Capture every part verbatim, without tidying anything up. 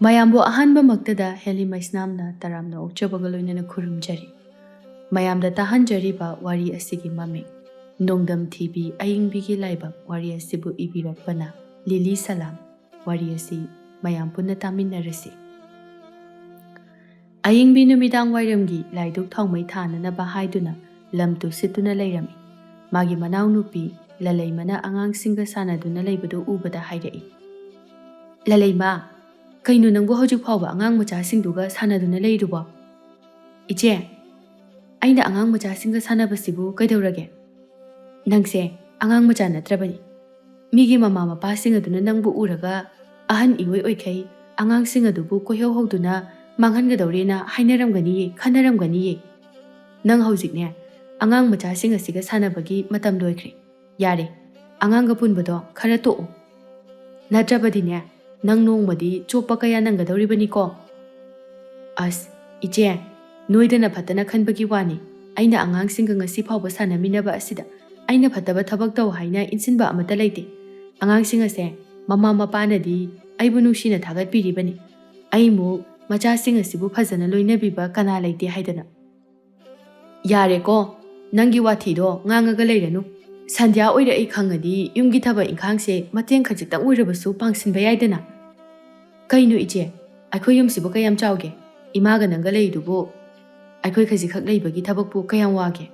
ꯃꯌꯥꯝꯕꯨ ꯑꯍꯥꯟꯕꯃꯛꯇꯗ ꯍꯦꯂꯤ ꯃꯩꯁꯅꯥꯝꯅ ꯇꯔꯥꯝꯅ ꯑꯣꯛꯆꯕꯒ ꯂꯣꯏꯅꯅ ꯈꯨꯔꯨꯝꯖꯔꯤ꯫ ꯃꯌꯥꯝꯗ ꯇꯥꯍꯟꯖꯔꯤꯕ ꯋꯥꯔꯤ ꯑꯁꯤꯒꯤ ꯃꯃꯤꯡ ꯅꯣꯡꯗꯝ ꯊꯤꯕꯤ ꯑꯌꯤꯡꯕꯤꯒꯤ ꯂꯥꯏꯕꯛ꯫ ꯋꯥꯔꯤ ꯑꯁꯤꯕꯨ ꯏꯕꯤꯔꯛꯄꯅ ꯂꯤꯂꯤ ꯁꯂꯥꯝ꯫ ꯋꯥꯔꯤ ꯑꯁꯤ ꯃꯌꯥꯝ ꯄꯨꯟꯅ ꯇꯥꯃꯤꯟꯅꯔꯁꯤ꯫ ꯑꯌꯤꯡꯕꯤ ꯅꯨꯃꯤꯗꯥꯡ ꯋꯥꯏꯔꯝꯒꯤ ꯂꯥꯏꯗꯨꯛ ꯊꯥꯎꯃꯩ ꯊꯥꯅꯅꯕ ꯍꯥꯏꯗꯨꯅ ꯂꯝ ꯇꯨ ꯁꯤꯠꯇꯨꯅ ꯂꯩꯔꯝꯃꯤ꯫ ꯃꯥꯒꯤ ꯃꯅꯥꯎꯅꯨꯄꯤ ꯂꯂꯩꯃꯅ ꯑꯉꯥꯡꯁꯤꯡꯒ ꯁꯥꯟꯅꯗꯨꯅ ꯂꯩꯕꯗꯨ ꯎꯕꯗ ꯍꯥꯏꯔꯛꯏ, "ꯂꯂꯩꯃ, ꯀꯩꯅꯣ ꯅꯪꯕꯨ ꯍꯧꯖꯤꯛ ꯐꯥꯎꯕ ꯑꯉꯥꯡ ꯃꯆꯥꯁꯤꯡꯗꯨꯒ ꯁꯥꯟꯅꯗꯨꯅ ꯂꯩꯔꯤꯕꯣ?" "ꯏꯆꯦ, ꯑꯩꯅ ꯑꯉꯥꯡ ꯃꯆꯥꯁꯤꯡꯒ ꯁꯥꯟꯅꯕꯁꯤꯕꯨ ꯀꯩꯗꯧꯔꯒꯦ? ꯅꯪꯁꯦ ꯑꯉꯥꯡ ꯃꯆꯥ ꯅꯠꯇ꯭ꯔꯕꯅꯤ꯫ ꯃꯤꯒꯤ ꯃꯃꯥ ꯃꯄꯥꯁꯤꯡ ꯑꯗꯨꯅ ꯅꯪꯕꯨ ꯎꯔꯒ ꯑꯍꯟ ꯏꯑꯣꯏ ꯑꯣꯏꯈꯩ ꯑꯉꯥꯡꯁꯤꯡ ꯑꯗꯨꯕꯨ ꯀꯣꯏꯍꯧ ꯍꯧꯗꯨꯅ ꯃꯥꯡꯍꯟꯒꯗꯧꯔꯦꯅ ꯍꯥꯏꯅꯔꯝꯒꯅꯤꯌꯦ, ꯈꯟꯅꯔꯝꯒꯅꯤꯌꯦ꯫ ꯅꯪ ꯍꯧꯖꯤꯛꯅꯦ, ꯑꯉꯥꯡ ꯃꯆꯥꯁꯤꯡ ꯑꯁꯤꯒ ꯁꯥꯟꯅꯕꯒꯤ ꯃꯇꯝ ꯂꯣꯏꯈ꯭ꯔꯦ꯫ ꯌꯥꯔꯦ, ꯑꯉꯥꯡꯒ ꯄꯨꯟꯕꯗꯣ ꯈꯔ ꯇꯣꯛꯑꯣ꯫ ꯅꯠꯇ꯭ꯔꯕꯗꯤꯅꯦ, ꯅꯪ ꯅꯣꯡꯃꯗꯤ ꯆꯣꯞꯄ ꯀꯌꯥ ꯅꯪꯒꯗꯧꯔꯤꯕꯅꯤꯀꯣ꯫" "ꯑꯁ, ꯏꯆꯦ, ꯅꯣꯏꯗꯅ ꯐꯠꯇꯅ ꯈꯟꯕꯒꯤ ꯋꯥꯅꯤ꯫ ꯑꯩꯅ ꯑꯉꯥꯡꯁꯤꯡꯒ ꯉꯁꯤ ꯐꯥꯎꯕ ꯁꯥꯟꯅꯃꯤꯟꯅꯕ ꯑꯁꯤꯗ ꯑꯩꯅ ꯐꯠꯇꯕ ꯊꯕꯛ ꯇꯧ ꯍꯥꯏꯅ ꯏꯟꯁꯤꯟꯕ ꯑꯃꯠꯇ ꯂꯩꯇꯦ꯫ ꯑꯉꯥꯡꯁꯤꯡ ꯑꯁꯦ ꯃꯃꯥ ꯃꯄꯥꯅꯗꯤ ꯑꯩꯕꯨ ꯅꯨꯡꯁꯤꯅ ꯊꯥꯒꯠꯄꯤꯔꯤꯕꯅꯤ꯫ ꯑꯩꯃꯨꯛ ꯃꯆꯥꯁꯤꯡ ꯑꯁꯤꯕꯨ ꯐꯖꯅ ꯂꯣꯏꯅꯕꯤꯕ ꯀꯅꯥ ꯂꯩꯇꯦ ꯍꯥꯏꯗꯅ?" "ꯌꯥꯔꯦꯀꯣ, ꯅꯪꯒꯤ ꯋꯥꯊꯤꯗꯣ ꯉꯥꯡꯉꯒ ꯂꯩꯔꯅꯨ꯫ ꯁꯟꯙ꯭ꯌꯥ ꯑꯣꯏꯔꯛꯏ ꯈꯪꯉꯗꯤ ꯌꯨꯝꯒꯤ ꯊꯕꯛ ꯏꯪꯈꯥꯡꯁꯦ ꯃꯇꯦꯡ ꯈꯖꯤꯛꯇꯪ ꯑꯣꯏꯔꯕꯁꯨ ꯄꯥꯡꯁꯤꯟꯕ ꯌꯥꯏꯗꯅ?" "ꯀꯩꯅꯣ ꯏꯆꯦ, ꯑꯩꯈꯣꯏ ꯌꯨꯝꯁꯤꯕꯨ ꯀꯌꯥꯝ ꯆꯥꯎꯒꯦ? ꯏꯃꯥꯒ ꯅꯪꯒ ꯂꯩꯔꯤꯗꯨꯕꯨ ꯑꯩꯈꯣꯏ ꯈꯖꯤꯛꯈꯛ ꯂꯩꯕꯒꯤ ꯊꯕꯛꯄꯨ ꯀꯌꯥꯝ ꯋꯥꯒꯦ?"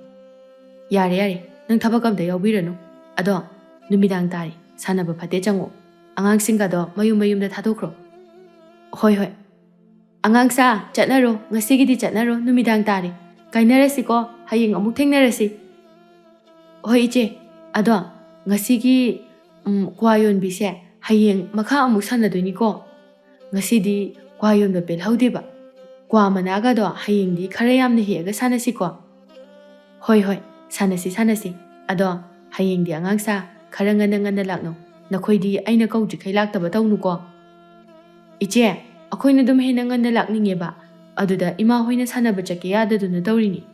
"ꯌꯥꯔꯦ, ꯌꯥꯔꯦ, ꯅꯪ ꯊꯕꯛ ꯑꯝꯇ ꯌꯥꯎꯕꯤꯔꯅꯨ꯫ ꯑꯗꯣ ꯅꯨꯃꯤꯗꯥꯡ ꯇꯥꯔꯦ, ꯁꯥꯟꯅꯕ ꯐꯠꯇꯦ, ꯆꯪꯉꯣ꯫ ꯑꯉꯥꯡꯁꯤꯡꯒꯗꯣ ꯃꯌꯨꯝ ꯃꯌꯨꯝꯗ ꯊꯥꯗꯣꯛꯈ꯭ꯔꯣ꯫" "ꯍꯣꯏ, ꯍꯣꯏ꯫ ꯑꯉꯥꯡꯁꯥ, ꯆꯠꯅꯔꯣ, ꯉꯁꯤꯒꯤꯗꯤ ꯆꯠꯅꯔꯣ, ꯅꯨꯃꯤꯗꯥꯡ ꯇꯥꯔꯦ꯫ ꯀꯥꯏꯅꯔꯁꯤꯀꯣ, ꯍꯌꯦꯡ ꯑꯃꯨꯛ ꯊꯦꯡꯅꯔꯁꯤ꯫" "ꯍꯣꯏ ꯏꯆꯦ, ꯑꯗꯣ ꯉꯁꯤꯒꯤ, ꯎꯝ, ꯀ꯭ꯋꯥ ꯌꯣꯟꯕꯤꯁꯦ ꯍꯌꯦꯡ ꯃꯈꯥ ꯑꯃꯨꯛ ꯁꯥꯟꯅꯗꯣꯏꯅꯤꯀꯣ꯫ ꯉꯁꯤꯗꯤ ꯀ꯭ꯋꯥ ꯌꯣꯟꯕ ꯄꯦꯜꯍꯧꯗꯦꯕ꯫ ꯀ꯭ꯋꯥ ꯃꯅꯥꯒꯗꯣ ꯍꯌꯦꯡꯗꯤ ꯈꯔ ꯌꯥꯝꯅ ꯍꯦꯛꯑꯒ ꯁꯥꯟꯅꯁꯤꯀꯣ꯫" "ꯍꯣꯏ, ꯍꯣꯏ, ꯁꯥꯟꯅꯁꯤ, ꯁꯥꯟꯅꯁꯤ꯫ ꯑꯗꯣ ꯍꯌꯦꯡꯗꯤ ꯑꯉꯥꯡꯁꯥ ꯈꯔ ꯉꯟꯅ ꯉꯟꯅ ꯂꯥꯛꯅꯧ꯫ ꯅꯈꯣꯏꯗꯤ ꯑꯩꯅ ꯀꯧꯗ꯭ꯔꯤꯈꯩ ꯂꯥꯛꯇꯕ ꯇꯧꯅꯨꯀꯣ꯫" "ꯏꯆꯦ, ꯑꯩꯈꯣꯏꯅ ꯑꯗꯨꯝ ꯍꯦꯟꯅ ꯉꯟꯅ ꯂꯥꯛꯅꯤꯡꯉꯦꯕ꯫ ꯑꯗꯨꯗ ꯏꯃꯥ ꯍꯣꯏꯅ ꯁꯥꯟꯅꯕ ꯆꯠꯀꯦ ꯌꯥꯗꯗꯨꯅ ꯇꯧꯔꯤꯅꯤ꯫"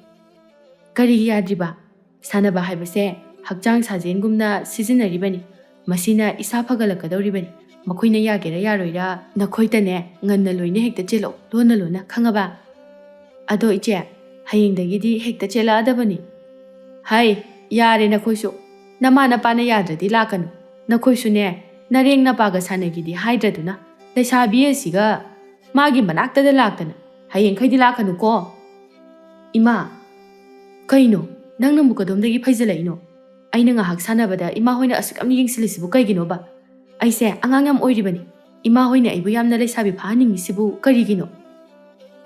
"ꯀꯔꯤꯒꯤ ꯌꯥꯗ꯭ꯔꯤꯕ? ꯁꯥꯟꯅꯕ ꯍꯥꯏꯕꯁꯦ ꯍꯛꯆꯥꯡ ꯁꯥꯖꯦꯜꯒꯨꯝꯅ ꯁꯤꯖꯤꯟꯅꯔꯤꯕꯅꯤ꯫ ꯃꯁꯤꯅ ꯏꯁꯥ ꯐꯒꯠꯂꯛꯀꯗꯧꯔꯤꯕꯅꯤ꯫ ꯃꯈꯣꯏꯅ ꯌꯥꯒꯦꯔꯥ ꯌꯥꯔꯣꯏꯔꯥ, ꯅꯈꯣꯏꯇꯅꯦ ꯉꯟꯅ ꯂꯣꯏꯅ ꯍꯦꯛꯇ ꯆꯦꯜꯂꯛꯑꯣ, ꯂꯣꯟꯅ ꯂꯣꯟꯅ, ꯈꯪꯉꯕ? ꯑꯗꯣ ꯏꯆꯦ, ꯍꯌꯦꯡꯗꯒꯤꯗꯤ ꯍꯦꯛꯇ ꯆꯦꯜꯂꯛꯑꯗꯕꯅꯤ꯫ ꯍꯩ, ꯌꯥꯔꯦ ꯅꯈꯣꯏꯁꯨ꯫ ꯅꯃꯥ ꯅꯄꯥꯅ ꯌꯥꯗ꯭ꯔꯗꯤ ꯂꯥꯛꯀꯅꯨ꯫ ꯅꯈꯣꯏꯁꯨꯅꯦ, ꯅꯔꯦꯡ ꯅꯄꯥꯒ ꯁꯥꯟꯅꯒꯦꯗꯤ ꯍꯥꯏꯗ꯭ꯔꯗꯨꯅ, ꯂꯩꯁꯥꯕꯤ ꯑꯁꯤꯒ ꯃꯥꯒꯤ ꯃꯅꯥꯛꯇꯗ ꯂꯥꯛꯇꯅ, ꯍꯌꯦꯡꯈꯩꯗꯤ ꯂꯥꯛꯀꯅꯨꯀꯣ꯫ ꯏꯃꯥ, ꯀꯩꯅꯣ? ꯅꯪꯅꯕꯨ ꯀꯗꯣꯝꯗꯒꯤ ꯐꯩꯖꯜꯂꯛꯏꯅꯣ? ꯑꯩꯅ ꯉꯥꯏꯍꯥꯛ ꯁꯥꯟꯅꯕꯗ ꯏꯃꯥ ꯍꯣꯏꯅ ꯑꯁꯨꯛ ꯌꯥꯝꯅ ꯌꯦꯡꯁꯤꯜꯂꯤꯁꯤꯕꯨ ꯀꯩꯒꯤꯅꯣꯕ? ꯑꯩꯁꯦ ꯑꯉꯥꯡ ꯌꯥꯝ ꯑꯣꯏꯔꯤꯕꯅꯤ꯫ ꯏꯃꯥ ꯍꯣꯏꯅ ꯑꯩꯕꯨ ꯌꯥꯝꯅ ꯂꯩꯁꯥꯕꯤ ꯐꯥꯍꯟꯅꯤꯡꯉꯤꯁꯤꯕꯨ ꯀꯔꯤꯒꯤꯅꯣ?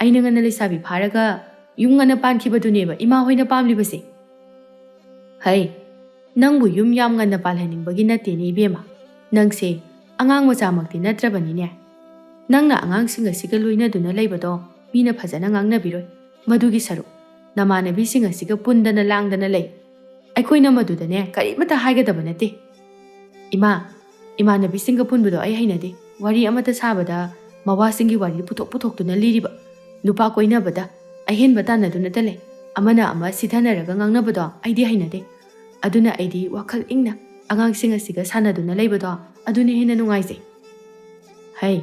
ꯑꯩꯅ ꯉꯟꯅ ꯂꯩꯁꯥꯕꯤ ꯐꯥꯔꯒ ꯌꯨꯝ ꯉꯟꯅ ꯄꯥꯟꯈꯤꯕꯗꯨꯅꯦꯕ ꯏꯃꯥ ꯍꯣꯏꯅ ꯄꯥꯝꯂꯤꯕꯁꯦ꯫ ꯍꯩ, ꯅꯪꯕꯨ ꯌꯨꯝ ꯌꯥꯝ ꯉꯟꯅ ꯄꯥꯜꯍꯟꯅꯤꯡꯕꯒꯤ ꯅꯠꯇꯦꯅꯦ ꯏꯕꯦꯝꯃ꯫ ꯅꯪꯁꯦ ꯑꯉꯥꯡ ꯃꯆꯥꯃꯛꯇꯤ ꯅꯠꯇ꯭ꯔꯕꯅꯤꯅꯦ꯫ ꯅꯪꯅ ꯑꯉꯥꯡꯁꯤꯡ ꯑꯁꯤꯒ ꯂꯣꯏꯅꯗꯨꯅ ꯂꯩꯕꯗꯣ ꯃꯤꯅ ꯐꯖꯅ ꯉꯥꯡꯅꯕꯤꯔꯣꯏ꯫ ꯃꯗꯨꯒꯤ ꯁꯔꯨꯛ ꯅꯃꯥꯟꯅꯕꯤꯁꯤꯡ ꯑꯁꯤꯒ ꯄꯨꯟꯗꯅ ꯂꯥꯡꯗꯅ ꯂꯩ꯫ ꯑꯩꯈꯣꯏꯅ ꯃꯗꯨꯗꯅꯦ ꯀꯔꯤꯃꯠꯇ ꯍꯥꯏꯒꯗꯕ ꯅꯠꯇꯦ꯫ ꯏꯃꯥ, ꯏꯃꯥꯟꯅꯕꯤꯁꯤꯡꯒ ꯄꯨꯟꯕꯗꯣ ꯑꯩ ꯍꯩꯅꯗꯦ꯫ ꯋꯥꯔꯤ ꯑꯃꯠꯇ ꯁꯥꯕꯗ ꯃꯋꯥꯁꯤꯡꯒꯤ ꯋꯥꯔꯤ ꯄꯨꯊꯣꯛ ꯄꯨꯊꯣꯛꯇꯨꯅ ꯂꯤꯔꯤꯕ꯫ ꯅꯨꯄꯥ ꯀꯣꯏꯅꯕꯗ ꯑꯍꯦꯟꯕ ꯇꯥꯟꯅꯗꯨꯅꯇ ꯂꯩ꯫ ꯑꯃꯅ ꯑꯃ ꯁꯤꯊꯅꯔꯒ ꯉꯥꯡꯅꯕꯗꯣ ꯑꯩꯗꯤ ꯍꯩꯅꯗꯦ꯫ ꯑꯗꯨꯅ ꯑꯩꯗꯤ ꯋꯥꯈꯜ ꯏꯪꯅ ꯑꯉꯥꯡꯁꯤꯡ ꯑꯁꯤꯒ ꯁꯥꯟꯅꯗꯨꯅ ꯂꯩꯕꯗꯣ ꯑꯗꯨꯅ ꯍꯦꯟꯅ ꯅꯨꯡꯉꯥꯏꯖꯩ꯫ ꯍꯩ,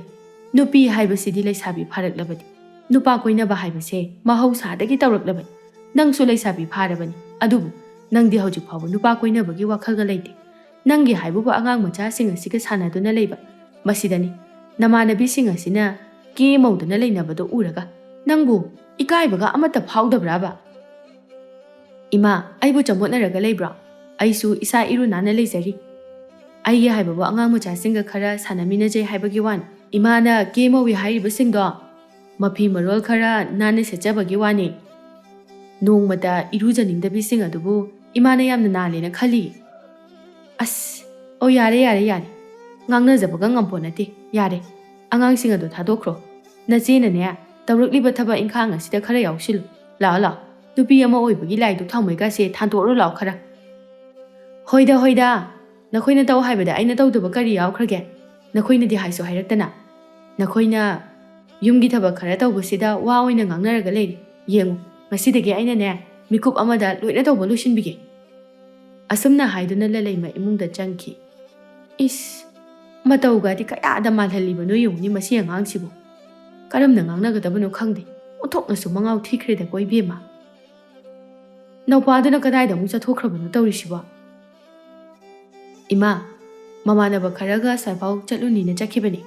ꯅꯨꯄꯤ ꯍꯥꯏꯕꯁꯤꯗꯤ ꯂꯩꯁꯥꯕꯤ ꯐꯥꯔꯛꯂꯕꯗꯤ꯫ ꯅꯨꯄꯥ ꯀꯣꯏꯅꯕ ꯍꯥꯏꯕꯁꯦ ꯃꯍꯧꯁꯥꯗꯒꯤ ꯇꯧꯔꯛꯂꯕꯅꯤ꯫ ꯅꯪꯁꯨ ꯂꯩꯁꯥꯕꯤ ꯐꯥꯔꯕꯅꯤ, ꯑꯗꯨꯕꯨ ꯅꯪꯗꯤ ꯍꯧꯖꯤꯛ ꯐꯥꯎꯕ ꯅꯨꯄꯥ ꯀꯣꯏꯅꯕꯒꯤ ꯋꯥꯈꯜꯒ ꯂꯩꯇꯦ꯫ ꯅꯪꯒꯤ ꯍꯥꯏꯕꯕꯨ ꯑꯉꯥꯡ ꯃꯆꯥꯁꯤꯡ ꯑꯁꯤꯒ ꯁꯥꯟꯅꯗꯨꯅ ꯂꯩꯕ꯫ ꯃꯁꯤꯗꯅꯤ ꯅꯃꯥꯟꯅꯕꯤꯁꯤꯡ ꯑꯁꯤꯅ ꯀꯦ ꯃꯧꯗꯨꯅ ꯂꯩꯅꯕꯗꯣ ꯎꯔꯒ ꯅꯪꯕꯨ ꯏꯀꯥꯏꯕꯒ ꯑꯃꯠꯇ ꯐꯥꯎꯗꯕ꯭ꯔꯥꯕ? ꯏꯃꯥ, ꯑꯩꯕꯨ ꯆꯃꯣꯠꯅꯔꯒ ꯂꯩꯕ꯭ꯔꯣ? ꯑꯩꯁꯨ ꯏꯁꯥ ꯏꯔꯨ ꯅꯥꯟꯅ ꯂꯩꯖꯔꯤ꯫ ꯑꯩꯒꯤ ꯍꯥꯏꯕꯕꯨ ꯑꯉꯥꯡ ꯃꯆꯥꯁꯤꯡꯒ ꯈꯔ ꯁꯥꯟꯅꯃꯤꯟꯅꯖꯩ ꯍꯥꯏꯕꯒꯤ ꯋꯥꯅꯤ꯫ ꯏꯃꯥꯅ ꯀꯦ ꯃꯧꯏ ꯍꯥꯏꯔꯤꯕꯁꯤꯡꯗꯣ ꯃꯐꯤ ꯃꯔꯣꯜ ꯈꯔ ꯅꯥꯟꯅ ꯁꯦꯠꯆꯕꯒꯤ ꯋꯥꯅꯤ꯫ ꯅꯣꯡꯃꯇ ꯏꯔꯨꯖꯅꯤꯡꯗꯕꯤꯁꯤꯡ ꯑꯗꯨꯕꯨ ꯏꯃꯥꯅ ꯌꯥꯝꯅ ꯅꯥꯜꯂꯦꯅ ꯈꯜꯂꯤ꯫ ꯑꯁ, ꯑꯣ, ꯌꯥꯔꯦ, ꯌꯥꯔꯦ, ꯌꯥꯔꯦ꯫ ꯉꯥꯡꯅꯖꯕꯒ ꯉꯝꯄꯣ ꯅꯠꯇꯦ꯫ ꯌꯥꯔꯦ, ꯑꯉꯥꯡꯁꯤꯡ ꯑꯗꯣ ꯊꯥꯗꯣꯛꯈ꯭ꯔꯣ꯫ ꯅꯆꯦꯅꯅꯦ, ꯇꯧꯔꯛꯂꯤꯕ ꯊꯕꯛ ꯏꯪꯈꯥꯡ ꯑꯁꯤꯗ ꯈꯔ ꯌꯥꯎꯁꯤꯜꯂꯨ꯫ ꯂꯥꯛꯑꯣ, ꯂꯥꯛꯑꯣ꯫ ꯅꯨꯄꯤ ꯑꯃ ꯑꯣꯏꯕꯒꯤ ꯂꯥꯏꯗꯨꯛ ꯊꯥꯎꯃꯩꯒꯁꯦ ꯊꯥꯟꯗꯣꯛꯎꯔꯣ ꯂꯥꯛꯑꯣ ꯈꯔ꯫ ꯍꯣꯏꯗ, ꯍꯣꯏꯗ꯫ ꯅꯈꯣꯏꯅ ꯇꯧ ꯍꯥꯏꯕꯗ ꯑꯩꯅ ꯇꯧꯗꯕ ꯀꯔꯤ ꯌꯥꯎꯈ꯭ꯔꯒꯦ? ꯅꯈꯣꯏꯅꯗꯤ ꯍꯥꯏꯁꯨ ꯍꯥꯏꯔꯛꯇꯅ꯫ ꯅꯈꯣꯏꯅ ꯌꯨꯝꯒꯤ ꯊꯕꯛ ꯈꯔ ꯇꯧꯕꯁꯤꯗ ꯋꯥ ꯑꯣꯏꯅ ꯉꯥꯡꯅꯔꯒ ꯂꯩꯔꯤ꯫ ꯌꯦꯡꯉꯨ, ꯉꯁꯤꯗꯒꯤ ꯑꯩꯅꯅꯦ, ꯃꯤꯀꯨꯞ ꯑꯃꯗ ꯂꯣꯏꯅ ꯇꯧꯕ ꯂꯣꯏꯁꯤꯟꯕꯤꯒꯦ꯫ ꯑꯁꯨꯝꯅ ꯍꯥꯏꯗꯨꯅ ꯂꯂꯩꯃ ꯏꯃꯨꯡꯗ ꯆꯪꯈꯤ꯫ ꯏꯁ! ꯃꯇꯧꯒꯗꯤ ꯀꯌꯥꯗ ꯃꯥꯜꯍꯜꯂꯤꯕꯅꯣ ꯌꯦꯡꯉꯨꯅꯦ ꯃꯁꯤ ꯑꯉꯥꯡꯁꯤꯕꯨ꯫ ꯀꯔꯝꯅ ꯉꯥꯡꯅꯒꯗꯕꯅꯣ ꯈꯪꯗꯦ꯫ ꯑꯣꯟꯊꯣꯛꯅꯁꯨ ꯃꯉꯥꯎ ꯊꯤꯈ꯭ꯔꯦꯗꯀꯣ ꯏꯕꯦꯝꯃ꯫ ꯅꯧꯄꯥꯗꯨꯅ ꯀꯗꯥꯏꯗ ꯑꯃꯨꯛ ꯆꯠꯊꯣꯛꯈ꯭ꯔꯕꯅꯣ ꯇꯧꯔꯤꯁꯤꯕꯣ? ꯏꯃꯥ, ꯃꯃꯥꯟꯅꯕ ꯈꯔꯒ ꯑꯁ꯭ꯋꯥꯏꯐꯥꯎ ꯆꯠꯂꯨꯅꯤꯅ ꯆꯠꯈꯤꯕꯅꯤ꯫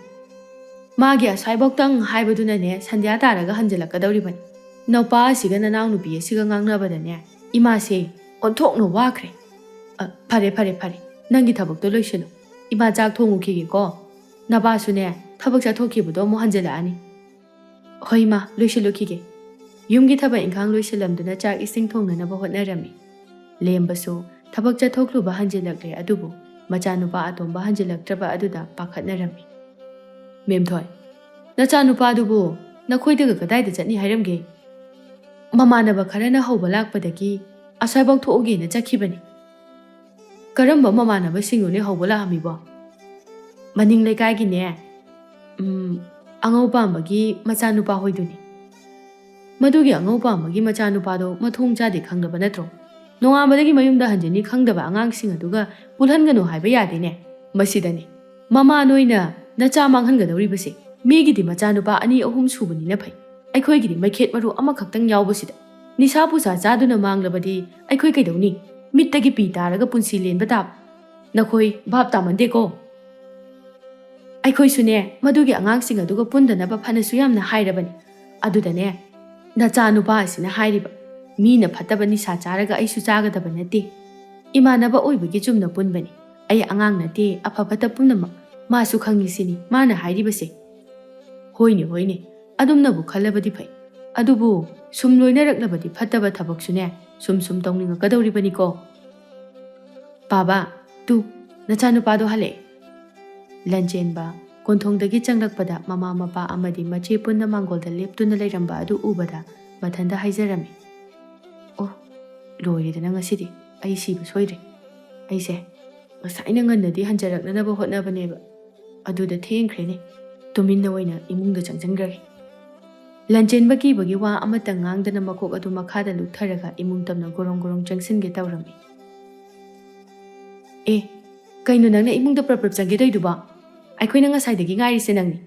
ꯃꯥꯒꯤ ꯑꯁ꯭ꯋꯥꯏꯐꯥꯎꯇꯪ ꯍꯥꯏꯕꯗꯨꯅꯅꯦ ꯁꯟꯙ꯭ꯌꯥ ꯇꯥꯔꯒ ꯍꯟꯖꯤꯜꯂꯛꯀꯗꯧꯔꯤꯕꯅꯤ꯫ ꯅꯧꯄꯥ ꯑꯁꯤꯒ ꯅꯅꯥꯎꯅꯨꯄꯤ ꯑꯁꯤꯒ ꯉꯥꯡꯅꯕꯗꯅꯦ ꯏꯃꯥꯁꯦ ꯑꯣꯟꯊꯣꯛꯅ ꯋꯥꯈ꯭ꯔꯦ꯫ ꯑ, ꯐꯔꯦ, ꯐꯔꯦ, ꯐꯔꯦ꯫ ꯅꯪꯒꯤ ꯊꯕꯛꯇꯣ ꯂꯣꯏꯁꯤꯜꯂꯨ꯫ ꯏꯃꯥ ꯆꯥꯛ ꯊꯣꯡꯉꯨꯈꯤꯒꯦꯀꯣ꯫ ꯅꯄꯥꯁꯨꯅꯦ ꯊꯕꯛ ꯆꯠꯊꯣꯛꯈꯤꯕꯗꯣ ꯑꯃꯨꯛ ꯍꯟꯖꯤꯜꯂꯛꯑꯅꯤ꯫ ꯍꯣꯏ ꯏꯃꯥ, ꯂꯣꯏꯁꯤꯜꯂꯨꯈꯤꯒꯦ꯫ ꯌꯨꯝꯒꯤ ꯊꯕꯛ ꯏꯪꯈꯥꯡ ꯂꯣꯏꯁꯤꯜꯂꯝꯗꯨꯅ ꯆꯥꯛ ꯏꯁꯤꯡ ꯊꯣꯡꯅꯅꯕ ꯍꯣꯠꯅꯔꯝꯃꯤ꯫ ꯂꯦꯝꯕꯁꯨ ꯊꯕꯛ ꯆꯠꯊꯣꯛꯂꯨꯕ ꯍꯟꯖꯤꯜꯂꯛꯂꯦ, ꯑꯗꯨꯕꯨ ꯃꯆꯥꯅꯨꯄꯥ ꯑꯇꯣꯝꯕ ꯍꯟꯖꯤꯜꯂꯛꯇ꯭ꯔꯕ ꯑꯗꯨꯗ ꯄꯥꯈꯠꯅꯔꯝꯃꯤ꯫ ꯃꯦꯝꯊꯣꯏ, ꯅꯆꯥꯅꯨꯄꯥꯗꯨꯕꯨ ꯅꯈꯣꯏꯗꯒ ꯀꯗꯥꯏꯗ ꯆꯠꯅꯤ ꯍꯥꯏꯔꯝꯒꯦ? ꯃꯃꯥꯟꯅꯕ ꯈꯔꯅ ꯍꯧꯕ ꯂꯥꯛꯄꯗꯒꯤ ꯑꯁ꯭ꯋꯥꯏꯐꯥꯎ ꯊꯣꯛꯎꯒꯦꯅ ꯆꯠꯈꯤꯕꯅꯤ꯫ ꯀꯔꯝꯕ ꯃꯃꯥꯟꯅꯕꯁꯤꯡꯅꯣꯅꯦ ꯍꯧꯕ ꯂꯥꯛꯑꯝꯃꯤꯕꯣ? ꯃꯅꯤꯡ ꯂꯩꯀꯥꯏꯒꯤꯅꯦ, ꯎꯝ, ꯑꯉꯧ ꯄꯥꯝꯕꯒꯤ ꯃꯆꯥꯅꯨꯄꯥ ꯍꯣꯏꯗꯨꯅꯤ꯫ ꯃꯗꯨꯒꯤ ꯑꯉꯧ ꯄꯥꯝꯕꯒꯤ ꯃꯆꯥꯅꯨꯄꯥꯗꯣ ꯃꯊꯣꯡ ꯆꯥꯗꯦ ꯈꯪꯗꯕ ꯅꯠꯇ꯭ꯔꯣ? ꯅꯣꯡꯉꯥꯟꯕꯗꯒꯤ ꯃꯌꯨꯝꯗ ꯍꯟꯖꯤꯟꯅꯤ ꯈꯪꯗꯕ ꯑꯉꯥꯡꯁꯤꯡ ꯑꯗꯨꯒ ꯄꯨꯜꯍꯟꯒꯅꯨ ꯍꯥꯏꯕ ꯌꯥꯗꯦꯅꯦ꯫ ꯃꯁꯤꯗꯅꯤ ꯃꯃꯥ ꯅꯣꯏꯅ ꯅꯆꯥ ꯃꯥꯡꯍꯟꯒꯗꯧꯔꯤꯕꯁꯦ꯫ ꯃꯤꯒꯤꯗꯤ ꯃꯆꯥꯅꯨꯄꯥ ꯑꯅꯤ ꯑꯍꯨꯝ ꯁꯨꯕꯅꯤꯅ ꯐꯩ, ꯑꯩꯈꯣꯏꯒꯤꯗꯤ ꯃꯩꯈꯦꯠ ꯃꯔꯨ ꯑꯃꯈꯛꯇꯪ ꯌꯥꯎꯕꯁꯤꯗ ꯅꯤꯁꯥ ꯄꯨꯁꯥ ꯆꯥꯗꯨꯅ ꯃꯥꯡꯂꯕꯗꯤ ꯑꯩꯈꯣꯏ ꯀꯩꯗꯧꯅꯤ? ꯃꯤꯠꯇꯒꯤ ꯄꯤ ꯇꯥꯔꯒ ꯄꯨꯟꯁꯤ ꯂꯦꯟꯕ ꯇꯥꯕ꯫ ꯅꯈꯣꯏ ꯚꯥꯞ ꯇꯥꯃꯟꯗꯦꯀꯣ꯫ ꯑꯩꯈꯣꯏꯁꯨꯅꯦ ꯃꯗꯨꯒꯤ ꯑꯉꯥꯡꯁꯤꯡ ꯑꯗꯨꯒ ꯄꯨꯟꯗꯅꯕ ꯐꯅꯁꯨ ꯌꯥꯝꯅ ꯍꯥꯏꯔꯕꯅꯤ꯫ ꯑꯗꯨꯗꯅꯦ ꯅꯆꯥꯅꯨꯄꯥ ꯑꯁꯤꯅ ꯍꯥꯏꯔꯤꯕ, "ꯃꯤꯅ ꯐꯠꯇꯕ ꯅꯤꯁꯥ ꯆꯥꯔꯒ ꯑꯩꯁꯨ ꯆꯥꯒꯗꯕ ꯅꯠꯇꯦ꯫ ꯏꯃꯥꯟꯅꯕ ꯑꯣꯏꯕꯒꯤ ꯆꯨꯝꯅ ꯄꯨꯟꯕꯅꯤ꯫ ꯑꯩ ꯑꯉꯥꯡ ꯅꯠꯇꯦ, ꯑꯐ ꯐꯠꯇ ꯄꯨꯝꯅꯃꯛ ꯃꯥꯁꯨ ꯈꯪꯉꯤꯁꯤꯅꯤ ꯃꯥꯅ ꯍꯥꯏꯔꯤꯕꯁꯦ"꯫ ꯍꯣꯏꯅꯦ, ꯍꯣꯏꯅꯦ, ꯑꯗꯨꯝꯅꯕꯨ ꯈꯜꯂꯕꯗꯤ ꯐꯩ꯫ ꯑꯗꯨꯕꯨ ꯁꯨꯝ ꯂꯣꯏꯅꯔꯛꯂꯕꯗꯤ ꯐꯠꯇꯕ ꯊꯕꯛꯁꯨꯅꯦ ꯁꯨꯝ ꯁꯨꯝ ꯇꯧꯅꯤꯡꯉꯛꯀꯗꯧꯔꯤꯕꯅꯤꯀꯣ꯫ "ꯕꯥꯕꯥ, ꯇꯨ, ꯅꯆꯥꯅꯨꯄꯥꯗꯣ ꯍꯜꯂꯛꯑꯦ"꯫ ꯂꯟꯆꯦꯟꯕ ꯀꯣꯟꯊꯣꯡꯗꯒꯤ ꯆꯪꯂꯛꯄꯗ ꯃꯃꯥ ꯃꯄꯥ ꯑꯃꯗꯤ ꯃꯆꯦ ꯄꯨꯟꯅ ꯃꯥꯡꯒꯣꯜꯗ ꯂꯦꯞꯇꯨꯅ ꯂꯩꯔꯝꯕ ꯑꯗꯨ ꯎꯕꯗ ꯃꯊꯟꯇ ꯍꯥꯏꯖꯔꯝꯃꯤ, "ꯑꯣ, ꯂꯣꯏꯔꯦꯗꯅ ꯉꯁꯤꯗꯤ꯫ ꯑꯩ ꯁꯤꯕ ꯁꯣꯏꯗ꯭ꯔꯦ꯫ ꯑꯩꯁꯦ ꯉꯁꯥꯏꯅ ꯉꯟꯅꯗꯤ ꯍꯟꯖꯔꯛꯅꯅꯕ ꯍꯣꯠꯅꯕꯅꯦꯕ꯫ ꯑꯗꯨꯗ ꯊꯦꯡꯈ꯭ꯔꯦꯅꯦ꯫ ꯇꯨꯃꯤꯟꯅ ꯑꯣꯏꯅ ꯏꯃꯨꯡꯗ ꯆꯪꯁꯤꯟꯈ꯭ꯔꯒꯦ"꯫ ꯂꯟꯆꯦꯟꯕ ꯀꯤꯕꯒꯤ ꯋꯥ ꯑꯃꯠꯇ ꯉꯥꯡꯗꯅ ꯃꯀꯣꯛ ꯑꯗꯨ ꯃꯈꯥꯗ ꯂꯨꯞꯊꯔꯒ ꯏꯃꯨꯡ ꯇꯝꯅ ꯒꯣꯔꯣꯡ ꯒꯣꯔꯣꯡ ꯆꯪꯁꯤꯟꯒꯦ ꯇꯧꯔꯝꯃꯤ꯫ "ꯑꯦ, ꯀꯩꯅꯣ ꯅꯪꯅ ꯏꯃꯨꯡꯗ ꯄ꯭ꯔꯞ ꯄ꯭ꯔꯞ ꯆꯪꯒꯦ ꯇꯧꯏꯗꯨꯕꯣ? ꯑꯩꯈꯣꯏꯅ ꯉꯁꯥꯏꯗꯒꯤ ꯉꯥꯏꯔꯤꯁꯦ ꯅꯪꯅꯤ꯫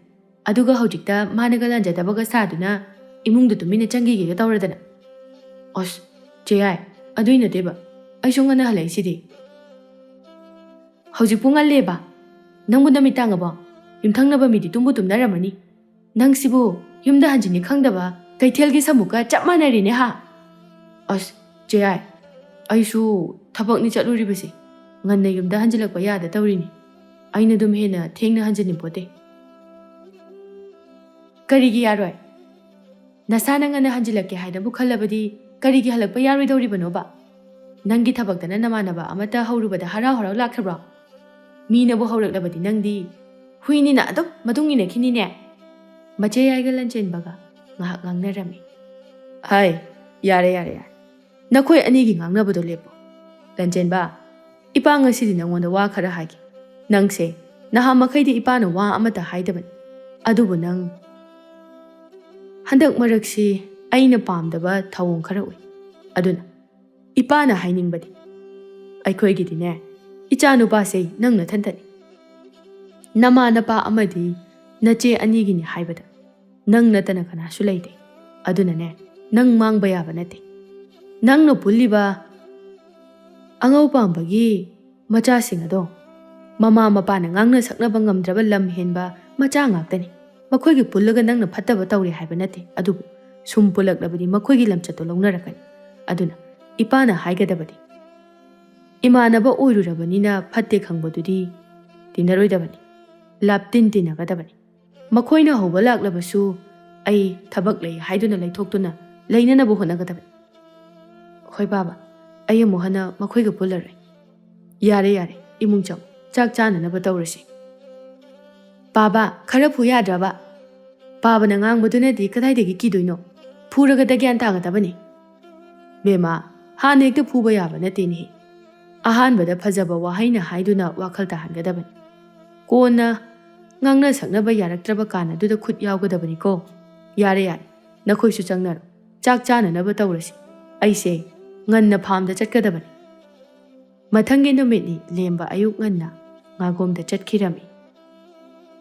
ꯑꯗꯨꯒ ꯍꯧꯖꯤꯛꯇ ꯃꯥꯅꯒ ꯂꯥꯟꯖꯗꯕꯒ ꯁꯥꯗꯨꯅ ꯏꯃꯨꯡꯗ ꯇꯨꯃꯤꯟꯅ ꯆꯪꯈꯤꯒꯦꯒ ꯇꯧꯔꯗꯅ꯫ ꯑꯁ, ꯆꯦ ꯌꯥꯏ, ꯑꯗꯨꯏ ꯅꯠꯇꯦꯕ꯫ ꯑꯩꯁꯨ ꯉꯟꯅ ꯍꯜꯂꯛꯏꯁꯤꯗꯤ꯫ ꯍꯧꯖꯤꯛꯄꯨ ꯉꯜꯂꯦꯕ? ꯅꯪꯕꯨ ꯅꯃꯤꯠ ꯇꯥꯡꯉꯕꯣ? ꯌꯨꯝꯊꯪꯅꯕ ꯃꯤꯗꯤ ꯇꯨꯝꯕꯨ ꯇꯨꯝꯅꯔꯝꯃꯅꯤ꯫ ꯅꯪꯁꯤꯕꯨ ꯌꯨꯝꯗ ꯍꯟꯖꯤꯟꯅꯤ ꯈꯪꯗꯕ ꯀꯩꯊꯦꯜꯒꯤ ꯁꯃꯨꯛꯀ ꯆꯞ ꯃꯥꯟꯅꯔꯦꯅꯦ ꯍꯥ? ꯑꯁ, ꯆꯦ ꯌꯥꯏ, ꯑꯩꯁꯨ ꯊꯕꯛꯅꯤ ꯆꯠꯂꯨꯔꯤꯕꯁꯦ꯫ ꯉꯟꯅ ꯌꯨꯝꯗ ꯍꯟꯖꯤꯜꯂꯛꯄ ꯌꯥꯗ ꯇꯧꯔꯤꯅꯤ꯫ ꯑꯩꯅ ꯑꯗꯨꯝ ꯍꯦꯟꯅ ꯊꯦꯡꯅ ꯍꯟꯖꯤꯟꯅꯤꯡꯄꯣꯠꯇꯦ꯫ ꯀꯔꯤꯒꯤ ꯌꯥꯔꯣꯏ? ꯅꯁꯥꯅ ꯉꯟꯅ ꯍꯟꯖꯤꯜꯂꯛꯀꯦ ꯍꯥꯏꯅꯕꯨ ꯈꯜꯂꯕꯗꯤ ꯀꯔꯤꯒꯤ ꯍꯜꯂꯛꯄ ꯌꯥꯔꯣꯏꯗꯧꯔꯤꯕꯅꯣꯕ? ꯅꯪꯒꯤ ꯊꯕꯛꯇꯅ ꯅꯃꯥꯟꯅꯕ ꯑꯃꯠꯇ ꯍꯧꯔꯨꯕꯗ ꯍꯔꯥꯎ ꯍꯔꯥꯎ ꯂꯥꯛꯈ꯭ꯔꯕ꯭ꯔꯣ? ꯃꯤꯅꯕꯨ ꯍꯧꯔꯛꯂꯕꯗꯤ ꯅꯪꯗꯤ ꯍꯨꯏꯅꯤꯅ ꯑꯗꯨꯝ ꯃꯇꯨꯡ ꯏꯟꯅꯈꯤꯅꯤꯅꯦ꯫ ꯃꯆꯦ ꯌꯥꯏꯒ ꯂꯟꯆꯦꯟꯕꯒ ꯉꯥꯏꯍꯥꯛ ꯉꯥꯡꯅꯔꯝꯃꯤ꯫ ꯍꯥꯏ, ꯌꯥꯔꯦ, ꯌꯥꯔꯦ, ꯌꯥꯔꯦ꯫ ꯅꯈꯣꯏ ꯑꯅꯤꯒꯤ ꯉꯥꯡꯅꯕꯗꯣ ꯂꯦꯞꯄꯣ꯫ ꯂꯟꯆꯦꯟꯕ, ꯏꯄꯥ ꯉꯁꯤꯗꯤ ꯅꯪꯉꯣꯟꯗ ꯋꯥ ꯈꯔ ꯍꯥꯏꯒꯦ꯫ ꯅꯪꯁꯦ ꯅꯍꯥ ꯃꯈꯩꯗꯤ ꯏꯄꯥꯅ ꯋꯥ ꯑꯃꯠꯇ ꯍꯥꯏꯗꯕꯅꯤ꯫ ꯑꯗꯨꯕꯨ ꯅꯪ ꯍꯟꯗꯛ ꯃꯔꯛꯁꯤ ꯑꯩꯅ ꯄꯥꯝꯗꯕ ꯊꯧꯑꯣꯡ ꯈꯔ ꯎꯏ꯫ ꯑꯗꯨꯅ ꯏꯄꯥꯅ ꯍꯥꯏꯅꯤꯡꯕꯗꯤ, ꯑꯩꯈꯣꯏꯒꯤꯗꯤꯅꯦ, ꯏꯆꯥ ꯅꯨꯄꯥꯁꯦ ꯅꯪ ꯅꯊꯟꯇꯅꯤ꯫ ꯅꯃꯥ ꯅꯄꯥ ꯑꯃꯗꯤ ꯅꯆꯦ ꯑꯅꯤꯒꯤꯅꯤ ꯍꯥꯏꯕꯗ ꯅꯪ ꯅꯠꯇꯅ ꯀꯅꯥꯁꯨ ꯂꯩꯇꯦ꯫ ꯑꯗꯨꯅꯅꯦ, ꯅꯪ ꯃꯥꯡꯕ ꯌꯥꯕ ꯅꯠꯇꯦ꯫ ꯅꯪꯅ ꯄꯨꯜꯂꯤꯕ ꯑꯉꯧ ꯄꯥꯝꯕꯒꯤ ꯃꯆꯥꯁꯤꯡ ꯑꯗꯣ ꯃꯃꯥ ꯃꯄꯥꯅ ꯉꯥꯡꯅ ꯁꯛꯅꯕ ꯉꯝꯗ꯭ꯔꯕ ꯂꯝ ꯍꯦꯟꯕ ꯃꯆꯥ ꯉꯥꯛꯇꯅꯤ꯫ ꯃꯈꯣꯏꯒꯤ ꯄꯨꯜꯂꯒ ꯅꯪꯅ ꯐꯠꯇꯕ ꯇꯧꯔꯦ ꯍꯥꯏꯕ ꯅꯠꯇꯦ, ꯑꯗꯨꯕꯨ ꯁꯨꯝ ꯄꯨꯜꯂꯛꯂꯕꯗꯤ ꯃꯈꯣꯏꯒꯤ ꯂꯝꯆꯠꯇꯣ ꯂꯧꯅꯔꯛꯀꯅꯤ꯫ ꯑꯗꯨꯅ ꯏꯄꯥꯅ ꯍꯥꯏꯒꯗꯕꯗꯤ, ꯏꯃꯥꯟꯅꯕ ꯑꯣꯏꯔꯨꯔꯕꯅꯤꯅ ꯐꯠꯇꯦ ꯈꯪꯕꯗꯨꯗꯤ ꯇꯤꯟꯅꯔꯣꯏꯗꯕꯅꯤ, ꯂꯥꯞꯇꯤꯟ ꯇꯤꯟꯅꯒꯗꯕꯅꯤ꯫ ꯃꯈꯣꯏꯅ ꯍꯧꯕ ꯂꯥꯛꯂꯕꯁꯨ ꯑꯩ ꯊꯕꯛ ꯂꯩ ꯍꯥꯏꯗꯨꯅ ꯂꯩꯊꯣꯛꯇꯨꯅ ꯂꯩꯅꯅꯕ ꯍꯣꯠꯅꯒꯗꯕꯅꯤ꯫ ꯍꯣꯏ ꯄꯥꯕ, ꯑꯩ ꯑꯃꯨꯛ ꯍꯟꯅ ꯃꯈꯣꯏꯒ ꯄꯨꯜꯂꯔꯣꯏ꯫ ꯌꯥꯔꯦ, ꯌꯥꯔꯦ, ꯏꯃꯨꯡ ꯆꯪ, ꯆꯥꯛ ꯆꯥꯅꯅꯕ ꯇꯧꯔꯁꯤ꯫ ꯄꯥꯕ, ꯈꯔ ꯐꯨ ꯌꯥꯗ꯭ꯔꯕ? ꯄꯥꯕꯅ ꯉꯥꯡꯕꯗꯨꯅꯗꯤ ꯀꯗꯥꯏꯗꯒꯤ ꯀꯤꯗꯣꯏꯅꯣ? ꯐꯨꯔꯒꯗ ꯒ꯭ꯌꯥꯟ ꯇꯥꯒꯗꯕꯅꯤ꯫ ꯕꯦꯝꯃ, ꯍꯥꯟꯅ ꯍꯦꯛꯇ ꯐꯨꯕ ꯌꯥꯕ ꯅꯠꯇꯦꯅꯦꯍꯦ꯫ ꯑꯍꯥꯟꯕꯗ ꯐꯖꯕ ꯋꯥꯍꯩꯅ ꯍꯥꯏꯗꯨꯅ ꯋꯥꯈꯜ ꯇꯥꯍꯟꯒꯗꯕꯅꯤ꯫ ꯀꯣꯟꯅ ꯉꯥꯡꯅ ꯁꯛꯅꯕ ꯌꯥꯔꯛꯇ꯭ꯔꯕ ꯀꯥꯟ ꯑꯗꯨꯗ ꯈꯨꯠ ꯌꯥꯎꯒꯗꯕꯅꯤꯀꯣ꯫ ꯌꯥꯔꯦ, ꯌꯥꯔꯦ, ꯅꯈꯣꯏꯁꯨ ꯆꯪꯅꯔꯣ꯫ ꯆꯥꯛ ꯆꯥꯅꯅꯕ ꯇꯧꯔꯁꯤ꯫ ꯑꯩꯁꯦ ꯉꯟꯅ ꯐꯥꯝꯗ ꯆꯠꯀꯗꯕꯅꯤ꯫ ꯃꯊꯪꯒꯤ ꯅꯨꯃꯤꯠꯅꯤ ꯂꯦꯝꯕ ꯑꯌꯨꯛ ꯉꯟꯅ ꯉꯥꯒꯣꯝꯗ ꯆꯠꯈꯤꯔꯝꯃꯤ꯫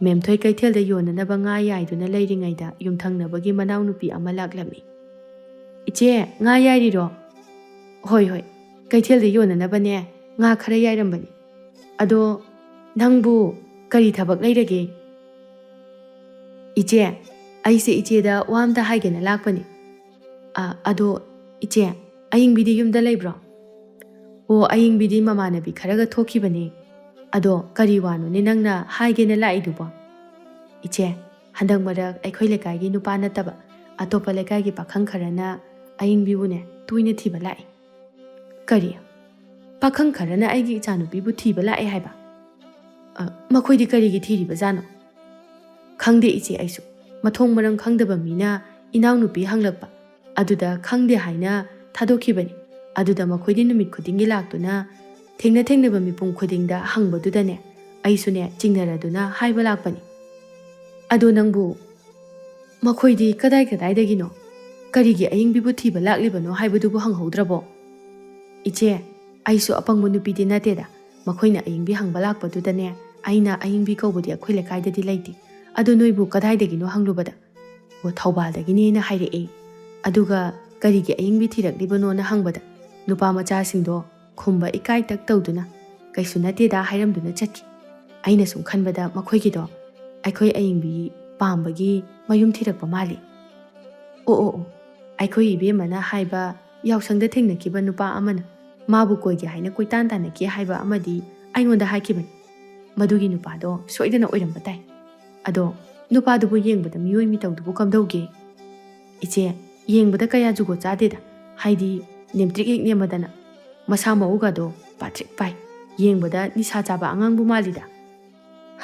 ꯃꯦꯝꯊꯣꯏ ꯀꯩꯊꯦꯜꯗ ꯌꯣꯟꯅꯅꯕ ꯉꯥ ꯌꯥꯏꯗꯨꯅ ꯂꯩꯔꯤꯉꯩꯗ ꯌꯨꯝꯊꯪꯅꯕꯒꯤ ꯃꯅꯥꯎꯅꯨꯄꯤ ꯑꯃ ꯂꯥꯛꯂꯝꯃꯤ꯫ "ꯏꯆꯦ, ꯉꯥ ꯌꯥꯏꯔꯤꯔꯣ?" "ꯍꯣꯏ, ꯍꯣꯏ, ꯀꯩꯊꯦꯜꯗ ꯌꯣꯟꯅꯅꯕꯅꯦ, ꯉꯥ ꯈꯔ ꯌꯥꯏꯔꯝꯕꯅꯤ꯫ ꯑꯗꯣ ꯅꯪꯕꯨ ꯀꯔꯤ ꯊꯕꯛ ꯂꯩꯔꯒꯦ?" "ꯏꯆꯦ, ꯑꯩꯁꯦ ꯏꯆꯦꯗ ꯋꯥ ꯑꯝꯇ ꯍꯥꯏꯒꯦꯅ ꯂꯥꯛꯄꯅꯤ꯫ ꯑ, ꯑꯗꯣ ꯏꯆꯦ, ꯑꯌꯤꯡꯕꯤꯗꯤ ꯌꯨꯝꯗ ꯂꯩꯕ꯭ꯔꯣ?" "ꯑꯣ, ꯑꯌꯤꯡꯕꯤꯗꯤ ꯃꯃꯥꯟꯅꯕꯤ ꯈꯔꯒ ꯊꯣꯛꯈꯤꯕꯅꯦ꯫ ꯑꯗꯣ ꯀꯔꯤ ꯋꯥꯅꯣꯅꯦ ꯅꯪꯅ ꯍꯥꯏꯒꯦꯅ ꯂꯥꯛꯏꯗꯨꯕꯣ?" "ꯏꯆꯦ, ꯍꯟꯗꯛ ꯃꯔꯛ ꯑꯩꯈꯣꯏ ꯂꯩꯀꯥꯏꯒꯤ ꯅꯨꯄꯥ ꯅꯠꯇꯕ ꯑꯇꯣꯞꯄ ꯂꯩꯀꯥꯏꯒꯤ ꯄꯥꯈꯪ ꯈꯔꯅ ꯑꯌꯤꯡꯕꯤꯕꯨꯅꯦ ꯇꯣꯏꯅ ꯊꯤꯕ ꯂꯥꯛꯏ꯫" "ꯀꯔꯤ? ꯄꯥꯈꯪ ꯈꯔꯅ ꯑꯩꯒꯤ ꯏꯆꯥꯅꯨꯄꯤꯕꯨ ꯊꯤꯕ ꯂꯥꯛꯑꯦ ꯍꯥꯏꯕ? ꯑ, ꯃꯈꯣꯏꯗꯤ ꯀꯔꯤꯒꯤ ꯊꯤꯔꯤꯕꯖꯥꯠꯅꯣ?" "ꯈꯪꯗꯦ ꯏꯆꯦ, ꯑꯩꯁꯨ꯫ ꯃꯊꯣꯡ ꯃꯔꯝ ꯈꯪꯗꯕ ꯃꯤꯅ ꯏꯅꯥꯎꯅꯨꯄꯤ ꯍꯪꯂꯛꯄ, ꯑꯗꯨꯗ ꯈꯪꯗꯦ ꯍꯥꯏꯅ ꯊꯥꯗꯣꯛꯈꯤꯕꯅꯤ꯫ ꯑꯗꯨꯗ ꯃꯈꯣꯏꯗꯤ ꯅꯨꯃꯤꯠ ꯈꯨꯗꯤꯡꯒꯤ ꯂꯥꯛꯇꯨꯅ ꯊꯦꯡꯅ ꯊꯦꯡꯅꯕ ꯃꯤꯄꯨꯝ ꯈꯨꯗꯤꯡꯗ ꯍꯪꯕꯗꯨꯗꯅꯦ, ꯑꯩꯁꯨꯅꯦ ꯆꯤꯡꯅꯔꯗꯨꯅ ꯍꯥꯏꯕ ꯂꯥꯛꯄꯅꯤ꯫" "ꯑꯗꯣ ꯅꯪꯕꯨ ꯃꯈꯣꯏꯗꯤ ꯀꯗꯥꯏ ꯀꯗꯥꯏꯗꯒꯤꯅꯣ? ꯀꯔꯤꯒꯤ ꯑꯌꯤꯡꯕꯤꯕꯨ ꯊꯤꯕ ꯂꯥꯛꯂꯤꯕꯅꯣ ꯍꯥꯏꯕꯗꯨꯕꯨ ꯍꯪꯍꯧꯗ꯭ꯔꯕꯣ?" "ꯏꯆꯦ, ꯑꯩꯁꯨ ꯑꯄꯪꯕ ꯅꯨꯄꯤꯗꯤ ꯅꯠꯇꯦꯗ꯫ ꯃꯈꯣꯏꯅ ꯑꯌꯤꯡꯕꯤ ꯍꯪꯕ ꯂꯥꯛꯄꯗꯨꯗꯅꯦ, ꯑꯩꯅ ꯑꯌꯤꯡꯕꯤ ꯀꯧꯕꯗꯤ ꯑꯩꯈꯣꯏ ꯂꯩꯀꯥꯏꯗꯗꯤ ꯂꯩꯇꯦ꯫ ꯑꯗꯨ ꯅꯣꯏꯕꯨ ꯀꯗꯥꯏꯗꯒꯤꯅꯣ ꯍꯪꯂꯨꯕꯗ, ꯑꯣ, ꯊꯧꯕꯥꯜꯗꯒꯤꯅꯦꯅ ꯍꯥꯏꯔꯛꯑꯦ꯫ ꯑꯗꯨꯒ ꯀꯔꯤꯒꯤ ꯑꯌꯤꯡꯕꯤ ꯊꯤꯔꯛꯂꯤꯕꯅꯣꯅ ꯍꯪꯕꯗ, ꯅꯨꯄꯥ ꯃꯆꯥꯁꯤꯡꯗꯣ ꯈꯨꯝꯕ ꯏꯀꯥꯏ ꯇꯛ ꯇꯧꯗꯨꯅ, ꯀꯩꯁꯨ ꯅꯠꯇꯦꯗ ꯍꯥꯏꯔꯝꯗꯨꯅ ꯆꯠꯈꯤ꯫ ꯑꯩꯅ ꯁꯨꯝ ꯈꯟꯕꯗ ꯃꯈꯣꯏꯒꯤꯗꯣ ꯑꯩꯈꯣꯏ ꯑꯌꯤꯡꯕꯤ ꯄꯥꯝꯕꯒꯤ ꯃꯌꯨꯝ ꯊꯤꯔꯛꯄ ꯃꯥꯜꯂꯤ꯫ ꯑꯣ, ꯑꯣ, ꯑꯣ, ꯑꯩꯈꯣꯏ ꯏꯕꯦꯝꯃꯅ ꯍꯥꯏꯕ ꯌꯥꯎꯁꯪꯗ ꯊꯦꯡꯅꯈꯤꯕ ꯅꯨꯄꯥ ꯑꯃꯅ ꯃꯥꯕꯨ ꯀꯣꯏꯒꯦ ꯍꯥꯏꯅ ꯀꯣꯏꯇꯥꯟ ꯇꯥꯟꯅꯈꯤ ꯍꯥꯏꯕ ꯑꯃꯗꯤ ꯑꯩꯉꯣꯟꯗ ꯍꯥꯏꯈꯤꯕꯅꯤ꯫ ꯃꯗꯨꯒꯤ ꯅꯨꯄꯥꯗꯣ ꯁꯣꯏꯗꯅ ꯑꯣꯏꯔꯝꯕ ꯇꯥꯏ꯫ ꯑꯗꯣ ꯅꯨꯄꯥꯗꯨꯕꯨ ꯌꯦꯡꯕꯗ ꯃꯤꯑꯣꯏ ꯃꯤꯇꯧꯗꯨꯕꯨ ꯀꯝꯗꯧꯒꯦ?" "ꯏꯆꯦ, ꯌꯦꯡꯕꯗ ꯀꯌꯥ ꯖꯨꯒꯣꯠ ꯆꯥꯗꯦꯗ꯫ ꯍꯥꯏꯗꯤ ꯅꯦꯝꯇ꯭ꯔꯤꯛ ꯍꯦꯛ ꯅꯦꯝꯃꯗꯅ꯫ ꯃꯁꯥ ꯃꯎꯒꯗꯣ ꯄꯥꯇ꯭ꯔꯤꯛ ꯄꯥꯏ꯫ ꯌꯦꯡꯕꯗ ꯅꯤꯁꯥ ꯆꯥꯕ ꯑꯉꯥꯡꯕꯨ ꯃꯥꯜꯂꯤꯗ꯫"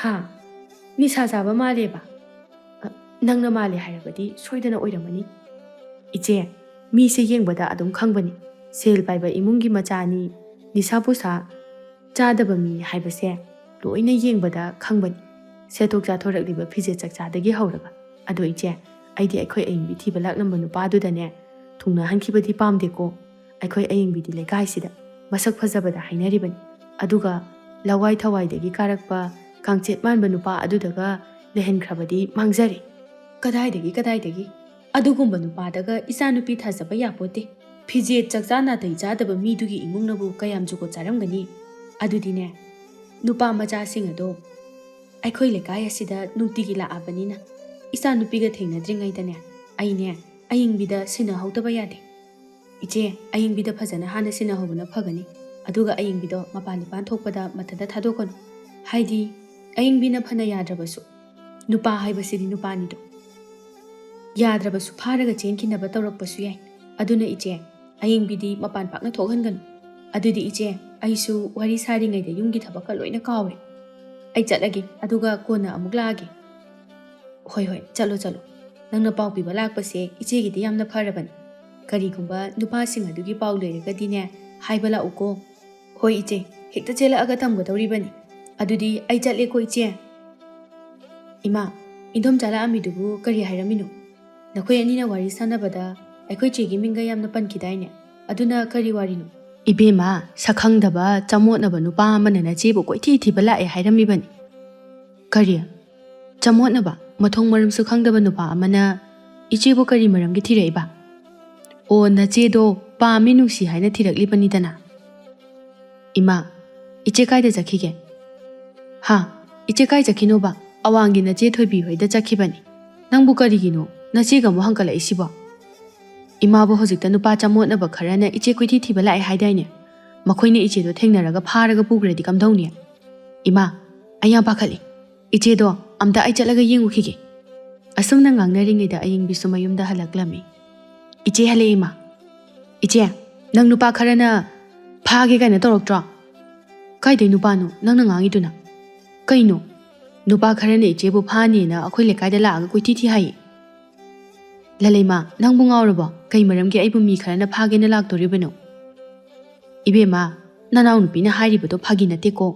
"ꯍꯥ? ꯅꯤꯁꯥ ꯆꯥꯕ ꯃꯥꯜꯂꯦꯕ?" "ꯑ, ꯅꯪꯅ ꯃꯥꯜꯂꯦ ꯍꯥꯏꯔꯕꯗꯤ ꯁꯣꯏꯗꯅ ꯑꯣꯏꯔꯝꯃꯅꯤ꯫" "ꯏꯆꯦ, ꯃꯤꯁꯦ ꯌꯦꯡꯕꯗ ꯑꯗꯨꯝ ꯈꯪꯕꯅꯤ꯫ ꯁꯦꯜ ꯄꯥꯏꯕ ꯏꯃꯨꯡꯒꯤ ꯃꯆꯥꯅꯤ, ꯅꯤꯁꯥ ꯄꯨꯁꯥ ꯆꯥꯗꯕ ꯃꯤ ꯍꯥꯏꯕꯁꯦ ꯂꯣꯏꯅ ꯌꯦꯡꯕꯗ ꯈꯪꯕꯅꯤ꯫ ꯁꯦꯠꯊꯣꯛ ꯆꯥꯊꯣꯔꯛꯂꯤꯕ ꯐꯤꯖꯦꯠ ꯆꯛꯆꯥꯗꯒꯤ ꯍꯧꯔꯒ꯫ ꯑꯗꯣ ꯏꯆꯦ, ꯑꯩꯗꯤ ꯑꯩꯈꯣꯏ ꯑꯌꯤꯡꯕꯤ ꯊꯤꯕ ꯂꯥꯛꯂꯝꯕ ꯅꯨꯄꯥꯗꯨꯗꯅꯦ ꯊꯨꯡꯅꯍꯟꯈꯤꯕꯗꯤ ꯄꯥꯝꯗꯦꯀꯣ꯫ ꯑꯩꯈꯣꯏ ꯑꯌꯤꯡꯕꯤꯗꯤ ꯂꯩꯀꯥꯏꯁꯤꯗ ꯃꯁꯛ ꯐꯖꯕꯗ ꯍꯥꯏꯅꯔꯤꯕꯅꯤ꯫ ꯑꯗꯨꯒ ꯂꯋꯥꯏ ꯊꯋꯥꯏꯗꯒꯤ ꯀꯥꯔꯛꯄ ꯀꯥꯡꯆꯦꯠ ꯃꯥꯟꯕ ꯅꯨꯄꯥ ꯑꯗꯨꯗꯒ ꯂꯩꯍꯟꯈ꯭ꯔꯕꯗꯤ ꯃꯥꯡꯖꯔꯦ꯫ ꯀꯗꯥꯏꯗꯒꯤ, ꯀꯗꯥꯏꯗꯒꯤ? ꯑꯗꯨꯒꯨꯝꯕ ꯅꯨꯄꯥꯗꯒ ꯏꯆꯥꯅꯨꯄꯤ ꯊꯥꯖꯕ ꯌꯥꯄꯣꯠꯇꯦ꯫ ꯐꯤꯖꯦꯠ ꯆꯥꯛꯆꯥ ꯅꯥꯇꯩ ꯆꯥꯗꯕ ꯃꯤꯗꯨꯒꯤ ꯏꯃꯨꯡꯅꯕꯨ ꯀꯌꯥꯝ ꯖꯨꯒꯣꯠ ꯆꯥꯔꯝꯒꯅꯤ? ꯑꯗꯨꯗꯤꯅꯦ, ꯅꯨꯄꯥ ꯃꯆꯥꯁꯤꯡ ꯑꯗꯣ ꯑꯩꯈꯣꯏ ꯂꯩꯀꯥꯏ ꯑꯁꯤꯗ ꯅꯨꯡꯇꯤꯒꯤ ꯂꯥꯛꯑꯕꯅꯤꯅ, ꯏꯆꯥꯅꯨꯄꯤꯒ ꯊꯦꯡꯅꯗ꯭ꯔꯤꯉꯩꯗꯅꯦ, ꯑꯩꯅꯦ ꯑꯌꯤꯡꯕꯤꯗ ꯁꯤꯟꯅꯍꯧꯗꯕ ꯌꯥꯗꯦ꯫ ꯏꯆꯦ, ꯑꯌꯤꯡꯕꯤꯗ ꯐꯖꯅ ꯍꯥꯟꯅ ꯁꯤꯟꯅꯍꯧꯕꯅ ꯐꯒꯅꯤ꯫ ꯑꯗꯨꯒ ꯑꯌꯤꯡꯕꯤꯗꯣ ꯃꯄꯥꯟ ꯏꯄꯥꯟ ꯊꯣꯛꯄꯗ ꯃꯊꯟꯇ ꯊꯥꯗꯣꯛꯀꯅꯨ꯫ ꯍꯥꯏꯗꯤ, ꯑꯌꯤꯡꯕꯤꯅ ꯐꯅ ꯌꯥꯗ꯭ꯔꯕꯁꯨ, ꯅꯨꯄꯥ ꯍꯥꯏꯕꯁꯤꯗꯤ ꯅꯨꯄꯥꯅꯤꯗꯣ꯫ ꯌꯥꯗ꯭ꯔꯕꯁꯨ ꯐꯥꯔꯒ ꯆꯦꯟꯈꯤꯅꯕ ꯇꯧꯔꯛꯄꯁꯨ ꯌꯥꯏ꯫ ꯑꯗꯨꯅ ꯏꯆꯦ, ꯑꯌꯤꯡꯕꯤꯗꯤ ꯃꯄꯥꯟ ꯄꯥꯛꯅ ꯊꯣꯛꯍꯟꯒꯅꯨ꯫ ꯑꯗꯨꯗꯤ ꯏꯆꯦ, ꯑꯩꯁꯨ ꯋꯥꯔꯤ ꯁꯥꯔꯤꯉꯩꯗ ꯌꯨꯝꯒꯤ ꯊꯕꯛꯀ ꯂꯣꯏꯅ ꯀꯥꯎꯔꯦ꯫ ꯑꯩ ꯆꯠꯂꯒꯦ, ꯑꯗꯨꯒ ꯀꯣꯟꯅ ꯑꯃꯨꯛ ꯂꯥꯛꯑꯒꯦ꯫ ꯍꯣꯏ, ꯍꯣꯏ, ꯆꯠꯂꯣ, ꯆꯠꯂꯣ꯫ ꯅꯪꯅ ꯄꯥꯎ ꯄꯤꯕ ꯂꯥꯛꯄꯁꯦ ꯏꯆꯦꯒꯤꯗꯤ ꯌꯥꯝꯅ ꯐꯔꯕꯅꯤ꯫ ꯀꯔꯤꯒꯨꯝꯕ ꯅꯨꯄꯥꯁꯤꯡ ꯑꯗꯨꯒꯤ ꯄꯥꯎ ꯂꯩꯔꯒꯗꯤꯅꯦ, ꯍꯥꯏꯕ ꯂꯥꯛꯎꯀꯣ꯫ ꯍꯣꯏ ꯏꯆꯦ, ꯍꯦꯛꯇ ꯆꯦꯜꯂꯛꯑꯒ ꯇꯝꯒꯗꯧꯔꯤꯕꯅꯤ꯫ ꯑꯗꯨꯗꯤ ꯑꯩ ꯆꯠꯂꯦꯀꯣ ꯏꯆꯦ꯫ ꯏꯃꯥ, ꯏꯟꯗꯣꯝꯆꯥ ꯂꯥꯛꯑꯝꯃꯤꯗꯨꯕꯨ ꯀꯔꯤ ꯍꯥꯏꯔꯝꯃꯤꯅꯣ? ꯅꯈꯣꯏ ꯑꯅꯤꯅ ꯋꯥꯔꯤ ꯁꯥꯟꯅꯕꯗ ꯑꯩꯈꯣꯏ ꯆꯦꯒꯤ ꯃꯤꯡꯒ ꯌꯥꯝꯅ ꯄꯟꯈꯤꯗꯥꯏꯅꯦ? ꯑꯗꯨꯅ ꯀꯔꯤ ꯋꯥꯔꯤꯅꯣ? ꯏꯕꯦꯝꯃ, ꯁꯛꯈꯪꯗꯕ ꯆꯃꯣꯠꯅꯕ ꯅꯨꯄꯥ ꯑꯃꯅ ꯅꯆꯦꯕꯨ ꯀꯣꯏꯊꯤ ꯊꯤꯕ ꯂꯥꯛꯑꯦ ꯍꯥꯏꯔꯝꯃꯤꯕꯅꯤ꯫ ꯀꯔꯤ? ꯆꯃꯣꯠꯅꯕ, ꯃꯊꯣꯡ ꯃꯔꯝꯁꯨ ꯈꯪꯗꯕ ꯅꯨꯄꯥ ꯑꯃꯅ ꯏꯆꯦꯕꯨ ꯀꯔꯤ ꯃꯔꯝꯒꯤ ꯊꯤꯔꯛꯏꯕ? ꯑꯣ, ꯅꯆꯦꯗꯣ ꯄꯥꯝꯃꯤ ꯅꯨꯡꯁꯤ ꯍꯥꯏꯅ ꯊꯤꯔꯛꯂꯤꯕꯅꯤꯗꯅ꯫ ꯏꯃꯥ, ꯏꯆꯦ ꯀꯥꯏꯗ ꯆꯠꯈꯤꯒꯦ? ꯍꯥ? ꯏꯆꯦ ꯀꯥꯏ ꯆꯠꯈꯤꯅꯣꯕ? ꯑꯋꯥꯡꯒꯤ ꯅꯆꯦ ꯊꯣꯏꯕꯤ ꯍꯣꯏꯗ ꯆꯠꯈꯤꯕꯅꯤ꯫ ꯅꯪꯕꯨ ꯀꯔꯤꯒꯤꯅꯣ ꯅꯆꯦꯒ ꯑꯃꯨꯛ ꯍꯪꯀꯠꯂꯛꯏꯁꯤꯕꯣ? ꯏꯃꯥꯕꯨ ꯍꯧꯖꯤꯛꯇ ꯅꯨꯄꯥ ꯆꯃꯣꯠꯅꯕ ꯈꯔꯅ ꯏꯆꯦ ꯀꯣꯏꯊꯤ ꯊꯤꯕ ꯂꯥꯛꯑꯦ ꯍꯥꯏꯗꯥꯏꯅꯦ? ꯃꯈꯣꯏꯅ ꯏꯆꯦꯗꯣ ꯊꯦꯡꯅꯔꯒ ꯐꯥꯔꯒ ꯄꯨꯈ꯭ꯔꯗꯤ ꯀꯝꯗꯧꯅꯤ? ꯏꯃꯥ, ꯑꯩ ꯌꯥꯝ ꯄꯥꯈꯠꯂꯤ꯫ ꯏꯆꯦꯗꯣ ꯑꯝꯇ ꯑꯩ ꯆꯠꯂꯒ ꯌꯦꯡꯉꯨꯈꯤꯒꯦ꯫ ꯑꯁꯨꯝꯅ ꯉꯥꯡꯅꯔꯤꯉꯩꯗ ꯑꯌꯤꯡꯕꯤꯁꯨ ꯃꯌꯨꯝꯗ ꯍꯜꯂꯛꯂꯝꯃꯤ꯫ ꯏꯆꯦ ꯍꯜꯂꯛꯑꯦ ꯏꯃꯥ꯫ ꯏꯆꯦ, ꯅꯪ ꯅꯨꯄꯥ ꯈꯔꯅ ꯐꯥꯒꯦ ꯀꯥꯏꯅ ꯇꯧꯔꯛꯇ꯭ꯔꯣ? ꯀꯥꯏꯗꯩ ꯅꯨꯄꯥꯅꯣ ꯅꯪꯅ ꯉꯥꯡꯉꯤꯗꯨꯅ? ꯀꯩꯅꯣ? ꯅꯨꯄꯥ ꯈꯔꯅ ꯏꯆꯦꯕꯨ ꯐꯥꯅꯦꯅ ꯑꯩꯈꯣꯏ ꯂꯩꯀꯥꯏꯗ ꯂꯥꯛꯑꯒ ꯀꯣꯏꯊꯤ ꯊꯤ ꯍꯥꯏꯌꯦ꯫ ꯂꯂꯩꯃ, ꯅꯪꯕꯨ ꯉꯥꯎꯔꯕꯣ? ꯀꯩ ꯃꯔꯝꯒꯤ ꯑꯩꯕꯨ ꯃꯤ ꯈꯔꯅ ꯐꯥꯒꯦꯅ ꯂꯥꯛꯇꯣꯔꯤꯕꯅꯣ? ꯏꯕꯦꯝꯃ, ꯅꯅꯥꯎꯅꯨꯄꯤꯅ ꯍꯥꯏꯔꯤꯕꯗꯣ ꯐꯥꯒꯤ ꯅꯠꯇꯦꯀꯣ꯫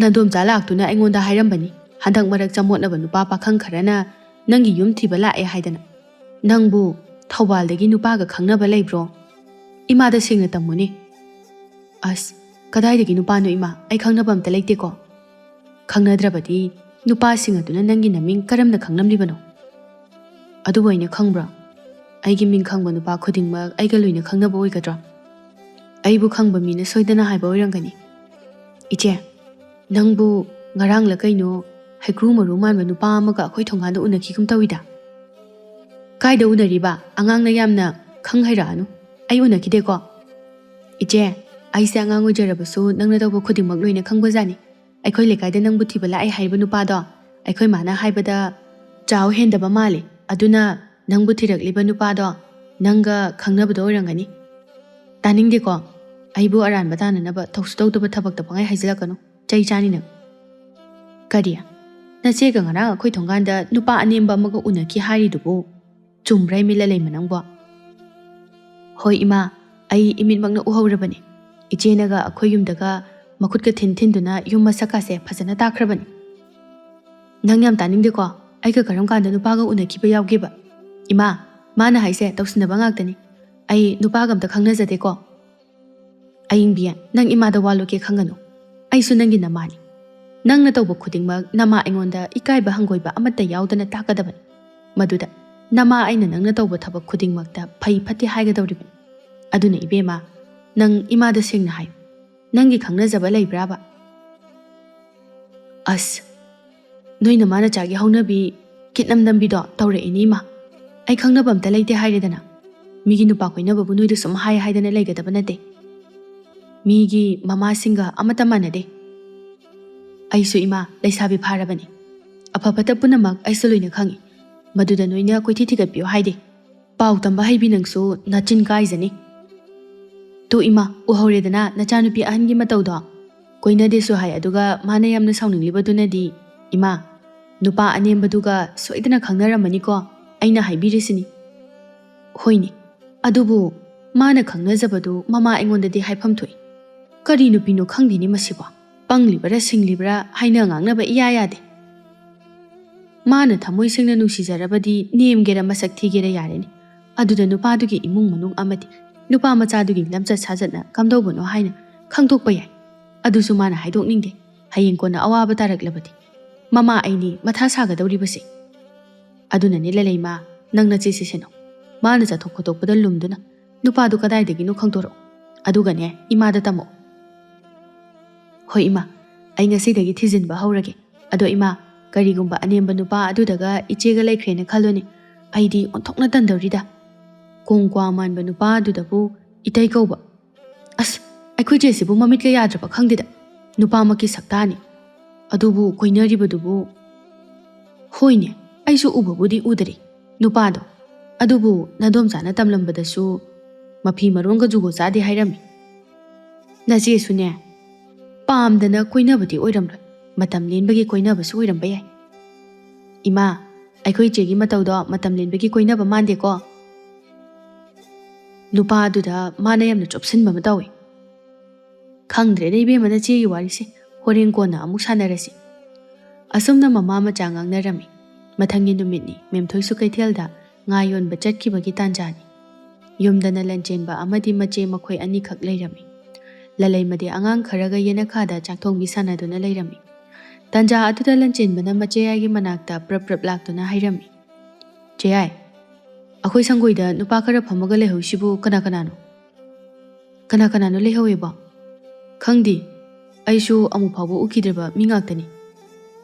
ꯅꯗꯣꯝꯆꯥ ꯂꯥꯛꯇꯨꯅ ꯑꯩꯉꯣꯟꯗ ꯍꯥꯏꯔꯝꯕꯅꯤ, ꯍꯟꯗꯛ ꯃꯔꯛ ꯆꯃꯣꯠꯅꯕ ꯅꯨꯄꯥ ꯄꯥꯈꯪ ꯈꯔꯅ ꯅꯪꯒꯤ ꯌꯨꯝ ꯊꯤꯕ ꯂꯥꯛꯑꯦ ꯍꯥꯏꯗꯅ꯫ ꯅꯪꯕꯨ ꯊꯧꯕꯥꯜꯗꯒꯤ ꯅꯨꯄꯥꯒ ꯈꯪꯅꯕ ꯂꯩꯕ꯭ꯔꯣ? ꯏꯃꯥꯗ ꯁꯦꯡꯅ ꯇꯝꯃꯨꯅꯦ꯫ ꯑꯁ, ꯀꯗꯥꯏꯗꯒꯤ ꯅꯨꯄꯥꯅꯣ ꯏꯃꯥ? ꯑꯩ ꯈꯪꯅꯕ ꯑꯝꯇ ꯂꯩꯇꯦꯀꯣ꯫ ꯈꯪꯅꯗ꯭ꯔꯕꯗꯤ ꯅꯨꯄꯥꯁꯤꯡ ꯑꯗꯨꯅ ꯅꯪꯒꯤ ꯅꯃꯤꯡ ꯀꯔꯝꯅ ꯈꯪꯂꯝꯂꯤꯕꯅꯣ? ꯑꯗꯨꯕꯨ ꯑꯩꯅ ꯈꯪꯕ꯭ꯔꯣ? ꯑꯩꯒꯤ ꯃꯤꯡ ꯈꯪꯕ ꯅꯨꯄꯥ ꯈꯨꯗꯤꯡꯃꯛ ꯑꯩꯒ ꯂꯣꯏꯅ ꯈꯪꯅꯕ ꯑꯣꯏꯒꯗ꯭ꯔꯣ? ꯑꯩꯕꯨ ꯈꯪꯕ ꯃꯤꯅ ꯁꯣꯏꯗꯅ ꯍꯥꯏꯕ ꯑꯣꯏꯔꯝꯒꯅꯤ꯫ ꯏꯆꯦ, ꯅꯪꯕꯨ ꯉꯔꯥꯡꯂ ꯀꯩꯅꯣ ꯍꯩꯀ꯭ꯔꯨ ꯃꯔꯨ ꯃꯥꯟꯕ ꯅꯨꯄꯥ ꯑꯃꯒ ꯑꯩꯈꯣꯏ ꯊꯣꯡꯒꯥꯟꯗ ꯎꯅꯈꯤꯒꯨꯝ ꯇꯧꯏꯗ꯫ ꯀꯥꯏꯗ ꯎꯅꯔꯤꯕ? ꯑꯉꯥꯡꯅ ꯌꯥꯝꯅ ꯈꯪ ꯍꯩꯔꯛꯑꯅꯨ꯫ ꯑꯩ ꯎꯅꯈꯤꯗꯦꯀꯣ꯫ ꯏꯆꯦ, ꯑꯩꯁꯦ ꯑꯉꯥꯡ ꯑꯣꯏꯖꯔꯕꯁꯨ ꯅꯪꯅ ꯇꯧꯕ ꯈꯨꯗꯤꯡꯃꯛ ꯂꯣꯏꯅ ꯈꯪꯕꯖꯥꯠꯅꯤ꯫ ꯑꯩꯈꯣꯏ ꯂꯩꯀꯥꯏꯗ ꯅꯪꯕꯨ ꯊꯤꯕ ꯂꯥꯛꯑꯦ ꯍꯥꯏꯔꯤꯕ ꯅꯨꯄꯥꯗꯣ, ꯑꯩꯈꯣꯏ ꯃꯥꯅ ꯍꯥꯏꯕꯗ ꯆꯥꯎ ꯍꯦꯟꯗꯕ ꯃꯥꯜꯂꯤ꯫ ꯑꯗꯨꯅ ꯅꯪꯕꯨ ꯊꯤꯔꯛꯂꯤꯕ ꯅꯨꯄꯥꯗꯣ ꯅꯪꯒ ꯈꯪꯅꯕꯗꯣ ꯑꯣꯏꯔꯝꯒꯅꯤ꯫ ꯇꯥꯅꯤꯡꯗꯦꯀꯣ꯫ ꯑꯩꯕꯨ ꯑꯔꯥꯟꯕ ꯇꯥꯅꯅꯕ ꯊꯧꯁꯨ ꯇꯧꯗꯕ ꯊꯕꯛꯇ ꯄꯪꯍꯥꯏ ꯍꯥꯏꯖꯤꯜꯂꯛꯀꯅꯨ꯫ ꯆꯩ ꯆꯥꯅꯤ ꯅꯪ꯫ ꯀꯔꯤ? ꯅꯆꯦꯒ ꯉꯔꯥꯡ ꯑꯩꯈꯣꯏ ꯊꯣꯡꯒꯥꯟꯗ ꯅꯨꯄꯥ ꯑꯅꯦꯝꯕ ꯑꯃꯒ ꯎꯅꯈꯤ ꯍꯥꯏꯔꯤꯗꯨꯕꯨ ꯆꯨꯝꯕ꯭ꯔꯥ, ꯏꯃꯤꯠꯂ ꯂꯩꯃ ꯅꯪꯕꯣ? ꯍꯣꯏ ꯏꯃꯥ, ꯑꯩ ꯏꯃꯤꯠꯃꯛꯅ ꯎꯍꯧꯔꯕꯅꯤ꯫ ꯏꯆꯦꯅꯒ ꯑꯩꯈꯣꯏ ꯌꯨꯝꯗꯒ ꯃꯈꯨꯠꯀ ꯊꯤꯟ ꯊꯤꯟꯗꯨꯅ ꯌꯨꯝ ꯃꯁꯛꯀꯥꯁꯦ ꯐꯖꯅ ꯇꯥꯛꯈ꯭ꯔꯕꯅꯤ꯫ ꯅꯪ ꯌꯥꯝ ꯇꯥꯅꯤꯡꯗꯦꯀꯣ꯫ ꯑꯩꯒ ꯀꯔꯝ ꯀꯥꯟꯗ ꯅꯨꯄꯥꯒ ꯎꯅꯈꯤꯕ ꯌꯥꯎꯒꯦꯕ? ꯏꯃꯥ, ꯃꯥꯅ ꯍꯥꯏꯁꯦ ꯇꯧꯁꯤꯟꯅꯕ ꯉꯥꯛꯇꯅꯤ꯫ ꯑꯩ ꯅꯨꯄꯥꯒ ꯑꯝꯇ ꯈꯪꯅꯖꯗꯦꯀꯣ꯫ ꯑꯌꯤꯡꯕꯤ, ꯅꯪ ꯏꯃꯥꯗ ꯋꯥ ꯂꯣꯠꯀꯦ ꯈꯪꯒꯅꯨ꯫ ꯑꯩꯁꯨ ꯅꯪꯒꯤ ꯅꯃꯥꯅꯤ꯫ ꯅꯪꯅ ꯇꯧꯕ ꯈꯨꯗꯤꯡꯃꯛ ꯅꯃꯥ ꯑꯩꯉꯣꯟꯗ ꯏꯀꯥꯏꯕ ꯍꯪꯒꯣꯏꯕ ꯑꯃꯠꯇ ꯌꯥꯎꯗꯅ ꯇꯥꯛꯀꯗꯕꯅꯤ꯫ ꯃꯗꯨꯗ ꯅꯃꯥ ꯑꯩꯅ ꯅꯪꯅ ꯇꯧꯕ ꯊꯕꯛ ꯈꯨꯗꯤꯡꯃꯛꯇ ꯐꯩ ꯐꯠꯇꯦ ꯍꯥꯏꯒꯗꯧꯔꯤꯕꯅꯤ꯫ ꯑꯗꯨꯅ ꯏꯕꯦꯝꯃ, ꯅꯪ ꯏꯃꯥꯗ ꯁꯦꯡꯅ ꯍꯥꯏꯌꯨ꯫ ꯅꯪꯒꯤ ꯈꯪꯅꯖꯕ ꯂꯩꯕ꯭ꯔꯥꯕ? ꯑꯁ, ꯅꯣꯏ ꯅꯃꯥ ꯅꯆꯥꯒꯤ ꯍꯧꯅꯕꯤ ꯀꯤꯠꯅꯝ ꯅꯝꯕꯤꯗꯣ ꯇꯧꯔꯛꯏꯅꯦ ꯏꯃꯥ꯫ ꯑꯩ ꯈꯪꯅꯕ ꯑꯝꯇ ꯂꯩꯇꯦ ꯍꯥꯏꯔꯦꯗꯅ꯫ ꯃꯤꯒꯤ ꯅꯨꯄꯥ ꯀꯣꯏꯅꯕꯕꯨ ꯅꯣꯏꯗ ꯁꯨꯝ ꯍꯥꯏ ꯍꯥꯏꯗꯅ ꯂꯩꯒꯗꯕ ꯅꯠꯇꯦ꯫ ꯃꯤꯒꯤ ꯃꯃꯥꯁꯤꯡꯒ ꯑꯃꯠꯇ ꯃꯥꯟꯅꯗꯦ꯫ ꯑꯩꯁꯨ ꯏꯃꯥ, ꯂꯩꯁꯥꯕꯤ ꯐꯥꯔꯕꯅꯤ꯫ ꯑꯐ ꯐꯠꯇ ꯄꯨꯝꯅꯃꯛ ꯑꯩꯁꯨ ꯂꯣꯏꯅ ꯈꯪꯏ꯫ ꯃꯗꯨꯗ ꯅꯣꯏꯅ ꯀꯣꯏꯊꯤ ꯊꯤꯒꯠꯄꯤꯌꯨ ꯍꯥꯏꯗꯦ꯫ ꯄꯥꯎ ꯇꯝꯕ ꯍꯩꯕꯤ ꯅꯪꯁꯨ ꯅꯆꯤꯟ ꯀꯥꯏꯖꯅꯤ꯫ ꯇꯨ ꯏꯃꯥ, ꯎꯍꯧꯔꯦꯗꯅ ꯅꯆꯥꯅꯨꯄꯤ ꯑꯍꯟꯒꯤ ꯃꯇꯧꯗꯣ? ꯀꯣꯏꯅꯗꯦꯁꯨ ꯍꯥꯏ, ꯑꯗꯨꯒ ꯃꯥꯅ ꯌꯥꯝꯅ ꯁꯥꯎꯅꯤꯡꯂꯤꯕꯗꯨꯅꯗꯤ, ꯏꯃꯥ, ꯅꯨꯄꯥ ꯑꯅꯦꯝꯕꯗꯨꯒ ꯁꯣꯏꯗꯅ ꯈꯪꯅꯔꯝꯃꯅꯤꯀꯣ, ꯑꯩꯅ ꯍꯥꯏꯕꯤꯔꯤꯁꯤꯅꯤ꯫ ꯍꯣꯏꯅꯦ, ꯑꯗꯨꯕꯨ ꯃꯥꯅ ꯈꯪꯅꯖꯕꯗꯨ ꯃꯃꯥ ꯑꯩꯉꯣꯟꯗꯗꯤ ꯍꯥꯏꯐꯝ ꯊꯣꯛꯏ꯫ ꯀꯔꯤ ꯅꯨꯄꯤꯅꯣ ꯈꯪꯗꯦꯅꯦ ꯃꯁꯤꯕꯣ, ꯄꯪꯂꯤꯕꯔꯥ ꯁꯤꯡꯂꯤꯕꯔꯥ ꯍꯥꯏꯅ ꯉꯥꯡꯅꯕ ꯏꯌꯥ ꯌꯥꯗꯦ꯫ ꯃꯥꯅ ꯊꯃꯣꯏ ꯁꯦꯡꯅ ꯅꯨꯡꯁꯤꯖꯔꯕꯗꯤ ꯅꯦꯝꯒꯦꯔꯥ ꯃꯁꯛ ꯊꯤꯒꯦꯔꯥ ꯌꯥꯔꯦꯅꯦ꯫ ꯑꯗꯨꯗ ꯅꯨꯄꯥꯗꯨꯒꯤ ꯏꯃꯨꯡ ꯃꯅꯨꯡ ꯑꯃꯗꯤ ꯅꯨꯄꯥ ꯃꯆꯥꯗꯨꯒꯤ ꯂꯝꯆꯠ ꯁꯥꯖꯠꯅ ꯀꯝꯗꯧꯕꯅꯣ ꯍꯥꯏꯅ ꯈꯪꯗꯣꯛꯄ ꯌꯥꯏ꯫ ꯑꯗꯨꯁꯨ ꯃꯥꯅ ꯍꯥꯏꯗꯣꯛꯅꯤꯡꯗꯦ꯫ ꯍꯌꯦꯡ ꯀꯣꯟꯅ ꯑꯋꯥꯕ ꯇꯥꯔꯛꯂꯕꯗꯤ ꯃꯃꯥ ꯑꯩꯅꯤ ꯃꯊꯥ ꯁꯥꯒꯗꯧꯔꯤꯕꯁꯦ꯫ ꯑꯗꯨꯅꯅꯦ ꯂꯂꯩꯃ, ꯅꯪ ꯅꯆꯦꯁꯦ ꯁꯦꯟꯅꯧ꯫ ꯃꯥꯅ ꯆꯠꯊꯣꯛ ꯈꯣꯠꯇꯣꯛꯄꯗ ꯂꯨꯝꯗꯨꯅ ꯅꯨꯄꯥꯗꯨ ꯀꯗꯥꯏꯗꯒꯤꯅꯣ ꯈꯪꯗꯣꯔꯛꯑꯣ꯫ ꯑꯗꯨꯒꯅꯦ ꯏꯃꯥꯗ ꯇꯝꯃꯛꯑꯣ꯫ ꯍꯣꯏ ꯏꯃꯥ, ꯑꯩ ꯉꯁꯤꯗꯒꯤ ꯊꯤꯖꯤꯟꯕ ꯍꯧꯔꯒꯦ꯫ ꯑꯗꯣ ꯏꯃꯥ, ꯀꯔꯤꯒꯨꯝꯕ ꯑꯅꯦꯝꯕ ꯅꯨꯄꯥ ꯑꯗꯨꯗꯒ ꯏꯆꯦꯒ ꯂꯩꯈ꯭ꯔꯦꯅ ꯈꯜꯂꯨꯅꯦ, ꯑꯩꯗꯤ ꯑꯣꯟꯊꯣꯛꯅ ꯇꯟꯗꯧꯔꯤꯗ꯫ ꯀꯣꯡ ꯀ꯭ꯋꯥ ꯃꯥꯟꯕ ꯅꯨꯄꯥ ꯑꯗꯨꯗꯕꯨ ꯏꯇꯩ ꯀꯧꯕ꯫ ꯑꯁ, ꯑꯩꯈꯣꯏ ꯆꯦꯁꯤꯕꯨ ꯃꯃꯤꯠꯀ ꯌꯥꯗ꯭ꯔꯕ ꯈꯪꯗꯦꯗ꯫ ꯅꯨꯄꯥꯃꯛꯀꯤ ꯁꯛꯇꯥꯅꯤ꯫ ꯑꯗꯨꯕꯨ ꯀꯣꯏꯅꯔꯤꯕꯗꯨꯕꯨ? ꯍꯣꯏꯅꯦ, ꯑꯩꯁꯨ ꯎꯕꯕꯨꯗꯤ ꯎꯗꯔꯤ ꯅꯨꯄꯥꯗꯣ꯫ ꯑꯗꯨꯕꯨ ꯅꯗꯣꯝꯆꯥꯅ ꯇꯝꯂꯝꯕꯗꯁꯨ ꯃꯐꯤ ꯃꯔꯣꯟꯒ ꯖꯨꯒꯣꯠ ꯆꯥꯗꯦ ꯍꯥꯏꯔꯝꯃꯤ꯫ ꯅꯆꯦꯁꯨꯅꯦ, ꯄꯥꯝꯗꯅ ꯀꯣꯏꯅꯕꯗꯤ ꯑꯣꯏꯔꯝꯂꯣꯏ, ꯃꯇꯝ ꯂꯦꯟꯕꯒꯤ ꯀꯣꯏꯅꯕꯁꯨ ꯑꯣꯏꯔꯝꯕ ꯌꯥꯏ꯫ ꯏꯃꯥ, ꯑꯩꯈꯣꯏ ꯏꯆꯦꯒꯤ ꯃꯇꯧꯗꯣ ꯃꯇꯝ ꯂꯦꯟꯕꯒꯤ ꯀꯣꯏꯅꯕ ꯃꯥꯟꯗꯦꯀꯣ꯫ ꯅꯨꯄꯥꯗꯨꯗ ꯃꯥꯅ ꯌꯥꯝꯅ ꯆꯣꯞꯁꯤꯟꯕ ꯑꯃ ꯇꯧꯏ꯫ ꯈꯪꯗ꯭ꯔꯦꯗ ꯏꯕꯦꯝꯃ, ꯅꯆꯦꯒꯤ ꯋꯥꯔꯤꯁꯦ꯫ ꯍꯣꯔꯦꯟ ꯀꯣꯟꯅ ꯑꯃꯨꯛ ꯁꯥꯟꯅꯔꯁꯤ꯫ ꯑꯁꯨꯝꯅ ꯃꯃꯥ ꯃꯆꯥ ꯉꯥꯡꯅꯔꯝꯃꯤ꯫ ꯃꯊꯪꯒꯤ ꯅꯨꯃꯤꯠꯅꯤ꯫ ꯃꯦꯝꯊꯣꯏꯁꯨ ꯀꯩꯊꯦꯜꯗ ꯉꯥ ꯌꯣꯟꯕ ꯆꯠꯈꯤꯕꯒꯤ ꯇꯥꯟꯖꯥꯅꯤ꯫ ꯌꯨꯝꯗꯅ ꯂꯟꯆꯦꯟꯕ ꯑꯃꯗꯤ ꯃꯆꯦ ꯃꯈꯣꯏ ꯑꯅꯤꯈꯛ ꯂꯩꯔꯝꯃꯤ꯫ ꯂꯂꯩꯃꯗꯤ ꯑꯉꯥꯡ ꯈꯔꯒ ꯌꯦꯅꯈꯥꯗ ꯆꯥꯛꯊꯣꯡꯕꯤ ꯁꯥꯟꯅꯗꯨꯅ ꯂꯩꯔꯝꯃꯤ꯫ ꯇꯥꯟꯖꯥ ꯑꯗꯨꯗ ꯂꯟꯆꯦꯟꯕꯅ ꯃꯆꯦꯌꯥꯏꯒꯤ ꯃꯅꯥꯛꯇ ꯄ꯭ꯔꯞ ꯄ꯭ꯔꯞ ꯂꯥꯛꯇꯨꯅ ꯍꯥꯏꯔꯝꯃꯤ, "ꯆꯦꯌꯥꯏ, ꯑꯩꯈꯣꯏ ꯁꯪꯒꯣꯏꯗ ꯅꯨꯄꯥ ꯈꯔ ꯐꯝꯃꯒ ꯂꯩꯍꯧꯔꯤꯁꯤꯕꯨ ꯀꯅꯥ ꯀꯅꯥꯅꯣ?" "ꯀꯅꯥ ꯀꯅꯥꯅꯣ ꯂꯩꯍꯧꯋꯦꯕꯣ?" "ꯈꯪꯗꯦ, ꯑꯩꯁꯨ ꯑꯃꯨꯛ ꯐꯥꯎꯕ ꯎꯈꯤꯗ꯭ꯔꯕ ꯃꯤ ꯉꯥꯛꯇꯅꯤ꯫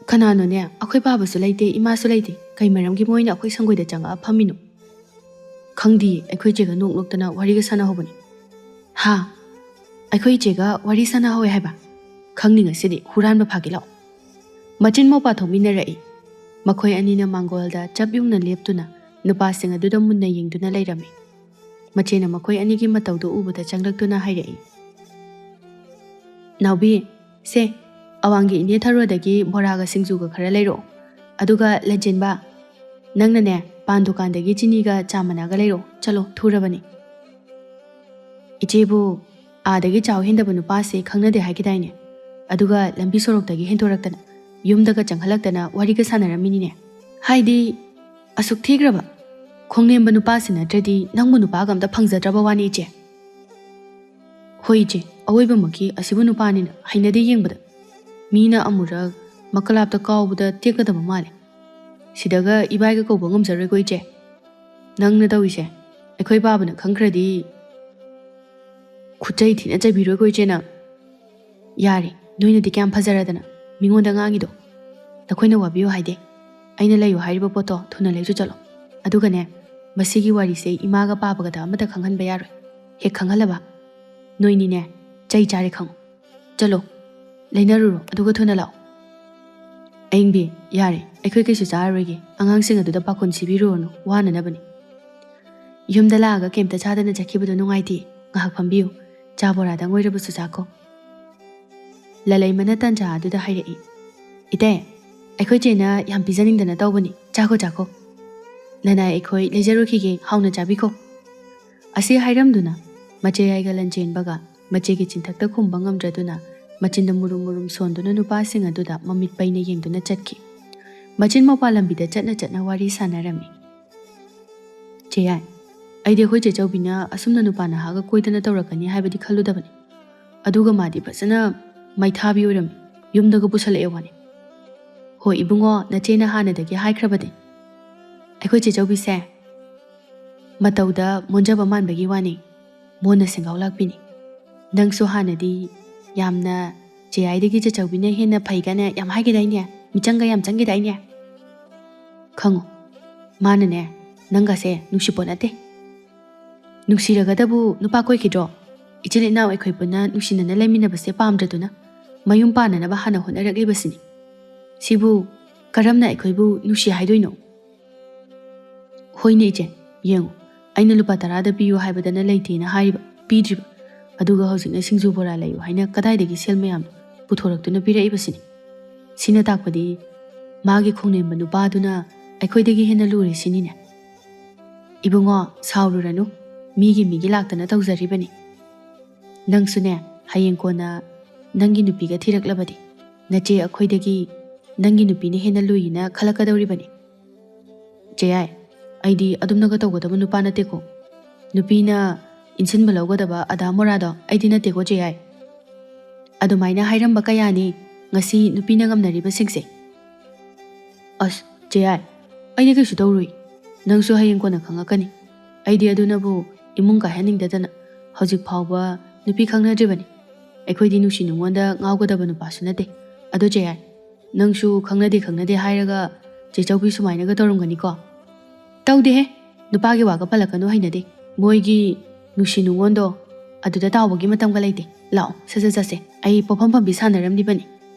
ꯀꯅꯥꯅꯣꯅꯦ? ꯑꯩꯈꯣꯏ ꯄꯥꯕꯁꯨ ꯂꯩꯇꯦ, ꯏꯃꯥꯁꯨ ꯂꯩꯇꯦ꯫ ꯀꯩ ꯃꯔꯝꯒꯤ ꯃꯣꯏꯅ ꯑꯩꯈꯣꯏ ꯁꯪꯒꯣꯏꯗ ꯆꯪꯉꯛꯑ ꯐꯝꯃꯤꯅꯣ?" "ꯈꯪꯗꯤꯌꯦ, ꯑꯩꯈꯣꯏ ꯆꯦꯒ ꯅꯣꯛ ꯅꯣꯛꯇꯅ ꯋꯥꯔꯤꯒ ꯁꯥꯟꯅꯍꯧꯕꯅꯤ꯫" "ꯍꯥ? ꯑꯩꯈꯣꯏ ꯏꯆꯦꯒ ꯋꯥꯔꯤ ꯁꯥꯟꯅꯍꯧꯋꯦ ꯍꯥꯏꯕ? ꯈꯪꯅꯤ ꯉꯁꯤꯗꯤ, ꯍꯨꯔꯥꯟꯕ ꯐꯥꯒꯦ ꯂꯥꯛꯑꯣ꯫" ꯃꯆꯤꯟ ꯃꯧꯄꯥ ꯊꯣꯛꯃꯤꯟꯅꯔꯛꯏ꯫ ꯃꯈꯣꯏ ꯑꯅꯤꯅ ꯃꯥꯡꯒꯣꯜꯗ ꯆꯞ ꯌꯨꯡꯅ ꯂꯦꯞꯇꯨꯅ ꯅꯨꯄꯥꯁꯤꯡ ꯑꯗꯨꯗ ꯃꯨꯟꯅ ꯌꯦꯡꯗꯨꯅ ꯂꯩꯔꯝꯃꯤ꯫ ꯃꯆꯦꯅ ꯃꯈꯣꯏ ꯑꯅꯤꯒꯤ ꯃꯇꯧꯗꯨ ꯎꯕꯗ ꯆꯪꯂꯛꯇꯨꯅ ꯍꯥꯏꯔꯛꯏ, "ꯅꯥꯎꯕꯤ, ꯁꯦ, ꯑꯋꯥꯡꯒꯤ ꯏꯅꯦ ꯊꯔꯣꯗꯒꯤ ꯕꯣꯔꯥꯒ ꯁꯤꯡꯖꯨꯒ ꯈꯔ ꯂꯩꯔꯛꯑꯣ꯫ ꯑꯗꯨꯒ ꯂꯟꯆꯦꯟꯕ, ꯅꯪꯅꯅꯦ, ꯄꯥꯟ ꯗꯨꯀꯥꯟꯗꯒꯤ ꯆꯤꯅꯤꯒ ꯆꯥ ꯃꯅꯥꯒ ꯂꯩꯔꯛꯑꯣ꯫ ꯆꯠꯂꯣ, ꯊꯨꯔꯕꯅꯤ꯫" "ꯏꯆꯦꯕꯨ ꯑꯥꯗꯒꯤ ꯆꯥꯎ ꯍꯦꯟꯗꯕ ꯅꯨꯄꯥꯁꯦ ꯈꯪꯅꯗꯦ ꯍꯥꯏꯈꯤꯗꯥꯏꯅꯦ? ꯑꯗꯨꯒ ꯂꯝꯕꯤ ꯁꯣꯔꯣꯛꯇꯒꯤ ꯍꯦꯟꯗꯣꯔꯛꯇꯅ, ꯌꯨꯝꯗꯒ ꯆꯪꯍꯜꯂꯛꯇꯅ ꯋꯥꯔꯤꯒ ꯁꯥꯟꯅꯔꯝꯃꯤꯅꯤꯅꯦ꯫ ꯍꯥꯏꯗꯤ, ꯑꯁꯨꯛ ꯊꯤꯈ꯭ꯔꯕ ꯈꯣꯡꯅꯦꯝꯕ ꯅꯨꯄꯥꯁꯤ ꯅꯠꯇ꯭ꯔꯗꯤ ꯅꯪꯕꯨ ꯅꯨꯄꯥꯒ ꯑꯝꯇ ꯐꯪꯖꯗ꯭ꯔꯕ ꯋꯥꯅꯤ, ꯏꯆꯦ꯫" "ꯍꯣꯏ, ꯏꯆꯦ, ꯑꯋꯣꯏꯕꯃꯛꯀꯤ ꯑꯁꯤꯕꯨ ꯅꯨꯄꯥꯅꯤꯅ ꯍꯩꯅꯗꯦ ꯌꯦꯡꯕꯗ꯫" ꯃꯤꯅ ꯑꯃꯨꯔꯛ ꯃꯀꯂꯥꯞꯇ ꯀꯥꯎꯕꯗ ꯇꯦꯛꯀꯗꯕ ꯃꯥꯜꯂꯦ꯫ ꯁꯤꯗꯒ ꯏꯕꯥꯏꯒ ꯀꯧꯕ ꯉꯝꯖꯔꯣꯏꯀꯣ, ꯏꯆꯦ꯫ ꯅꯪꯅ ꯇꯧꯔꯤꯁꯦ ꯑꯩꯈꯣꯏ ꯄꯥꯕꯅ ꯈꯪꯈ꯭ꯔꯗꯤ꯫ ꯈꯨꯠꯆꯩ ꯊꯤꯅ ꯆꯩꯕꯤꯔꯣꯏꯀꯣ, ꯏꯆꯦ, ꯅꯪ꯫ ꯌꯥꯔꯦ, ꯅꯣꯏꯅꯗꯤ ꯀꯌꯥꯝ ꯐꯖꯔꯗꯅ ꯃꯤꯉꯣꯟꯗ ꯉꯥꯡꯉꯤꯗꯣ꯫ ꯅꯈꯣꯏꯅ ꯋꯥꯕꯤꯌꯨ ꯍꯥꯏꯗꯦ꯫ ꯑꯩꯅ ꯂꯩꯌꯨ ꯍꯥꯏꯔꯤꯕ ꯄꯣꯠꯇꯣ ꯊꯨꯅ ꯂꯩꯆꯨ ꯆꯠꯂꯣ꯫ ꯑꯗꯨꯒꯅꯦ, ꯃꯁꯤꯒꯤ ꯋꯥꯔꯤꯁꯦ ꯏꯃꯥꯒ ꯄꯥꯕꯒꯗ ꯑꯃꯠꯇ ꯈꯪꯍꯟꯕ ꯌꯥꯔꯣꯏ꯫ ꯍꯦꯛ ꯈꯪꯍꯜꯂꯕ, ꯅꯣꯏꯅꯤꯅꯦ, ꯆꯩ ꯆꯥꯔꯦ ꯈꯪꯉꯨ꯫ ꯆꯠꯂꯣ, ꯂꯩꯅꯔꯨꯔꯣ, ꯑꯗꯨꯒ ꯊꯨꯅ ꯂꯥꯛꯑꯣ꯫ ꯑꯌꯤꯡꯕꯤ, ꯌꯥꯔꯦ, ꯑꯩꯈꯣꯏ ꯀꯩꯁꯨ ꯆꯥꯔꯔꯣꯏꯒꯦ꯫ ꯑꯉꯥꯡꯁꯤꯡ ꯑꯗꯨꯗ ꯄꯥꯈꯣꯟ ꯁꯤꯕꯤꯔꯨꯔꯅꯨ, ꯋꯥꯅꯅꯕꯅꯤ꯫ ꯌꯨꯝꯗ ꯂꯥꯛꯑꯒ ꯀꯩꯝꯇ ꯆꯥꯗꯅ ꯆꯠꯈꯤꯕꯗꯣ ꯅꯨꯡꯉꯥꯏꯇꯦ꯫ ꯉꯥꯏꯍꯥꯛ ꯐꯝꯕꯤꯌꯨ, ꯆꯥ ꯕꯣꯔꯥꯗꯪ ꯑꯣꯏꯔꯕꯁꯨ ꯆꯥꯈꯣ꯫ ꯂꯂꯩꯃꯅ ꯇꯟꯖꯥ ꯑꯗꯨꯗ ꯍꯥꯏꯔꯛꯏ, "ꯏꯇꯩ, ꯑꯩꯈꯣꯏ ꯆꯦꯅ ꯌꯥꯝ ꯄꯤꯖꯅꯤꯡꯗꯅ ꯇꯧꯕꯅꯤ, ꯆꯥꯈꯣ, ꯆꯥꯈꯣ꯫ ꯂꯅꯥꯏ ꯑꯩꯈꯣꯏ ꯂꯩꯖꯔꯨꯈꯤꯒꯦ, ꯍꯥꯎꯅ ꯆꯥꯕꯤꯈꯣ"꯫ ꯑꯁꯤ ꯍꯥꯏꯔꯝꯗꯨꯅ ꯃꯆꯦꯌꯥꯏꯒ ꯂꯟꯆꯦꯟꯕꯒ ꯃꯆꯦꯒꯤ ꯆꯤꯟꯊꯛꯇ ꯈꯨꯝꯕ ꯉꯝꯗ꯭ꯔꯗꯨꯅ ꯃꯆꯤꯟꯗ ꯃꯨꯔꯨꯝ ꯃꯨꯔꯨꯝ ꯁꯣꯟꯗꯨꯅ ꯅꯨꯄꯥꯁꯤꯡ ꯑꯗꯨꯗ ꯃꯃꯤꯠ ꯄꯩꯅ ꯌꯦꯡꯗꯨꯅ ꯆꯠꯈꯤ꯫ ꯃꯆꯤꯟ ꯃꯧꯄꯥ ꯂꯝꯕꯤꯗ ꯆꯠꯅ ꯆꯠꯅ ꯋꯥꯔꯤ ꯁꯥꯟꯅꯔꯝꯃꯤ꯫ "ꯆꯦꯌꯥꯏ, ꯑꯩꯗꯤ ꯑꯩꯈꯣꯏ ꯆꯦ ꯆꯧꯕꯤꯅ ꯑꯁꯨꯝꯅ ꯅꯨꯄꯥ ꯅꯍꯥꯒ ꯀꯣꯏꯗꯅ ꯇꯧꯔꯛꯀꯅꯤ ꯍꯥꯏꯕꯗꯤ ꯈꯜꯂꯨꯗꯕꯅꯤ꯫ ꯑꯗꯨꯒ ꯃꯥꯗꯤ ꯐꯖꯅ ꯃꯩꯊꯥꯕꯤ ꯑꯣꯏꯔꯝꯃꯤ, ꯌꯨꯝꯗꯒ ꯄꯨꯁꯜꯂꯛꯑꯦ ꯋꯥꯅꯤ꯫ ꯍꯣꯏ ꯏꯕꯨꯡꯉꯣ, ꯅꯆꯦꯅ ꯍꯥꯟꯅꯗꯒꯤ ꯍꯥꯏꯈ꯭ꯔꯕꯅꯤ꯫ ꯑꯩꯈꯣꯏ ꯆꯦ ꯆꯧꯕꯤꯁꯦ ꯃꯇꯧꯗ ꯃꯣꯟꯖꯕ ꯃꯥꯟꯕꯒꯤ ꯋꯥꯅꯤ, ꯃꯣꯟꯅ ꯁꯦꯡꯒꯥꯎ ꯂꯥꯛꯄꯤꯅꯤ꯫ ꯅꯪꯁꯨ ꯍꯥꯟꯅꯗꯤ ꯌꯥꯝꯅ ꯆꯦꯌꯥꯏꯗꯒꯤ ꯆꯦ ꯆꯧꯕꯤꯅ ꯍꯦꯟꯅ ꯐꯩ ꯀꯥꯏꯅ ꯌꯥꯝ ꯍꯥꯏꯈꯤꯗꯥꯏꯅꯦ? ꯃꯤꯆꯪꯒ ꯌꯥꯝ ꯆꯪꯈꯤꯗꯥꯏꯅꯦ?" ꯈꯪꯉꯨ, ꯃꯥꯅꯅꯦ ꯅꯪꯒꯁꯦ ꯅꯨꯡꯁꯤꯄꯣꯠ ꯅꯠꯇꯦ꯫ ꯅꯨꯡꯁꯤꯔꯒꯗꯕꯨ ꯅꯨꯄꯥ ꯀꯣꯏꯈꯤꯗ꯭ꯔꯣ? ꯏꯆꯤꯜ ꯏꯅꯥꯎ ꯑꯩꯈꯣꯏ ꯄꯨꯟꯅ ꯅꯨꯡꯁꯤꯅꯅ ꯂꯩꯃꯤꯟꯅꯕꯁꯦ ꯄꯥꯝꯗ꯭ꯔꯗꯨꯅ ꯃꯌꯨꯝ ꯄꯥꯟꯅꯅꯕ ꯍꯥꯟꯅ ꯍꯣꯠꯅꯔꯛꯂꯤꯕꯁꯤꯅꯤ꯫ ꯁꯤꯕꯨ ꯀꯔꯝꯅ ꯑꯩꯈꯣꯏꯕꯨ ꯅꯨꯡꯁꯤ ꯍꯥꯏꯗꯣꯏꯅꯣ? ꯍꯣꯏꯅꯦ ꯏꯆꯦ, ꯌꯦꯡꯉꯨ, ꯑꯩꯅ ꯂꯨꯄꯥ ꯇꯔꯥꯗ ꯄꯤꯌꯨ ꯍꯥꯏꯕꯗꯅ ꯂꯩꯇꯦꯅ ꯍꯥꯏꯔꯤꯕ, ꯄꯤꯗ꯭ꯔꯤꯕ꯫ ꯑꯗꯨꯒ ꯍꯧꯖꯤꯛꯅ ꯁꯤꯡꯖꯨ ꯕꯣꯔꯥ ꯂꯩꯌꯨ ꯍꯥꯏꯅ ꯀꯗꯥꯏꯗꯒꯤ ꯁꯦꯜ ꯃꯌꯥꯝ ꯄꯨꯊꯣꯔꯛꯇꯨꯅ ꯄꯤꯔꯛꯏꯕꯁꯤꯅꯤ꯫ ꯁꯤꯅ ꯇꯥꯛꯄꯗꯤ ꯃꯥꯒꯤ ꯈꯣꯡꯅꯦꯝꯕ ꯅꯨꯄꯥꯗꯨꯅ ꯑꯩꯈꯣꯏꯗꯒꯤ ꯍꯦꯟꯅ ꯂꯨꯔꯦ ꯁꯤꯅꯤꯅꯦ꯫ ꯏꯕꯨꯡꯉꯣ, ꯁꯥꯎꯔꯨꯔꯅꯨ, ꯃꯤꯒꯤ ꯃꯤꯒꯤ ꯂꯥꯛꯇꯅ ꯇꯧꯖꯔꯤꯕꯅꯤ꯫ ꯅꯪꯁꯨꯅꯦ, ꯍꯌꯦꯡ ꯀꯣꯟꯅ ꯅꯪꯒꯤ ꯅꯨꯄꯤꯒ ꯊꯤꯔꯛꯂꯕꯗꯤ ꯅꯆꯦ ꯑꯩꯈꯣꯏꯗꯒꯤ ꯅꯪꯒꯤ ꯅꯨꯄꯤꯅ ꯍꯦꯟꯅ ꯂꯨꯏꯅ ꯈꯜꯂꯛꯀꯗꯧꯔꯤꯕꯅꯤ꯫ ꯆꯦꯌꯥꯏ, ꯑꯩꯗꯤ ꯑꯗꯨꯝꯅꯒ ꯇꯧꯒꯗꯕ ꯅꯨꯄꯥ ꯅꯠꯇꯦꯀꯣ꯫ ꯅꯨꯄꯤꯅ ꯏꯟꯁꯤꯟꯕ ꯂꯧꯒꯗꯕ ꯑꯗꯥ ꯃꯣꯔꯥꯗꯣ ꯑꯩꯗꯤ ꯅꯠꯇꯦꯀꯣ ꯆꯦꯌꯥꯏ꯫ ꯑꯗꯨꯃꯥꯏꯅ ꯍꯥꯏꯔꯝꯕ ꯀꯌꯥꯅꯤ꯫ ꯉꯁꯤ ꯅꯨꯄꯤꯅ ꯉꯝꯅꯔꯤꯕꯁꯤꯡꯁꯦ꯫ ꯑꯁ, ꯆꯦꯌꯥꯏ, ꯑꯩꯗꯤ ꯀꯩꯁꯨ ꯇꯧꯔꯨꯏ꯫ ꯅꯪꯁꯨ ꯍꯌꯦꯡ ꯀꯣꯟꯅ ꯈꯪꯉꯛꯀꯅꯤ꯫ ꯑꯩꯗꯤ ꯑꯗꯨꯅꯕꯨ ꯏꯃꯨꯡ ꯀꯥꯏꯍꯟꯅꯤꯡꯗꯗꯅ ꯍꯧꯖꯤꯛ ꯐꯥꯎꯕ ꯅꯨꯄꯤ ꯈꯪꯅꯗ꯭ꯔꯤꯕꯅꯤ꯫ ꯑꯩꯈꯣꯏꯗꯤ ꯅꯨꯡꯁꯤ ꯅꯨꯡꯉꯣꯟꯗ ꯉꯥꯎꯒꯗꯕ ꯅꯨꯄꯥꯁꯨ ꯅꯠꯇꯦ꯫ ꯑꯗꯣ ꯆꯦꯌꯥꯏ, ꯅꯪꯁꯨ ꯈꯪꯅꯗꯦ ꯈꯪꯅꯗꯦ ꯍꯥꯏꯔꯒ ꯆꯦ ꯆꯧꯕꯤ ꯁꯨꯃꯥꯏꯅꯒ ꯇꯧꯔꯝꯒꯅꯤꯀꯣ? ꯇꯧꯗꯦꯍꯦ, ꯅꯨꯄꯥꯒꯤ ꯋꯥꯒ ꯄꯜꯂꯛꯀꯅꯨ, ꯍꯩꯅꯗꯦ꯫ ꯃꯣꯏꯒꯤ ꯅꯨꯡꯁꯤ ꯅꯨꯡꯉꯣꯟꯗꯣ ꯑꯗꯨꯗ ꯇꯥꯎꯕꯒꯤ ꯃꯇꯝꯒ ꯂꯩꯇꯦ꯫ ꯂꯥꯛꯑꯣ, ꯁꯠ ꯁꯠ ꯆꯠꯁꯦ꯫ ꯑꯩ ꯄꯣꯐꯝ ꯐꯝꯕꯤ ꯁꯥꯟꯅꯔꯝꯂꯤꯕꯅꯤ꯫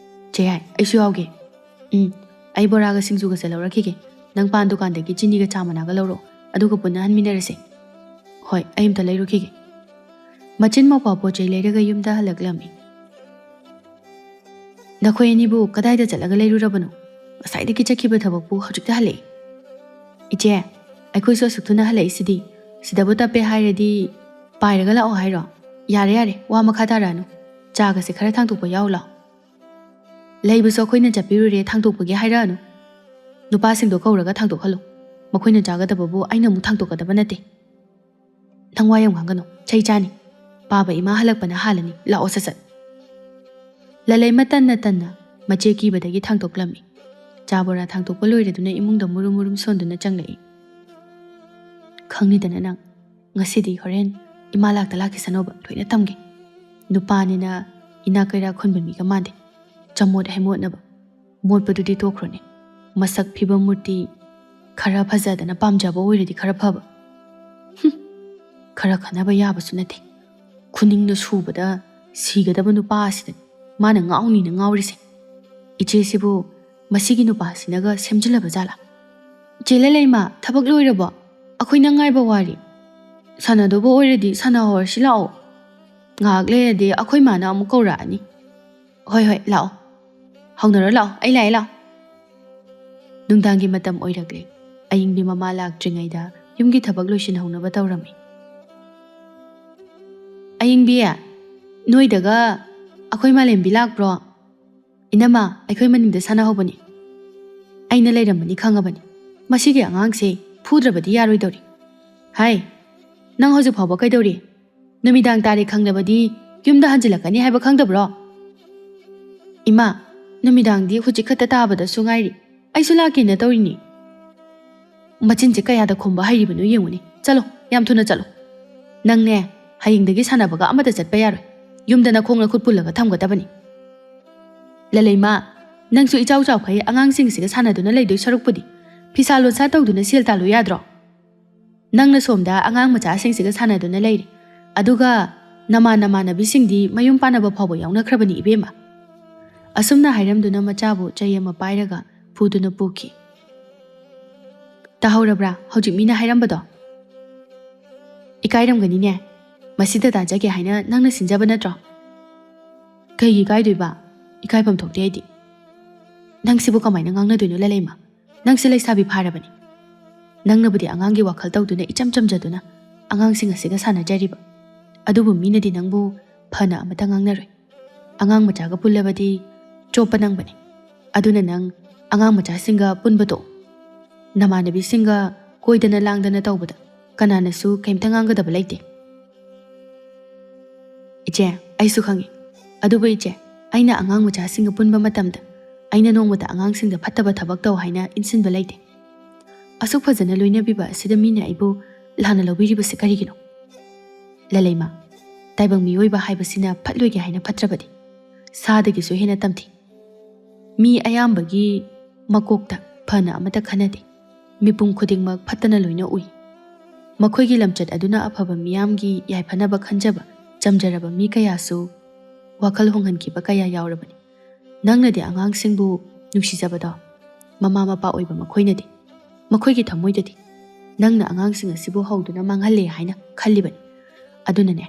ꯆꯦꯌꯥꯏ, ꯑꯩꯁꯨ ꯌꯥꯎꯒꯦ꯫ ꯎꯝ, ꯑꯩ ꯕꯣꯔꯥꯒ ꯁꯤꯡꯖꯨꯒꯁꯦ ꯂꯧꯔꯛꯈꯤꯒꯦ꯫ ꯅꯪ ꯄꯥꯟ ꯗꯨꯀꯥꯟꯗꯒꯤ ꯆꯤꯅꯤꯒ ꯆꯥ ꯃꯅꯥꯒ ꯂꯧꯔꯛꯑꯣ, ꯑꯗꯨꯒ ꯄꯨꯟꯅ ꯍꯟꯃꯤꯟꯅꯔꯁꯦ꯫ ꯍꯣꯏ, ꯑꯩ ꯑꯝꯇ ꯂꯩꯔꯨꯈꯤꯒꯦ꯫ ꯃꯆꯤꯟ ꯃꯧꯄ꯭ꯋꯥ ꯄꯣꯠ ꯆꯩ ꯂꯩꯔꯒ ꯌꯨꯝꯗ ꯍꯜꯂꯛꯂꯝꯃꯤ꯫ ꯅꯈꯣꯏ ꯑꯅꯤꯕꯨ ꯀꯗꯥꯏꯗ ꯆꯠꯂꯒ ꯂꯩꯔꯨꯔꯕꯅꯣ? ꯉꯁꯥꯏꯗꯒꯤ ꯆꯠꯈꯤꯕ ꯊꯕꯛꯄꯨ ꯍꯧꯖꯤꯛꯇ ꯍꯜꯂꯛꯏ꯫ ꯏꯆꯦ, ꯑꯩꯈꯣꯏꯁꯨ ꯑꯁꯨꯛ ꯊꯨꯅ ꯍꯜꯂꯛꯏꯁꯤꯗꯤ꯫ ꯁꯤꯗꯕꯨ ꯇꯞꯄꯦ ꯍꯥꯏꯔꯗꯤ ꯄꯥꯏꯔꯒ ꯂꯥꯛꯑꯣ ꯍꯥꯏꯔꯣ? ꯌꯥꯔꯦ, ꯌꯥꯔꯦ, ꯋꯥ ꯃꯈꯥ ꯇꯥꯔꯛꯑꯅꯨ꯫ ꯆꯥꯒꯁꯦ ꯈꯔ ꯊꯥꯡꯗꯣꯛꯄ ꯌꯥꯎ ꯂꯥꯎ꯫ ꯂꯩꯕꯁꯨ ꯑꯩꯈꯣꯏꯅ ꯆꯠꯄꯤꯔꯨꯔꯦ, ꯊꯥꯡꯗꯣꯛꯄꯒꯤ ꯍꯥꯏꯔꯛꯑꯅꯨ꯫ ꯅꯨꯄꯥꯁꯤꯡꯗꯣ ꯀꯧꯔꯒ ꯊꯥꯡꯗꯣꯛꯍꯜꯂꯨ꯫ ꯃꯈꯣꯏꯅ ꯆꯥꯒꯗꯕꯕꯨ ꯑꯩꯅ ꯑꯃꯨꯛ ꯊꯥꯡꯗꯣꯛꯀꯗꯕ ꯅꯠꯇꯦ꯫ ꯅꯪ ꯋꯥ ꯌꯥꯝ ꯉꯥꯡꯒꯅꯨ, ꯆꯩ ꯆꯥꯅꯤ꯫ ꯄꯥꯕ ꯏꯃꯥ ꯍꯜꯂꯛꯄꯅ ꯍꯥꯜꯂꯅꯤ, ꯂꯥꯛꯑꯣ ꯁꯠ ꯁꯠ꯫ ꯂꯂꯩꯃ ꯇꯟꯅ ꯇꯟꯅ ꯃꯆꯦ ꯀꯤꯕꯗꯒꯤ ꯊꯥꯡꯗꯣꯛꯂꯝꯃꯤ꯫ ꯆꯥ ꯕꯣꯔꯥ ꯊꯥꯡꯗꯣꯛꯄ ꯂꯣꯏꯔꯗꯨꯅ ꯏꯃꯨꯡꯗ ꯃꯨꯔꯨꯝ ꯃꯨꯔꯨꯝ ꯁꯣꯟꯗꯨꯅ ꯆꯪꯂꯛꯏ꯫ ꯈꯪꯅꯤꯗꯅ ꯅꯪ, ꯉꯁꯤꯗꯤ ꯍꯣꯔꯦꯟ ꯏꯃꯥ ꯂꯥꯛꯇ ꯂꯥꯛꯈꯤꯁꯅꯣꯕ, ꯂꯣꯏꯅ ꯇꯝꯒꯦ꯫ ꯅꯨꯄꯥꯅꯤꯅ ꯏꯅꯥꯛ ꯀꯩꯔꯥꯛ ꯈꯨꯟꯕ ꯃꯤꯒ ꯃꯥꯟꯗꯦ꯫ ꯆꯃꯣꯠ ꯍꯩꯃꯣꯠꯅꯕ꯫ ꯃꯣꯠꯄꯗꯨꯗꯤ ꯇꯣꯛꯈ꯭ꯔꯣꯅꯦ꯫ ꯃꯁꯛ ꯐꯤꯕꯝ ꯃꯨꯔꯇꯤ ꯈꯔ ꯐꯖꯗꯅ ꯄꯥꯝꯖꯕ ꯑꯣꯏꯔꯗꯤ ꯈꯔ ꯐꯕ꯫ ꯍꯨꯝ, ꯈꯔ ꯈꯟꯅꯕ ꯌꯥꯕꯁꯨ ꯅꯠꯇꯦ꯫ ꯈꯨꯅꯤꯡꯅ ꯁꯨꯕꯗ ꯁꯤꯒꯗꯕ ꯅꯨꯄꯥ ꯑꯁꯤꯗꯅꯤ ꯃꯥꯅ ꯉꯥꯎꯅꯤꯅ ꯉꯥꯎꯔꯤꯁꯦ꯫ ꯏꯆꯦꯁꯤꯕꯨ ꯃꯁꯤꯒꯤ ꯅꯨꯄꯥꯁꯤꯅꯒ ꯁꯦꯝꯖꯤꯜꯂꯕ ꯖꯥꯠꯂꯥ? ꯆꯦ ꯂꯂꯩꯃ, ꯊꯕꯛ ꯂꯣꯏꯔꯕꯣ? ꯑꯩꯈꯣꯏꯅ ꯉꯥꯏꯕ ꯋꯥꯔꯤ꯫ ꯁꯥꯟꯅꯗꯧꯕ ꯑꯣꯏꯔꯗꯤ ꯁꯥꯟꯅꯍꯧꯔꯁꯤ ꯂꯥꯛꯑꯣ꯫ ꯉꯥꯏꯍꯥꯛ ꯂꯩꯔꯗꯤ ꯑꯩꯈꯣꯏ ꯃꯥꯅ ꯑꯃꯨꯛ ꯀꯧꯔꯛꯑꯅꯤ꯫ ꯍꯣꯏ, ꯍꯣꯏ, ꯂꯥꯛꯑꯣ꯫ ꯍꯧꯅꯔꯣ ꯂꯥꯛꯑꯣ, ꯑꯩ ꯂꯥꯛꯑꯦ, ꯂꯥꯛꯑꯣ꯫ ꯅꯨꯡꯗꯥꯡꯒꯤ ꯃꯇꯝ ꯑꯣꯏꯔꯛꯂꯦ꯫ ꯑꯌꯤꯡꯕꯤ ꯃꯃꯥ ꯂꯥꯛꯇ꯭ꯔꯤꯉꯩꯗ ꯌꯨꯝꯒꯤ ꯊꯕꯛ ꯂꯣꯏꯁꯤꯟꯍꯧꯅꯕ ꯇꯧꯔꯝꯃꯤ꯫ ꯑꯌꯤꯡꯕꯤ, ꯅꯣꯏꯗꯒ ꯑꯩꯈꯣꯏ ꯃꯥꯂꯦꯝꯕꯤ ꯂꯥꯛꯄ꯭ꯔꯣ? ꯏꯅꯝꯃ, ꯑꯩꯈꯣꯏ ꯃꯅꯤꯡꯗ ꯁꯥꯟꯅꯍꯧꯕꯅꯤ꯫ ꯑꯩꯅ ꯂꯩꯔꯝꯃꯅꯤ ꯈꯪꯉꯕꯅꯤ꯫ ꯃꯁꯤꯒꯤ ꯑꯉꯥꯡꯁꯦ ꯐꯨꯗ꯭ꯔꯕꯗꯤ ꯌꯥꯔꯣꯏꯗꯧꯔꯤ꯫ ꯍꯥꯏ, ꯅꯪ ꯍꯧꯖꯤꯛ ꯐꯥꯎꯕ ꯀꯩꯗꯧꯔꯤ? ꯅꯨꯃꯤꯗꯥꯡ ꯇꯥꯔꯦ ꯈꯪꯂꯕꯗꯤ ꯌꯨꯝꯗ ꯍꯟꯖꯤꯜꯂꯛꯀꯅꯤ ꯍꯥꯏꯕ ꯈꯪꯗꯕ꯭ꯔꯣ? "ꯏꯃꯥ, ꯅꯨꯃꯤꯗꯥꯡꯗꯤ ꯍꯧꯖꯤꯛ ꯈꯛꯇ ꯇꯥꯕꯗꯁꯨ ꯉꯥꯏꯔꯤ꯫ ꯑꯩꯁꯨ ꯂꯥꯛꯀꯦꯅ ꯇꯧꯔꯤꯅꯤ꯫" ꯃꯆꯤꯟꯁꯦ ꯀꯌꯥꯗ ꯈꯨꯝꯕ ꯍꯩꯔꯤꯕꯅꯣ ꯌꯦꯡꯉꯨꯅꯦ꯫ "ꯆꯠꯂꯣ, ꯌꯥꯝ ꯊꯨꯅ ꯆꯠꯂꯣ꯫ ꯅꯪꯅꯦ, ꯍꯌꯦꯡꯗꯒꯤ ꯁꯥꯟꯅꯕꯒ ꯑꯃꯠꯇ ꯆꯠꯄ ꯌꯥꯔꯣꯏ꯫ ꯌꯨꯝꯗ ꯅꯈꯣꯡ ꯅꯈꯨꯠ ꯄꯨꯜꯂꯒ ꯊꯝꯒꯗꯕꯅꯤ꯫" "ꯂꯂꯩꯃ, ꯅꯪꯁꯨ ꯏꯆꯥꯎ ꯆꯥꯎꯈꯩ ꯑꯉꯥꯡꯁꯤꯡꯁꯤꯒ ꯁꯥꯟꯅꯗꯨꯅ ꯂꯩꯗꯣꯏ ꯁꯔꯨꯛꯄꯨꯗꯤ ꯐꯤꯁꯥ ꯂꯣꯟꯁꯥ ꯇꯧꯗꯨꯅ ꯁꯦꯜ ꯇꯥꯜꯂꯨ ꯌꯥꯗ꯭ꯔꯣ? ꯅꯪꯅ ꯁꯣꯝꯗ ꯑꯉꯥꯡ ꯃꯆꯥꯁꯤꯡꯁꯤꯒ ꯁꯥꯟꯅꯗꯨꯅ ꯂꯩꯔꯤ, ꯑꯗꯨꯒ ꯅꯃꯥꯟ ꯅꯃꯥꯟꯅꯕꯤꯁꯤꯡꯗꯤ ꯃꯌꯨꯝ ꯄꯥꯟꯅꯕ ꯐꯥꯎꯕ ꯌꯥꯎꯅꯈ꯭ꯔꯕꯅꯤ ꯏꯕꯦꯝꯃ꯫" ꯑꯁꯨꯝꯅ ꯍꯥꯏꯔꯝꯗꯨꯅ ꯃꯆꯥꯕꯨ ꯆꯩ ꯑꯃ ꯄꯥꯏꯔꯒ ꯐꯨꯗꯨꯅ ꯄꯨꯈꯤ꯫ "ꯇꯥꯍꯧꯔꯕ꯭ꯔꯥ ꯍꯧꯖꯤꯛ ꯃꯤꯅ ꯍꯥꯏꯔꯝꯕꯗꯣ? ꯏꯀꯥꯏꯔꯝꯒꯅꯤꯅꯦ꯫ ꯃꯁꯤꯗ ꯇꯥꯖꯒꯦ ꯍꯥꯏꯅ ꯅꯪꯅ ꯁꯤꯟꯖꯕ ꯅꯠꯇ꯭ꯔꯣ?" "ꯀꯩꯒꯤ ꯏꯀꯥꯏꯗꯣꯏꯕ? ꯏꯀꯥꯏꯐꯝ ꯊꯣꯛꯇꯦ ꯑꯩꯗꯤ꯫ ꯅꯪꯁꯤꯕꯨ ꯀꯃꯥꯏꯅ ꯉꯥꯡꯅꯗꯣꯏꯅꯣ ꯂꯂꯩꯃ? ꯅꯪꯁꯦ ꯂꯩꯁꯥꯕꯤ ꯐꯥꯔꯕꯅꯤ꯫ ꯅꯪꯅꯕꯨꯗꯤ ꯑꯉꯥꯡꯒꯤ ꯋꯥꯈꯜ ꯇꯧꯗꯨꯅ ꯏꯆꯝ ꯆꯝꯖꯗꯨꯅ ꯑꯉꯥꯡꯁꯤꯡ ꯑꯁꯤꯒ ꯁꯥꯟꯅꯖꯔꯤꯕ, ꯑꯗꯨꯕꯨ ꯃꯤꯅꯗꯤ ꯅꯪꯕꯨ ꯐꯅ ꯑꯃꯠꯇ ꯉꯥꯡꯅꯔꯣꯏ꯫ ꯑꯉꯥꯡ ꯃꯆꯥꯒ ꯄꯨꯜꯂꯕꯗꯤ ꯆꯣꯞꯄ ꯅꯪꯕꯅꯤ꯫ ꯑꯗꯨꯅ ꯅꯪ ꯑꯉꯥꯡ ꯃꯆꯥꯁꯤꯡꯒ ꯄꯨꯟꯕ ꯇꯣꯛꯑꯣ꯫ ꯅꯃꯥꯟꯅꯕꯤꯁꯤꯡꯒ ꯀꯣꯏꯗꯅ ꯂꯥꯡꯗꯅ ꯇꯧꯕꯗ ꯀꯅꯥꯅꯁꯨ ꯀꯩꯝꯇ ꯉꯥꯡꯒꯗꯕ ꯂꯩꯇꯦ꯫" "ꯏꯆꯦ, ꯑꯩꯁꯨ ꯈꯪꯉꯤ꯫ ꯑꯗꯨꯕꯨ ꯏꯆꯦ, ꯑꯩꯅ ꯑꯉꯥꯡ ꯃꯆꯥꯁꯤꯡꯒ ꯄꯨꯟꯕ ꯃꯇꯝꯗ ꯑꯩꯅ ꯅꯣꯡꯃꯇ ꯑꯉꯥꯡꯁꯤꯡꯗ ꯐꯠꯇꯕ ꯊꯕꯛ ꯇꯧ ꯍꯥꯏꯅ ꯏꯟꯁꯤꯟꯕ ꯂꯩꯇꯦ꯫ ꯑꯁꯨꯛ ꯐꯖꯅ ꯂꯣꯏꯅꯕꯤꯕ ꯑꯁꯤꯗ ꯃꯤꯅ ꯑꯩꯕꯨ ꯂꯥꯟꯅ ꯂꯧꯕꯤꯔꯤꯕꯁꯤ ꯀꯔꯤꯒꯤꯅꯣ? ꯂꯂꯩꯃ, ꯇꯥꯏꯕꯪ ꯃꯤꯑꯣꯏꯕ ꯍꯥꯏꯕꯁꯤꯅ ꯐꯠꯂꯣꯏꯒꯦ ꯍꯥꯏꯅ ꯐꯠꯇ꯭ꯔꯕꯗꯤ ꯁꯥꯗꯒꯤꯁꯨ ꯍꯦꯟꯅ ꯇꯝꯊꯤ꯫ ꯃꯤ ꯑꯌꯥꯝꯕꯒꯤ ꯃꯀꯣꯛꯇ ꯐꯅ ꯑꯃꯠꯇ ꯈꯟꯅꯗꯦ꯫ ꯃꯤꯄꯨꯝ ꯈꯨꯗꯤꯡꯃꯛ ꯐꯠꯇꯅ ꯂꯣꯏꯅ ꯎꯏ꯫ ꯃꯈꯣꯏꯒꯤ ꯂꯝꯆꯠ ꯑꯗꯨꯅ ꯑꯐꯕ ꯃꯤꯌꯥꯝꯒꯤ ꯌꯥꯏꯐꯅꯕ ꯈꯟꯖꯕ ꯆꯝꯖꯔꯕ ꯃꯤ ꯀꯌꯥꯁꯨ ꯋꯥꯈꯜ ꯍꯣꯡꯍꯟꯈꯤꯕ ꯀꯌꯥ ꯌꯥꯎꯔꯕꯅꯤ꯫ ꯅꯪꯅꯗꯤ ꯑꯉꯥꯡꯁꯤꯡꯕꯨ ꯅꯨꯡꯁꯤꯖꯕꯗꯣ ꯃꯃꯥ ꯃꯄꯥ ꯑꯣꯏꯕ ꯃꯈꯣꯏꯅꯗꯤ ꯃꯈꯣꯏꯒꯤ ꯊꯃꯣꯏꯗꯗꯤ ꯅꯪꯅ ꯑꯉꯥꯡꯁꯤꯡ ꯑꯁꯤꯕꯨ ꯍꯧꯗꯨꯅ ꯃꯥꯡꯍꯜꯂꯦ ꯍꯥꯏꯅ ꯈꯜꯂꯤꯕꯅꯤ꯫ ꯑꯗꯨꯅꯅꯦ,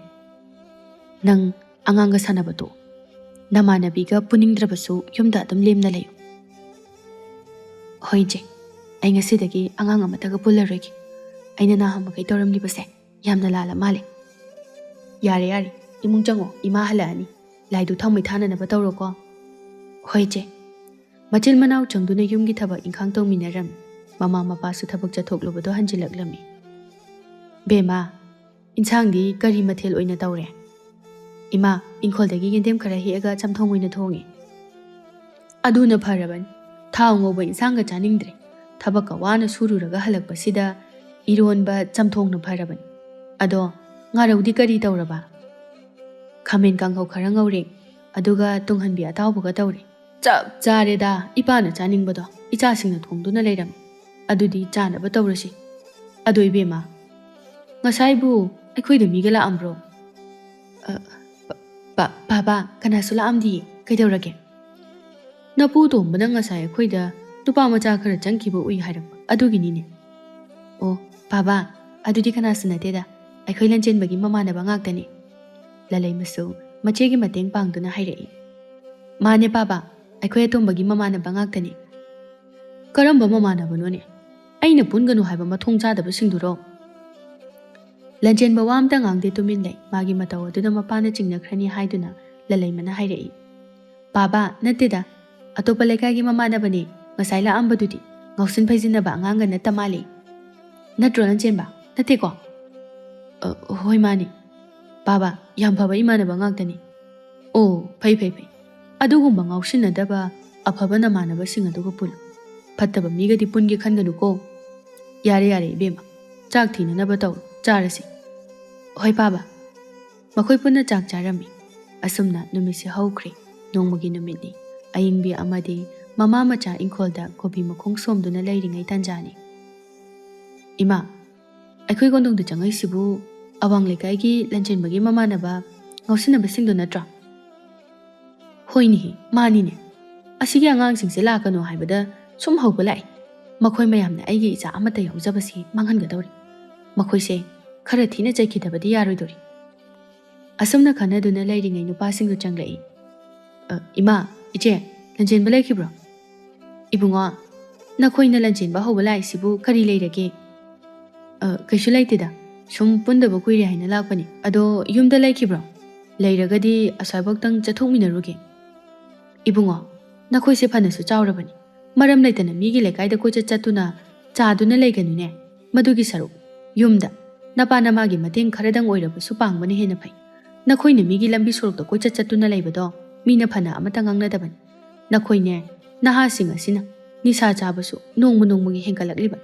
ꯅꯪ ꯑꯉꯥꯡꯒ ꯁꯥꯟꯅꯕ ꯇꯣꯛꯑꯣ꯫ ꯅꯃꯥꯟꯅꯕꯤꯒ ꯄꯨꯅꯤꯡꯗ꯭ꯔꯕꯁꯨ ꯌꯨꯝꯗ ꯑꯗꯨꯝ ꯂꯦꯝꯅ ꯂꯩꯌꯨ꯫" "ꯍꯣꯏ ꯏꯆꯦ, ꯑꯩ ꯉꯁꯤꯗꯒꯤ ꯑꯉꯥꯡ ꯑꯃꯠꯇꯒ ꯄꯨꯜꯂꯔꯣꯏꯒꯦ꯫ ꯑꯩꯅ ꯅꯍꯥꯟꯃꯈꯩ ꯇꯧꯔꯝꯂꯤꯕꯁꯦ ꯌꯥꯝꯅ ꯂꯥꯜꯂ ꯃꯥꯜꯂꯦ꯫ ꯌꯥꯔꯦ ꯌꯥꯔꯦ, ꯏꯃꯨꯡ ꯆꯪꯉꯣ, ꯏꯃꯥ ꯍꯜꯂꯛꯑꯅꯤ꯫ ꯂꯥꯏꯗꯨꯛ ꯊꯥꯎꯃꯩ ꯊꯥꯅꯅꯕ ꯇꯧꯔꯣꯀꯣ꯫" "ꯍꯣꯏ ꯏꯆꯦ꯫" ꯃꯆꯤꯟ ꯃꯅꯥꯎ ꯆꯪꯗꯨꯅ ꯌꯨꯝꯒꯤ ꯊꯕꯛ ꯏꯪꯈꯥꯡ ꯇꯧꯃꯤꯟꯅꯔꯝꯃꯤ꯫ ꯃꯃꯥ ꯃꯄꯥꯁꯨ ꯊꯕꯛ ꯆꯠꯊꯣꯛꯂꯨꯕꯗꯣ ꯍꯟꯖꯤꯜꯂꯛꯂꯝꯃꯤ꯫ "ꯕꯦꯝꯃ, ꯏꯟꯁꯥꯡꯗꯤ ꯀꯔꯤ ꯃꯊꯦꯜ ꯑꯣꯏꯅ ꯇꯧꯔꯦ?" "ꯏꯃꯥ, ꯏꯪꯈꯣꯜꯗꯒꯤ ꯌꯦꯟꯗꯦꯝ ꯈꯔ ꯍꯦꯛꯑꯒ ꯆꯝꯊꯣꯡ ꯑꯣꯏꯅ ꯊꯣꯡꯉꯦ꯫" ꯑꯗꯨꯅ ꯐꯔꯕꯅꯤ꯫ ꯊꯥꯎ ꯉꯧꯕ ꯏꯟꯁꯥꯡꯒ ꯆꯥꯅꯤꯡꯗ꯭ꯔꯦ꯫ ꯊꯕꯛꯀ ꯋꯥꯅ ꯁꯨꯔꯨꯔꯒ ꯍꯜꯂꯛꯄꯁꯤꯗ ꯏꯔꯣꯟꯕ ꯆꯝꯊꯣꯡꯅ ꯐꯔꯕꯅꯤ꯫ ꯑꯗꯣ ꯉꯥꯔꯧꯗꯤ ꯀꯔꯤ ꯇꯧꯔꯕ? ꯈꯥꯃꯦꯟ ꯀꯥꯡꯍꯧ ꯈꯔ ꯉꯧꯔꯦ, ꯑꯗꯨꯒ ꯇꯨꯡꯍꯟꯕꯤ ꯑꯇꯥꯎꯕꯒ ꯇꯧꯔꯦ꯫ ꯆꯞ ꯆꯥꯔꯦꯗ, ꯏꯄꯥꯅ ꯆꯥꯅꯤꯡꯕꯗꯣ ꯏꯆꯥꯁꯤꯡꯅ ꯊꯣꯡꯗꯨꯅ ꯂꯩꯔꯝꯃꯤ꯫ ꯑꯗꯨꯗꯤ ꯆꯥꯅꯕ ꯇꯧꯔꯁꯤ꯫ ꯑꯗꯣ ꯏꯕꯦꯝꯃ, ꯉꯁꯥꯏꯕꯨ ꯑꯩꯈꯣꯏꯗ ꯃꯤꯒ ꯂꯥꯛꯑꯝꯕ꯭ꯔꯣ? ꯑ, ꯄ-, ꯄ-, ꯄꯥꯕ, ꯀꯅꯥꯁꯨ ꯂꯥꯛꯑꯝꯗꯤꯌꯦ꯫ ꯀꯩꯗꯧꯔꯒꯦ? ꯅꯄꯨ ꯇꯣꯝꯕꯅ ꯉꯁꯥꯏ ꯑꯩꯈꯣꯏꯗ ꯅꯨꯄꯥ ꯃꯆꯥ ꯈꯔ ꯆꯪꯈꯤꯕ ꯎꯏ ꯍꯥꯏꯔꯛꯄ ꯑꯗꯨꯒꯤꯅꯤꯅꯦ꯫ ꯑꯣ, ꯄꯥꯕ, ꯑꯗꯨꯗꯤ ꯀꯅꯥꯁꯨ ꯅꯠꯇꯦꯗ, ꯑꯩꯈꯣꯏ ꯂꯟꯆꯦꯟꯕꯒꯤ ꯃꯃꯥꯟꯅꯕ ꯉꯥꯛꯇꯅꯤ꯫ ꯂꯂꯩꯃꯁꯨ ꯃꯆꯦꯒꯤ ꯃꯇꯦꯡ ꯄꯥꯡꯗꯨꯅ ꯍꯥꯏꯔꯛꯏ꯫ ꯃꯥꯅꯦ ꯄꯥꯕ, ꯑꯩꯈꯣꯏ ꯑꯇꯣꯝꯕꯒꯤ ꯃꯃꯥꯟꯅꯕ ꯉꯥꯛꯇꯅꯤ꯫ ꯀꯔꯝꯕ ꯃꯃꯥꯟꯅꯕꯅꯣꯅꯦ? ꯑꯩꯅ ꯄꯨꯟꯒꯅꯨ ꯍꯥꯏꯕ ꯃꯊꯣꯡ ꯆꯥꯗꯕꯁꯤꯡꯗꯨꯔꯣ? ꯂꯟꯆꯦꯟꯕ ꯋꯥ ꯑꯝꯇ ꯉꯥꯡꯗꯦ, ꯇꯨꯃꯤꯟ ꯂꯩ꯫ ꯃꯥꯒꯤ ꯃꯇꯧ ꯑꯗꯨꯅ ꯃꯄꯥꯅ ꯆꯤꯡꯅꯈ꯭ꯔꯅꯤ ꯍꯥꯏꯗꯨꯅ ꯂꯂꯩꯃꯅ ꯍꯥꯏꯔꯛꯏ꯫ ꯄꯥꯕ, ꯅꯠꯇꯦꯗ, ꯑꯇꯣꯞꯄ ꯂꯩꯀꯥꯏꯒꯤ ꯃꯃꯥꯟꯅꯕꯅꯦ, ꯉꯁꯥꯏ ꯂꯥꯛꯑꯝꯕꯗꯨꯗꯤ꯫ ꯉꯥꯎꯁꯤꯟ ꯐꯩꯖꯤꯟꯅꯕ ꯑꯉꯥꯡꯒ ꯅꯠꯇ ꯃꯥꯜꯂꯦ꯫ ꯅꯠꯇ꯭ꯔꯣ ꯂꯟꯆꯦꯟꯕ? ꯅꯠꯇꯦꯀꯣ? ꯑ, ꯍꯣꯏ, ꯃꯥꯅꯦ꯫ ꯄꯥꯕ, ꯌꯥꯝ ꯐꯕ ꯏꯃꯥꯟꯅꯕ ꯉꯥꯛꯇꯅꯤ꯫ ꯑꯣ, ꯐꯩ, ꯐꯩ, ꯐꯩ꯫ ꯑꯗꯨꯒꯨꯝꯕ ꯉꯥꯎꯁꯤꯟꯅꯗꯕ ꯑꯐꯕ ꯅꯃꯥꯟꯅꯕꯁꯤꯡ ꯑꯗꯨꯒ ꯄꯨꯜꯂꯨ꯫ ꯐꯠꯇꯕ ꯃꯤꯒꯗꯤ ꯄꯨꯟꯒꯦ ꯈꯟꯒꯅꯨꯀꯣ꯫ ꯌꯥꯔꯦ, ꯌꯥꯔꯦ, ꯏꯕꯦꯝꯃ꯫ ꯆꯥꯛ ꯊꯤꯅꯅꯕ ꯇꯧꯔꯣ, ꯆꯥꯔꯁꯤ꯫ ꯍꯣꯏ, ꯄꯥꯕ꯫ ꯃꯈꯣꯏ ꯄꯨꯟꯅ ꯆꯥꯛ ꯆꯥꯔꯝꯃꯤ꯫ ꯑꯁꯨꯝꯅ ꯅꯨꯃꯤꯠꯁꯤ ꯍꯧꯈ꯭ꯔꯦ꯫ ꯅꯣꯡꯃꯒꯤ ꯅꯨꯃꯤꯠꯅꯤ꯫ ꯑꯏꯪꯕꯤ ꯑꯃꯗꯤ ꯃꯃꯥ ꯃꯆꯥ ꯏꯪꯈꯣꯜꯗ ꯀꯣꯕꯤ ꯃꯈꯣꯡ ꯁꯣꯝꯗꯨꯅ ꯂꯩꯔꯤꯉꯩ ꯇꯥꯟꯖꯥꯅꯤ꯫ ꯏꯃꯥ, ꯑꯩꯈꯣꯏ ꯀꯣꯟꯗꯣꯡꯗ ꯆꯪꯉꯛꯏꯁꯤꯕꯨ ꯑꯋꯥꯡ ꯂꯩꯀꯥꯏꯒꯤ ꯂꯟꯆꯦꯟꯕꯒꯤ ꯃꯃꯥꯟꯅꯕ ꯉꯥꯎꯁꯤꯟꯅꯕꯁꯤꯡꯗꯣ ꯅꯠꯇ꯭ꯔꯣ? ꯍꯣꯏꯅꯦꯍꯦ, ꯃꯥꯅꯤꯅꯦ꯫ ꯑꯁꯤꯒꯤ ꯑꯉꯥꯡꯁꯤꯡꯁꯦ ꯂꯥꯛꯀꯅꯨ ꯍꯥꯏꯕꯗ ꯁꯨꯝ ꯍꯧꯕ ꯂꯥꯛꯏ꯫ ꯃꯈꯣꯏ ꯃꯌꯥꯝꯅ ꯑꯩꯒꯤ ꯏꯆꯥ ꯑꯃꯠꯇ ꯌꯥꯎꯖꯕꯁꯤ ꯃꯥꯡꯍꯟꯒꯗꯧꯔꯤ꯫ ꯃꯈꯣꯏꯁꯦ ꯈꯔ ꯊꯤꯅ ꯆꯩꯈꯤꯗꯕꯗꯤ ꯌꯥꯔꯣꯏꯗꯧꯔꯤ꯫ ꯑꯁꯨꯝꯅ ꯈꯟꯅꯗꯨꯅ ꯂꯩꯔꯤꯉꯩ ꯅꯨꯄꯥꯁꯤꯡꯗꯨ ꯆꯪꯂꯛꯏ꯫ "ꯑ, ꯏꯃꯥ, ꯏꯆꯦ, ꯂꯟꯆꯦꯟꯕ ꯂꯩꯈꯤꯕ꯭ꯔꯣ?" "ꯏꯕꯨꯡꯉꯣ, ꯅꯈꯣꯏꯅ ꯂꯟꯆꯦꯟꯕ ꯍꯧꯕ ꯂꯥꯛꯏꯁꯤꯕꯨ ꯀꯔꯤ ꯂꯩꯔꯒꯦ?" "ꯑ, ꯀꯩꯁꯨ ꯂꯩꯇꯦꯗ, ꯁꯨꯝ ꯄꯨꯟꯗꯕ ꯀꯨꯏꯔꯦ ꯍꯥꯏꯅ ꯂꯥꯛꯄꯅꯤ꯫ ꯑꯗꯣ ꯌꯨꯝꯗ ꯂꯩꯈꯤꯕ꯭ꯔꯣ? ꯂꯩꯔꯒꯗꯤ ꯑꯁ꯭ꯋꯥꯏꯐꯥꯎꯇꯪ ꯆꯠꯊꯣꯛꯃꯤꯟꯅꯔꯨꯒꯦ꯫" "ꯏꯕꯨꯡꯉꯣ, ꯅꯈꯣꯏꯁꯦ ꯐꯅꯁꯨ ꯆꯥꯎꯔꯕꯅꯤ꯫ ꯃꯔꯝ ꯂꯩꯇꯅ ꯃꯤꯒꯤ ꯂꯩꯀꯥꯏꯗ ꯀꯣꯏꯆꯠ ꯆꯠꯇꯨꯅ ꯆꯥꯗꯨꯅ ꯂꯩꯒꯅꯨꯅꯦ꯫ ꯃꯗꯨꯒꯤ ꯁꯔꯨꯛ ꯌꯨꯝꯗ ꯅꯄꯥ ꯅꯃꯥꯒꯤ ꯃꯇꯦꯡ ꯈꯔꯗꯪ ꯑꯣꯏꯔꯕꯁꯨ ꯄꯥꯡꯕꯅ ꯍꯦꯟꯅ ꯐꯩ꯫ ꯅꯈꯣꯏꯅ ꯃꯤꯒꯤ ꯂꯝꯕꯤ ꯁꯣꯔꯣꯛꯇ ꯀꯣꯏꯆꯠ ꯆꯠꯇꯨꯅ ꯂꯩꯕꯗꯣ ꯃꯤꯅ ꯐꯅ ꯑꯃꯠꯇ ꯉꯥꯡꯅꯗꯕꯅꯤ꯫ ꯅꯈꯣꯏꯅꯦ, ꯅꯍꯥꯁꯤꯡ ꯑꯁꯤꯅ ꯅꯤꯁꯥ ꯆꯥꯕꯁꯨ ꯅꯣꯡꯃ ꯅꯣꯡꯃꯒꯤ ꯍꯦꯟꯒꯠꯂꯛꯂꯤꯕ꯫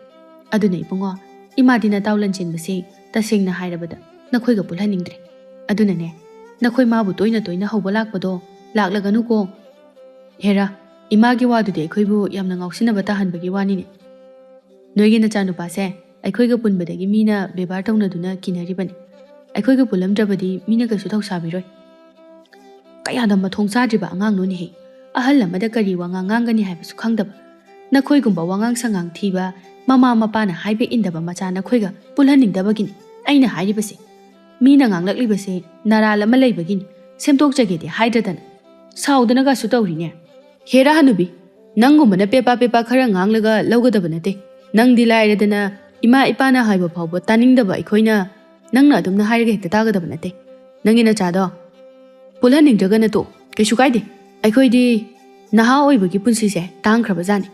ꯑꯗꯨꯅ ꯏꯕꯨꯡꯉꯣ, ꯏꯃꯥꯗꯤ ꯅꯇꯥꯎ ꯂꯟꯆꯦꯟꯕꯁꯦ ꯇꯁꯦꯡꯅ ꯍꯥꯏꯔꯕꯗ ꯅꯈꯣꯏꯒ ꯄꯨꯜꯍꯟꯅꯤꯡꯗ꯭ꯔꯦ꯫ ꯑꯗꯨꯅꯅꯦ, ꯅꯈꯣꯏ ꯃꯥꯕꯨ ꯇꯣꯏꯅ ꯇꯣꯏꯅ ꯍꯧꯕ ꯂꯥꯛꯄꯗꯣ ꯂꯥꯛꯂꯒꯅꯨꯀꯣ꯫ ꯍꯦꯔꯥ, ꯏꯃꯥꯒꯤ ꯋꯥꯗꯨꯗꯤ ꯑꯩꯈꯣꯏꯕꯨ ꯌꯥꯝꯅ ꯉꯥꯎꯁꯤꯟꯅꯕ ꯇꯥꯍꯟꯕꯒꯤ ꯋꯥꯅꯤꯅꯦ꯫ ꯅꯣꯏꯒꯤ ꯅꯆꯥꯅꯨꯄꯥꯁꯦ ꯑꯩꯈꯣꯏꯒ ꯄꯨꯟꯕꯗꯒꯤ ꯃꯤꯅ ꯕꯦꯕꯥꯔ ꯇꯧꯅꯗꯨꯅ ꯀꯤꯅꯔꯤꯕꯅꯤ꯫ ꯑꯩꯈꯣꯏꯒ ꯄꯨꯜꯂꯝꯗ꯭ꯔꯕꯗꯤ ꯃꯤꯅ ꯀꯩꯁꯨ ꯊꯧꯁꯥꯕꯤꯔꯣꯏ꯫ ꯀꯌꯥꯗ ꯃꯊꯣꯡ ꯆꯥꯗ꯭ꯔꯤꯕ ꯑꯉꯥꯡꯅꯣꯅꯦꯍꯦ! ꯑꯍꯜ ꯑꯃꯗ ꯀꯔꯤ ꯋꯥꯉꯥꯡ ꯉꯥꯡꯒꯅꯤ ꯍꯥꯏꯕꯁꯨ ꯈꯪꯗꯕ꯫ ꯅꯈꯣꯏꯒꯨꯝꯕ ꯋꯥꯉꯥꯡ ꯁꯉꯥꯡ ꯊꯤꯕ, ꯃꯃꯥ ꯃꯄꯥꯅ ꯍꯥꯏꯕ ꯏꯟꯗꯕ ꯃꯆꯥ ꯅꯈꯣꯏꯒ ꯄꯨꯜꯍꯟꯅꯤꯡꯗꯕꯒꯤꯅꯤ ꯑꯩꯅ ꯍꯥꯏꯔꯤꯕꯁꯦ꯫ ꯃꯤꯅ ꯉꯥꯡꯂꯛꯂꯤꯕꯁꯦ ꯅꯔꯥꯜ ꯑꯃ ꯂꯩꯕꯒꯤꯅꯤ, ꯁꯦꯝꯗꯣꯛꯆꯒꯦꯗꯤ ꯍꯥꯏꯗ꯭ꯔꯗꯅ꯫ ꯁꯥꯎꯗꯅꯒꯁꯨ ꯇꯧꯔꯤꯅꯦ꯫ ꯍꯦꯔꯥ ꯍꯅꯨꯕꯤ, ꯅꯪꯒꯨꯝꯕꯅ ꯄꯦꯄꯥ ꯄꯦꯄꯥ ꯈꯔ ꯉꯥꯡꯂꯒ ꯂꯧꯒꯗꯕ ꯅꯠꯇꯦ꯫ ꯅꯪꯗꯤ ꯂꯥꯏꯔꯗꯅ ꯏꯃꯥ ꯏꯄꯥꯅ ꯍꯥꯏꯕ ꯐꯥꯎꯕ ꯇꯥꯅꯤꯡꯗꯕ ꯑꯩꯈꯣꯏꯅ ꯅꯪꯅ ꯑꯗꯨꯝꯅ ꯍꯥꯏꯔꯒ ꯍꯦꯛꯇ ꯇꯥꯒꯗꯕ ꯅꯠꯇꯦ꯫ ꯅꯪꯒꯤ ꯅꯆꯥꯗꯣ ꯄꯨꯜꯍꯟꯅꯤꯡꯗ꯭ꯔꯒꯅ ꯇꯣꯛ, ꯀꯩꯁꯨ ꯀꯥꯏꯗꯦ꯫ ꯑꯩꯈꯣꯏꯗꯤ ꯅꯍꯥ ꯑꯣꯏꯕꯒꯤ ꯄꯨꯟꯁꯤꯁꯦ ꯇꯥꯡꯈ꯭ꯔꯕꯖꯥꯠꯅꯤ꯫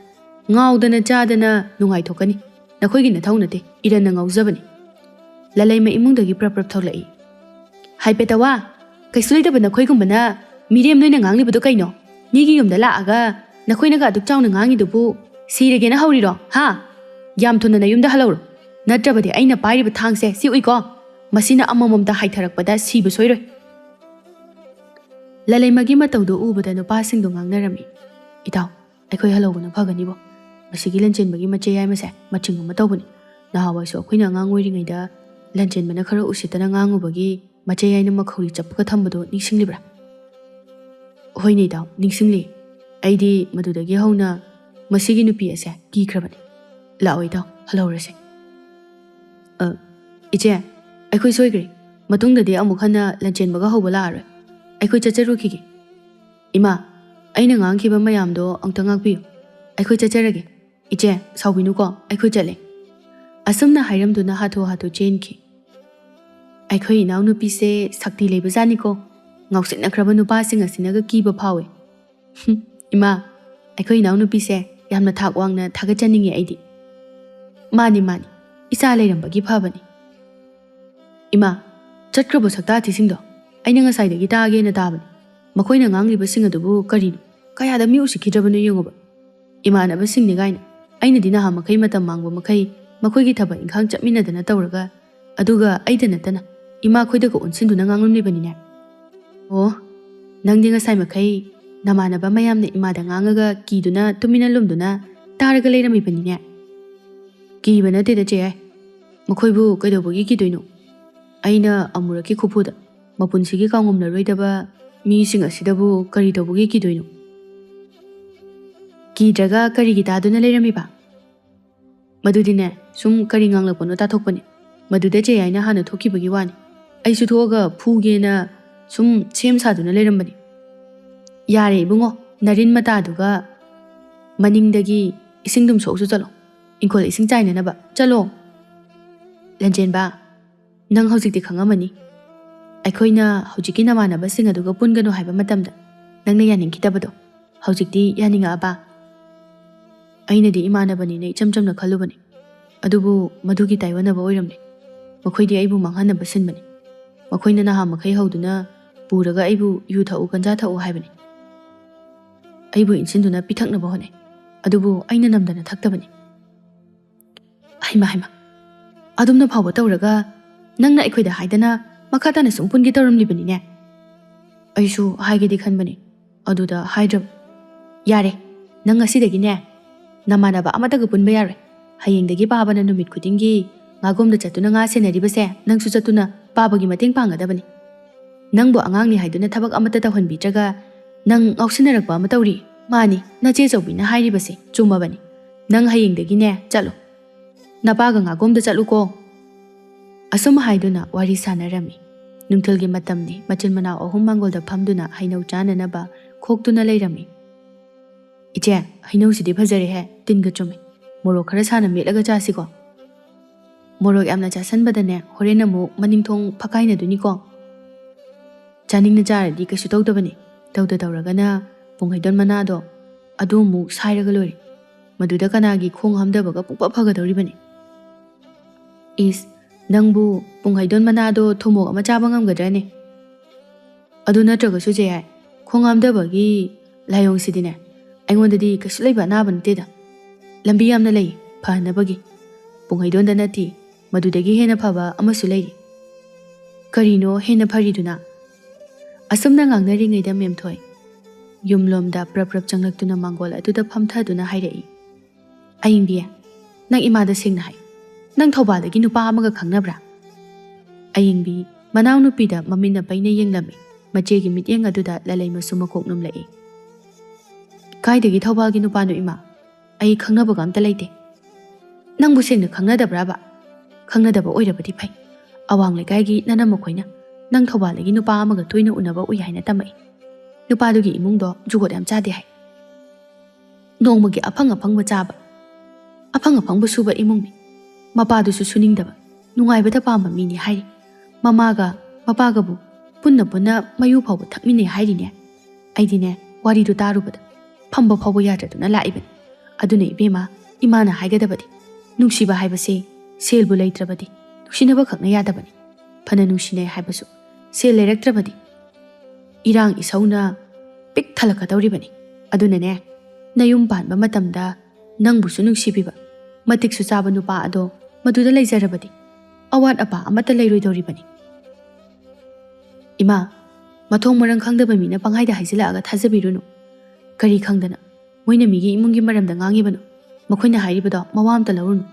ꯉꯥꯎꯗꯅ ꯆꯥꯗꯅ ꯅꯨꯡꯉꯥꯏꯊꯣꯛꯀꯅꯤ꯫ ꯅꯈꯣꯏꯒꯤ ꯅꯊꯧ ꯅꯠꯇꯦ, ꯏꯔꯟꯅ ꯉꯥꯎꯖꯕꯅꯤ꯫ ꯂꯂꯩꯃ ꯏꯃꯨꯡꯗꯒꯤ ꯄ꯭ꯔꯞ ꯄ꯭ꯔꯞ ꯊꯣꯛꯂꯛꯏ꯫ ꯍꯥꯏ ꯄꯦꯇꯋꯥ, ꯀꯩꯁꯨ ꯂꯩꯇꯕ ꯅꯈꯣꯏꯒꯨꯝꯕꯅ ꯃꯤꯔꯦꯝ ꯅꯣꯏꯅ ꯉꯥꯡꯂꯤꯕꯗꯣ ꯀꯩꯅꯣ? ꯃꯤꯒꯤ ꯌꯨꯝꯗ ꯂꯥꯛꯑꯒ ꯅꯈꯣꯏꯅꯒ ꯑꯗꯨꯛ ꯆꯥꯎꯅ ꯉꯥꯡꯉꯤꯗꯨꯕꯨ ꯁꯤꯔꯒꯦꯅ ꯍꯧꯔꯤꯔꯣ, ꯍꯥ? ꯌꯥꯝ ꯊꯨꯅ ꯅꯌꯨꯝꯗ ꯍꯜꯂꯧꯔꯣ, ꯅꯠꯇ꯭ꯔꯕꯗꯤ ꯑꯩꯅ ꯄꯥꯏꯔꯤꯕ ꯊꯥꯡꯁꯦ ꯁꯤ ꯎꯏꯀꯣ, ꯃꯁꯤꯅ ꯑꯃꯃꯝꯇ ꯍꯥꯏꯊꯔꯛꯄꯗ ꯁꯤꯕ ꯁꯣꯏꯔꯣꯏ꯫ ꯂꯂꯩꯃꯒꯤ ꯃꯇꯧꯗꯨ ꯎꯕꯗ ꯅꯨꯄꯥꯁꯤꯡꯗꯨ ꯉꯥꯡꯅꯔꯝꯃꯤ꯫ ꯏꯇꯥꯎ, ꯑꯩꯈꯣꯏ ꯍꯜꯍꯧꯕꯅ ꯐꯒꯅꯤꯕꯣ꯫ ꯃꯁꯤꯒꯤ ꯂꯟꯆꯦꯟꯕꯒꯤ ꯃꯆꯦ ꯌꯥꯏꯃꯁꯦ ꯃꯆꯤꯡ ꯑꯃ ꯇꯧꯕꯅꯤ꯫ ꯅꯍꯥꯟꯋꯥꯏꯁꯨ ꯑꯩꯈꯣꯏꯅ ꯑꯉꯥꯡ ꯑꯣꯏꯔꯤꯉꯩꯗ ꯂꯟꯆꯦꯟꯕꯅ ꯈꯔ ꯎꯁꯤꯠꯇꯅ ꯉꯥꯡꯉꯨꯕꯒꯤ ꯃꯆꯦ ꯌꯥꯏꯅ ꯃꯈꯧꯔꯤ ꯆꯞꯄꯒ ꯊꯝꯕꯗꯣ ꯅꯤꯡꯁꯤꯡꯂꯤꯕ꯭ꯔꯥ? ꯍꯣꯏꯅꯦ ꯏꯇꯥꯎ, ꯅꯤꯡꯁꯤꯡꯂꯤ꯫ ꯑꯩꯗꯤ ꯃꯗꯨꯗꯒꯤ ꯍꯧꯅ ꯃꯁꯤꯒꯤ ꯅꯨꯄꯤ ꯑꯁꯦ ꯀꯤꯈ꯭ꯔꯕꯅꯤ꯫ ꯂꯥꯛꯑꯣ ꯏꯇꯥꯎ, ꯍꯜꯍꯧꯔꯁꯦ꯫ ꯑ, ꯏꯆꯦ, ꯑꯩꯈꯣꯏ ꯁꯣꯏꯈ꯭ꯔꯦ꯫ ꯃꯇꯨꯡꯗꯗꯤ ꯑꯃꯨꯛ ꯍꯟꯅ ꯂꯟꯆꯦꯟꯕꯒ ꯍꯧꯕ ꯂꯥꯛꯑꯔꯣꯏ꯫ ꯑꯩꯈꯣꯏ ꯆꯠꯆꯔꯨꯈꯤꯒꯦ꯫ ꯏꯃꯥ, ꯑꯩꯅ ꯉꯥꯡꯈꯤꯕ ꯃꯌꯥꯝꯗꯣ ꯑꯃꯨꯛꯇ ꯉꯥꯛꯄꯤꯌꯨ꯫ ꯑꯩꯈꯣꯏ ꯆꯠꯆꯔꯒꯦ꯫ ꯏꯆꯦ, ꯁꯥꯎꯕꯤꯅꯨꯀꯣ, ꯑꯩꯈꯣꯏ ꯆꯠꯂꯦ꯫ ꯑꯁꯨꯝꯅ ꯍꯥꯏꯔꯝꯗꯨꯅ ꯍꯥꯊꯨ ꯍꯥꯊꯨ ꯆꯦꯟꯈꯤ꯫ ꯑꯩꯈꯣꯏ ꯏꯅꯥꯎꯅꯨꯄꯤꯁꯦ ꯁꯛꯇꯤ ꯂꯩꯕꯖꯥꯠꯅꯤꯀꯣ꯫ ꯉꯥꯎꯁꯤꯟꯅꯈ꯭ꯔꯕ ꯅꯨꯄꯥꯁꯤꯡ ꯑꯁꯤꯅꯒ ꯀꯤꯕ ꯐꯥꯎꯋꯦ꯫ ꯍꯨꯝ, ꯏꯃꯥ, ꯑꯩꯈꯣꯏ ꯏꯅꯥꯎꯅꯨꯄꯤꯁꯦ ꯌꯥꯝꯅ ꯊꯥꯛ ꯋꯥꯡꯅ ꯊꯥꯒꯠꯆꯅꯤꯡꯉꯤ ꯑꯩꯗꯤ꯫ ꯃꯥꯅꯤ, ꯃꯥꯅꯤ, ꯏꯆꯥ ꯂꯩꯔꯝꯕꯒꯤ ꯐꯕꯅꯤ꯫ ꯏꯃꯥ, ꯆꯠꯈ꯭ꯔꯕꯣ ꯁꯛꯇꯥꯊꯤꯁꯤꯡꯗꯣ? ꯑꯩꯅ ꯉꯁꯥꯏꯗꯒꯤ ꯇꯥꯒꯦꯅ ꯇꯥꯕꯅꯤ꯫ ꯃꯈꯣꯏꯅ ꯉꯥꯡꯂꯤꯕꯁꯤꯡ ꯑꯗꯨꯕꯨ ꯀꯔꯤꯅꯣ? ꯀꯌꯥꯗ ꯃꯤ ꯎꯁꯤꯠꯈꯤꯗ꯭ꯔꯕꯅꯣ ꯌꯦꯡꯉꯨꯕ꯫ ꯏꯃꯥꯟꯅꯕꯁꯤꯡꯅꯤ ꯀꯥꯏꯅ꯫ ꯑꯩꯅꯗꯤ ꯅꯍꯥꯟ ꯃꯈꯩ ꯃꯇꯝ ꯃꯥꯡꯕ ꯃꯈꯩ ꯃꯈꯣꯏꯒꯤ ꯊꯕꯛ ꯏꯪꯈꯥꯡ ꯆꯠꯃꯤꯟꯅꯗꯅ ꯇꯧꯔꯒ, ꯑꯗꯨꯒ ꯑꯩꯗ ꯅꯠꯇꯅ ꯏꯃꯥ ꯈꯣꯏꯗꯒ ꯑꯣꯟꯁꯤꯟꯗꯨꯅ ꯉꯥꯡꯂꯝꯂꯤꯕꯅꯤꯅꯦ꯫ ꯑꯣ, ꯅꯪꯗꯤ ꯉꯁꯥꯏ ꯃꯈꯩ ꯅꯃꯥꯟꯅꯕ ꯃꯌꯥꯝꯅ ꯏꯃꯥꯗ ꯉꯥꯡꯉꯒ ꯀꯤꯗꯨꯅ ꯇꯨꯃꯤꯟꯅ ꯂꯨꯝꯗꯨꯅ ꯇꯥꯔꯒ ꯂꯩꯔꯝꯃꯤꯕꯅꯤꯅꯦ꯫ ꯀꯤꯕ ꯅꯠꯇꯦꯗ ꯆꯦ ꯌꯥꯏ꯫ ꯃꯈꯣꯏꯕꯨ ꯀꯩꯗꯧꯕꯒꯤ ꯀꯤꯗꯣꯏꯅꯣ? ꯑꯩꯅ ꯑꯃꯨꯔꯛꯀꯤ ꯈꯨꯐꯨꯗ ꯃꯄꯨꯟꯁꯤꯒꯤ ꯀꯥꯎꯉꯝꯂꯔꯣꯏꯗꯕ ꯃꯤꯁꯤꯡ ꯑꯁꯤꯗꯕꯨ ꯀꯔꯤ ꯇꯧꯕꯒꯤ ꯀꯤꯗꯣꯏꯅꯣ? ꯀꯤꯗ꯭ꯔꯒ ꯀꯔꯤꯒꯤ ꯇꯥꯗꯨꯅ ꯂꯩꯔꯝꯃꯤꯕ? ꯃꯗꯨꯗꯤꯅꯦ, ꯁꯨꯝ ꯀꯔꯤ ꯉꯥꯡꯂꯛꯄꯅꯣ ꯇꯥꯊꯣꯛꯄꯅꯦ꯫ ꯃꯗꯨꯗ ꯆꯦ ꯌꯥꯏꯅ ꯍꯥꯟꯅ ꯊꯣꯛꯈꯤꯕꯒꯤ ꯋꯥꯅꯤ꯫ ꯑꯩꯁꯨ ꯊꯣꯛꯑꯒ ꯐꯨꯒꯦꯅ ꯁꯨꯝ ꯁꯦꯝ ꯁꯥꯗꯨꯅ ꯂꯩꯔꯝꯕꯅꯤ꯫ ꯌꯥꯔꯦ ꯏꯕꯨꯡꯉꯣ, ꯅꯔꯤꯟ ꯃꯇꯥꯗꯨꯒ ꯃꯅꯤꯡꯗꯒꯤ ꯏꯁꯤꯡꯗꯨꯝ ꯁꯣꯛꯁꯨ ꯆꯠꯂꯣ꯫ ꯏꯪꯈꯣꯜ ꯏꯁꯤꯡ ꯆꯥꯏꯅꯅꯕ ꯆꯠꯂꯣ꯫ ꯂꯟꯖꯦꯟꯕ, ꯅꯪ ꯍꯧꯖꯤꯛꯇꯤ ꯈꯪꯉꯝꯃꯅꯤ꯫ ꯑꯩꯈꯣꯏꯅ ꯍꯧꯖꯤꯛꯀꯤ ꯅꯃꯥꯟꯅꯕꯁꯤꯡ ꯑꯗꯨꯒ ꯄꯨꯟꯒꯅꯨ ꯍꯥꯏꯕ ꯃꯇꯝꯗ ꯅꯪꯅ ꯌꯥꯅꯤꯡꯈꯤꯗꯕꯗꯣ ꯍꯧꯖꯤꯛꯇꯤ ꯌꯥꯅꯤꯡꯉꯛꯑꯕ? ꯑꯩꯅꯗꯤ ꯏꯃꯥꯟꯅꯕꯅꯤꯅ ꯏꯆꯝ ꯆꯝꯅ ꯈꯜꯂꯨꯕꯅꯤ꯫ ꯑꯗꯨꯕꯨ ꯃꯗꯨꯒꯤ ꯇꯥꯏꯑꯣꯟꯅꯕ ꯑꯣꯏꯔꯝꯂꯦ꯫ ꯃꯈꯣꯏꯗꯤ ꯑꯩꯕꯨ ꯃꯥꯡꯍꯟꯅꯕ ꯁꯤꯟꯕꯅꯤ꯫ ꯃꯈꯣꯏꯅ ꯅꯍꯥ ꯃꯈꯩ ꯍꯧꯗꯨꯅ ꯄꯨꯔꯒ ꯑꯩꯕꯨ ꯌꯨ ꯊꯛꯎ, ꯒꯟꯖꯥ ꯊꯛꯎ ꯍꯥꯏꯕꯅꯤ꯫ ꯑꯩꯕꯨ ꯏꯟꯁꯤꯟꯗꯨꯅ ꯄꯤꯊꯛꯅꯕ ꯍꯣꯠꯅꯩ꯫ ꯑꯗꯨꯕꯨ ꯑꯩꯅ ꯅꯝꯗꯅ ꯊꯛꯇꯕꯅꯤ꯫ ꯍꯩꯃꯥ, ꯍꯩꯃꯥ꯫ ꯑꯗꯨꯝꯅ ꯐꯥꯎꯕ ꯇꯧꯔꯒ ꯅꯪꯅ ꯑꯩꯈꯣꯏꯗ ꯍꯥꯏꯗꯅ ꯃꯈꯥ ꯇꯥꯅ ꯁꯨꯝ ꯄꯨꯟꯒꯦ ꯇꯧꯔꯝꯂꯤꯕꯅꯤꯅꯦ꯫ ꯑꯩꯁꯨ ꯍꯥꯏꯒꯦꯗꯤ ꯈꯟꯕꯅꯤ, ꯑꯗꯨꯗ ꯍꯥꯏꯗ꯭ꯔꯕ꯫ ꯌꯥꯔꯦ, ꯅꯪ ꯉꯁꯤꯗꯒꯤꯅꯦ ꯅꯃꯥꯟꯅꯕ ꯑꯃꯠꯇꯒ ꯄꯨꯟꯕ ꯌꯥꯔꯣꯏ꯫ ꯍꯌꯦꯡꯗꯒꯤ ꯄꯥꯕꯅ ꯅꯨꯃꯤꯠ ꯈꯨꯗꯤꯡꯒꯤ ꯉꯥꯒꯣꯝꯗ ꯆꯠꯇꯨꯅ ꯉꯥ ꯁꯦꯟꯅꯔꯤꯕꯁꯦ ꯅꯪꯁꯨ ꯆꯠꯇꯨꯅ ꯄꯥꯕꯒꯤ ꯃꯇꯦꯡ ꯄꯥꯡꯒꯗꯕꯅꯤ꯫ ꯅꯪꯕꯨ ꯑꯉꯥꯡꯅꯤ ꯍꯥꯏꯗꯨꯅ ꯊꯕꯛ ꯑꯃꯠꯇ ꯇꯧꯍꯟꯕꯤꯗ꯭ꯔꯒ ꯅꯪ ꯉꯥꯎꯁꯤꯟꯅꯔꯛꯄ ꯑꯃ ꯇꯧꯔꯤ꯫ ꯃꯥꯅꯤ, ꯅꯆꯦ ꯆꯧꯕꯤꯅ ꯍꯥꯏꯔꯤꯕꯁꯦ ꯆꯨꯝꯃꯕꯅꯤ꯫ ꯅꯪ ꯍꯌꯦꯡꯗꯒꯤꯅꯦ ꯆꯠꯂꯣ꯫ ꯅꯄꯥꯒ ꯉꯥꯒꯣꯝꯗ ꯆꯠꯂꯨꯀꯣ꯫ ꯑꯁꯨꯝ ꯍꯥꯏꯗꯨꯅ ꯋꯥꯔꯤ ꯁꯥꯟꯅꯔꯝꯃꯤ꯫ ꯅꯨꯡꯊꯤꯜꯒꯤ ꯃꯇꯝꯅꯤ꯫ ꯃꯆꯤꯟ ꯃꯅꯥꯎ ꯑꯍꯨꯝ ꯃꯥꯡꯒꯣꯜꯗ ꯐꯝꯗꯨꯅ ꯍꯩꯅꯧ ꯆꯥꯅꯅꯕ ꯈꯣꯛꯇꯨꯅ ꯂꯩꯔꯝꯃꯤ꯫ "ꯏꯆꯦ, ꯍꯩꯅꯧꯁꯤꯗꯤ ꯐꯖꯔꯦꯍꯦ, ꯇꯤꯟꯒ ꯆꯨꯝꯃꯦ꯫ ꯃꯣꯔꯣꯛ ꯈꯔ ꯁꯥꯅ ꯃꯦꯠꯂꯒ ꯆꯥꯁꯤꯀꯣ꯫ ꯃꯣꯔꯣꯛ ꯌꯥꯝꯅ ꯆꯥꯁꯟꯕꯗꯅꯦ, ꯍꯣꯔꯦꯟ ꯑꯃꯨꯛ ꯃꯅꯤꯡ ꯊꯣꯡ ꯐꯛꯀꯥꯏꯅꯗꯣꯏꯅꯤꯀꯣ꯫" ꯆꯥꯅꯤꯡꯅ ꯆꯥꯔꯗꯤ ꯀꯩꯁꯨ ꯇꯧꯗꯕꯅꯤ꯫ ꯇꯧꯗ ꯇꯧꯔꯒꯅ ꯄꯨꯡꯍꯩꯗꯣꯟ ꯃꯅꯥꯗꯣ ꯑꯗꯨ ꯑꯃꯨꯛ ꯁꯥꯏꯔꯒ ꯂꯣꯏꯔꯦ꯫ ꯃꯗꯨꯗ ꯀꯅꯥꯒꯤ ꯈꯣꯡ ꯍꯥꯝꯗꯕꯒ ꯄꯨꯡꯐ ꯐꯒꯗꯧꯔꯤꯕꯅꯤ꯫ ꯏꯁ, ꯅꯪꯕꯨ ꯄꯨꯡꯍꯩꯗꯣꯟ ꯃꯅꯥꯗꯣ ꯊꯨꯝꯃꯣꯛ ꯑꯃ ꯆꯥꯕ ꯉꯝꯒꯗ꯭ꯔꯅꯦ? ꯑꯗꯨ ꯅꯠꯇ꯭ꯔꯒꯁꯨ ꯆꯦ ꯌꯥꯏ, ꯈꯣꯡ ꯍꯥꯝꯗꯕꯒꯤ ꯂꯥꯏꯑꯣꯡꯁꯤꯗꯤꯅꯦ, ꯑꯩꯉꯣꯟꯗꯗꯤ ꯀꯩꯁꯨ ꯂꯩꯕ ꯑꯅꯥꯕ ꯅꯠꯇꯦꯗ꯫ ꯂꯝꯕꯤ ꯌꯥꯝꯅ ꯂꯩ ꯐꯍꯟꯅꯕꯒꯤ꯫ ꯄꯨꯡꯍꯩꯗꯣꯟꯗ ꯅꯠꯇꯦ, ꯃꯗꯨꯗꯒꯤ ꯍꯦꯟꯅ ꯐꯕ ꯑꯃꯁꯨ ꯂꯩꯔꯤ꯫ ꯀꯔꯤꯅꯣ ꯍꯦꯟꯅ ꯐꯔꯤꯗꯨꯅ? ꯑꯁꯨꯝꯅ ꯉꯥꯡꯅꯔꯤꯉꯩꯗ ꯃꯦꯝꯊꯣꯏ ꯌꯨꯝꯂꯣꯝꯗ ꯄ꯭ꯔꯞ ꯄ꯭ꯔꯞ ꯆꯪꯂꯛꯇꯨꯅ ꯃꯥꯡꯒꯣꯜ ꯑꯗꯨꯗ ꯐꯝꯊꯗꯨꯅ ꯍꯥꯏꯔꯛꯏ, "ꯑꯌꯤꯡꯕꯤ, ꯅꯪ ꯏꯃꯥꯗ ꯁꯦꯡꯅ ꯍꯥꯏ꯫ ꯅꯪ ꯊꯧꯕꯥꯜꯗꯒꯤ ꯅꯨꯄꯥ ꯑꯃꯒ ꯈꯪꯅꯕ꯭ꯔꯥ?" ꯑꯌꯤꯡꯕꯤ ꯃꯅꯥꯎꯅꯨꯄꯤꯗ ꯃꯃꯤꯠꯅ ꯄꯩꯅ ꯌꯦꯡꯂꯝꯃꯤ꯫ ꯃꯆꯦꯒꯤ ꯃꯤꯠꯌꯦꯡ ꯑꯗꯨꯗ ꯂꯂꯩ ꯃꯆꯨ ꯃꯀꯣꯛ ꯅꯨꯝꯂꯛꯏ꯫ "ꯀꯥꯏꯗꯒꯤ ꯊꯧꯕꯥꯜꯒꯤ ꯅꯨꯄꯥꯅꯣ ꯏꯃꯥ? ꯑꯩ ꯈꯪꯅꯕꯒ ꯑꯝꯇ ꯂꯩꯇꯦ꯫" "ꯅꯪꯕꯨ ꯁꯦꯡꯅ ꯈꯪꯅꯗꯕ꯭ꯔꯥꯕ? ꯈꯪꯅꯗꯕ ꯑꯣꯏꯔꯕꯗꯤ ꯐꯩ꯫ ꯑꯋꯥꯡ ꯂꯩꯀꯥꯏꯒꯤ ꯅꯅꯝꯃ ꯈꯣꯏꯅ ꯅꯪ ꯊꯧꯕꯥꯜꯗꯒꯤ ꯅꯨꯄꯥ ꯑꯃꯒ ꯇꯣꯏꯅ ꯎꯅꯕ ꯎꯏ ꯍꯥꯏꯅ ꯇꯝꯃꯛꯏ꯫ ꯅꯨꯄꯥꯗꯨꯒꯤ ꯏꯃꯨꯡꯗꯣ ꯖꯨꯒꯣꯠ ꯌꯥꯝ ꯆꯥꯗꯦ ꯍꯥꯏ꯫ ꯅꯣꯡꯃꯒꯤ ꯑꯐꯪ ꯑꯐꯪꯕ ꯆꯥꯕ, ꯑꯐꯪ ꯑꯐꯪꯕ ꯁꯨꯕ ꯏꯃꯨꯡꯅꯤ꯫ ꯃꯄꯥꯗꯨꯁꯨ ꯁꯨꯅꯤꯡꯗꯕ, ꯅꯨꯡꯉꯥꯏꯕꯇ ꯄꯥꯝꯕ ꯃꯤꯅꯤ ꯍꯥꯏꯔꯤ꯫ ꯃꯃꯥꯒ ꯃꯄꯥꯒꯕꯨ ꯄꯨꯟꯅ ꯄꯨꯟꯅ ꯃꯌꯨ ꯐꯥꯎꯕ ꯊꯛꯃꯤꯟꯅꯩ ꯍꯥꯏꯔꯤꯅꯦ꯫" ꯑꯩꯗꯤꯅꯦ, ꯋꯥꯔꯤꯗꯨ ꯇꯥꯔꯨꯕꯗ ꯐꯝꯕ ꯐꯥꯎꯕ ꯌꯥꯗ꯭ꯔꯗꯨꯅ ꯂꯥꯛꯏꯕꯅꯤ꯫ ꯑꯗꯨꯅ ꯏꯕꯦꯝꯃ, ꯏꯃꯥꯅ ꯍꯥꯏꯒꯗꯕꯗꯤ, ꯅꯨꯡꯁꯤꯕ ꯍꯥꯏꯕꯁꯦ ꯁꯦꯜꯕꯨ ꯂꯩꯇ꯭ꯔꯕꯗꯤ ꯅꯨꯡꯁꯤꯅꯕ ꯈꯛꯅ ꯌꯥꯗꯕꯅꯤ꯫ ꯐꯅ ꯅꯨꯡꯁꯤꯅꯩ ꯍꯥꯏꯕꯁꯨ ꯁꯦꯜ ꯂꯩꯔꯛꯇ꯭ꯔꯕꯗꯤ ꯏꯔꯥꯡ ꯏꯁꯧꯅ ꯄꯤꯛ ꯊꯜꯂꯛꯀꯗꯧꯔꯤꯕꯅꯤ꯫ ꯑꯗꯨꯅꯅꯦ, ꯅꯌꯨꯝ ꯄꯥꯟꯕ ꯃꯇꯝꯗ ꯅꯪꯕꯨꯁꯨ ꯅꯨꯡꯁꯤꯕꯤꯕ, ꯃꯇꯤꯛꯁꯨ ꯆꯥꯕ ꯅꯨꯄꯥ ꯑꯗꯣ ꯃꯗꯨꯗ ꯂꯩꯖꯔꯕꯗꯤ ꯑꯋꯥꯠ ꯑꯄꯥ ꯑꯃꯠꯇ ꯂꯩꯔꯣꯏꯗꯧꯔꯤꯕꯅꯤ꯫ ꯏꯃꯥ, ꯃꯊꯣꯡ ꯃꯔꯝ ꯈꯪꯗꯕ ꯃꯤꯅ ꯄꯪꯍꯥꯏꯗ ꯍꯥꯏꯖꯤꯜꯂꯛꯑꯒ ꯊꯥꯖꯕꯤꯔꯨꯅꯨ꯫ ꯀꯔꯤ ꯈꯪꯗꯅ ꯃꯣꯏꯅ ꯃꯤꯒꯤ ꯏꯃꯨꯡꯒꯤ ꯃꯔꯝꯗ ꯉꯥꯡꯉꯤꯕꯅꯣ? ꯃꯈꯣꯏꯅ ꯍꯥꯏꯔꯤꯕꯗꯣ ꯃꯋꯥ ꯑꯝꯇ ꯂꯧꯔꯨꯅꯨ꯫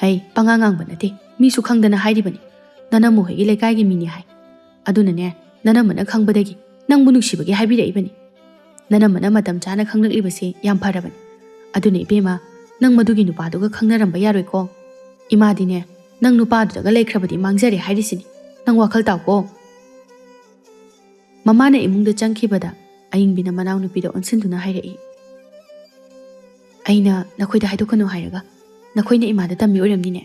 ꯍꯩ, ꯄꯉꯥꯡ ꯉꯥꯡꯕ ꯅꯠꯇꯦ, ꯃꯤꯁꯨ ꯈꯪꯗꯅ ꯍꯥꯏꯔꯤꯕꯅꯤ꯫ ꯅꯅꯝꯃ ꯍꯣꯏꯒꯤ ꯂꯩꯀꯥꯏꯒꯤ ꯃꯤꯅꯤ ꯍꯥꯏ꯫ ꯑꯗꯨꯅꯅꯦ, ꯅꯅꯝꯃꯅ ꯈꯪꯕꯗꯒꯤ ꯅꯪꯕꯨ ꯅꯨꯡꯁꯤꯕꯒꯤ ꯍꯥꯏꯕꯤꯔꯛꯏꯕꯅꯤ꯫ ꯅꯅꯝꯃꯅ ꯃꯇꯝ ꯆꯥꯅ ꯈꯪꯂꯛꯂꯤꯕꯁꯦ ꯌꯥꯝ ꯐꯔꯕꯅꯤ꯫ ꯑꯗꯨꯅ ꯏꯕꯦꯝꯃ, ꯅꯪ ꯃꯗꯨꯒꯤ ꯅꯨꯄꯥꯗꯨꯒ ꯈꯪꯅꯔꯝꯕ ꯌꯥꯔꯣꯏꯀꯣ꯫ ꯏꯃꯥꯗꯤꯅꯦ, ꯅꯪ ꯅꯨꯄꯥꯗꯨꯗꯒ ꯂꯩꯈ꯭ꯔꯕꯗꯤ ꯃꯥꯡꯖꯔꯦ ꯍꯥꯏꯔꯤꯁꯤꯅꯤ꯫ ꯅꯪ ꯋꯥꯈꯜ ꯇꯥꯎꯀꯣ꯫ ꯃꯃꯥꯅ ꯏꯃꯨꯡꯗ ꯆꯪꯈꯤꯕꯗ ꯑꯌꯤꯡꯕꯤꯅ ꯃꯅꯥꯎꯅꯨꯄꯤꯗ ꯑꯣꯟꯁꯤꯟꯗꯨꯅ ꯍꯥꯏꯔꯛꯏ, "ꯑꯩꯅ ꯅꯈꯣꯏꯗ ꯍꯥꯏꯗꯣꯛꯀꯅꯨ ꯍꯥꯏꯔꯒ ꯅꯈꯣꯏꯅ ꯏꯃꯥꯗ ꯇꯝꯃꯤ ꯑꯣꯏꯔꯝꯅꯤꯅꯦ?"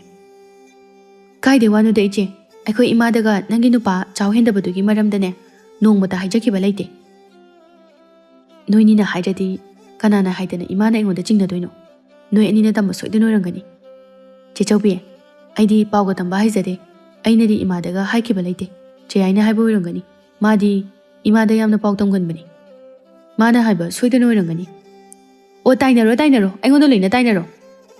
"ꯀꯥꯏꯗꯩ ꯋꯥꯅꯣꯗ ꯏꯆꯦ, ꯑꯩꯈꯣꯏ ꯏꯃꯥꯗꯒ ꯅꯪꯒꯤ ꯅꯨꯄꯥ ꯆꯥꯎ ꯍꯦꯟꯗꯕꯗꯨꯒꯤ ꯃꯔꯝꯗꯅꯦ ꯅꯣꯡꯃꯇ ꯍꯥꯏꯖꯈꯤꯕ ꯂꯩꯇꯦ꯫" "ꯅꯣꯏꯅꯤꯅ ꯍꯥꯏꯗ꯭ꯔꯗꯤ ꯀꯅꯥꯅ ꯍꯥꯏꯗꯅ ꯏꯃꯥꯅ ꯑꯩꯉꯣꯟꯗ ꯆꯤꯡꯅꯗꯣꯏꯅꯣ? ꯅꯣꯏ ꯑꯅꯤꯅ ꯇꯝꯕ ꯁꯣꯏꯗꯅ ꯑꯣꯏꯔꯝꯒꯅꯤ꯫" "ꯆꯦ ꯆꯧꯕꯤ, ꯑꯩꯗꯤ ꯄꯥꯎꯒ ꯇꯝꯕ ꯍꯩꯖꯗꯦ꯫ ꯑꯩꯅꯗꯤ ꯏꯃꯥꯗꯒ ꯍꯥꯏꯈꯤꯕ ꯂꯩꯇꯦ꯫ ꯆꯦ ꯌꯥꯏꯅ ꯍꯥꯏꯕ ꯑꯣꯏꯔꯝꯒꯅꯤ꯫ ꯃꯥꯗꯤ ꯏꯃꯥꯗ ꯌꯥꯝꯅ ꯄꯥꯎ ꯇꯝꯒꯟꯕꯅꯤ꯫" ꯃꯥꯅ ꯍꯥꯏꯕ ꯁꯣꯏꯗꯅ ꯑꯣꯏꯔꯝꯒꯅꯤ꯫ "ꯑꯣ, ꯇꯥꯏꯅꯔꯣ, ꯇꯥꯏꯅꯔꯣ, ꯑꯩꯉꯣꯟꯗ ꯂꯣꯏꯅ ꯇꯥꯏꯅꯔꯣ꯫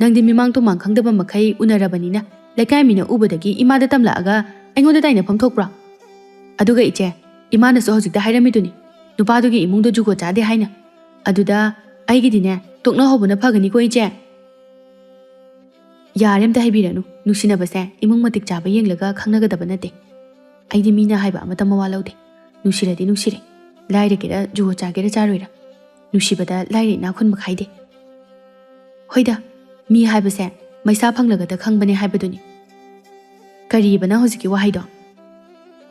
ꯅꯪꯗꯤ ꯃꯤꯃꯥꯡ ꯇꯨꯃꯥꯡ ꯈꯪꯗꯕ ꯃꯈꯩ ꯎꯅꯔꯕꯅꯤꯅ, ꯂꯩꯀꯥꯏ ꯃꯤꯅ ꯎꯕꯗꯒꯤ ꯏꯃꯥꯗ ꯇꯝꯂꯛꯑꯒ ꯑꯩꯉꯣꯟꯗ ꯇꯥꯏꯅꯐꯝ ꯊꯣꯛꯄ꯭ꯔꯣ? ꯑꯗꯨꯒ ꯏꯆꯦ, ꯏꯃꯥꯅꯁꯨ ꯍꯧꯖꯤꯛꯇ ꯍꯥꯏꯔꯝꯃꯤꯗꯨꯅꯤ, ꯅꯨꯄꯥꯗꯨꯒꯤ ꯏꯃꯨꯡꯗꯣ ꯖꯨꯒꯣꯠ ꯆꯥꯗꯦ ꯍꯥꯏꯅ꯫ ꯑꯗꯨꯗ ꯑꯩꯒꯤꯗꯤꯅꯦ, ꯇꯣꯛꯅꯍꯧꯕꯅ ꯐꯒꯅꯤꯀꯣ, ꯏꯆꯦ?" "ꯌꯥꯔꯦ, ꯑꯝꯇ ꯍꯥꯏꯕꯤꯔꯅꯨ꯫ ꯅꯨꯡꯁꯤꯅꯕꯁꯦ ꯏꯃꯨꯡ ꯃꯇꯤꯛ ꯆꯥꯕ ꯌꯦꯡꯂꯒ ꯈꯪꯅꯒꯗꯕ ꯅꯠꯇꯦ꯫ ꯑꯩꯗꯤ ꯃꯤꯅ ꯍꯥꯏꯕ ꯑꯃꯇ ꯃꯋꯥ ꯂꯧꯗꯦ꯫ ꯅꯨꯡꯁꯤꯔꯗꯤ ꯅꯨꯡꯁꯤꯔꯦ, ꯂꯥꯏꯔꯒꯦꯔꯥ ꯖꯨꯒꯣꯠ ꯆꯥꯒꯦꯔꯥ ꯆꯥꯔꯣꯏꯔꯥ, ꯅꯨꯡꯁꯤꯕꯗ ꯂꯥꯏꯔ ꯏꯅꯥꯛ ꯈꯨꯟꯕ ꯈꯥꯏꯗꯦ꯫ ꯍꯣꯏꯗ, ꯃꯤ ꯍꯥꯏꯕꯁꯦ ꯃꯩꯁꯥ ꯐꯪꯂꯒꯗ ꯈꯪꯕꯅꯦ ꯍꯥꯏꯕꯗꯨꯅꯤ꯫ ꯀꯔꯤꯕ ꯅꯪ ꯍꯧꯖꯤꯛꯀꯤ ꯋꯥꯍꯩꯗꯣ?"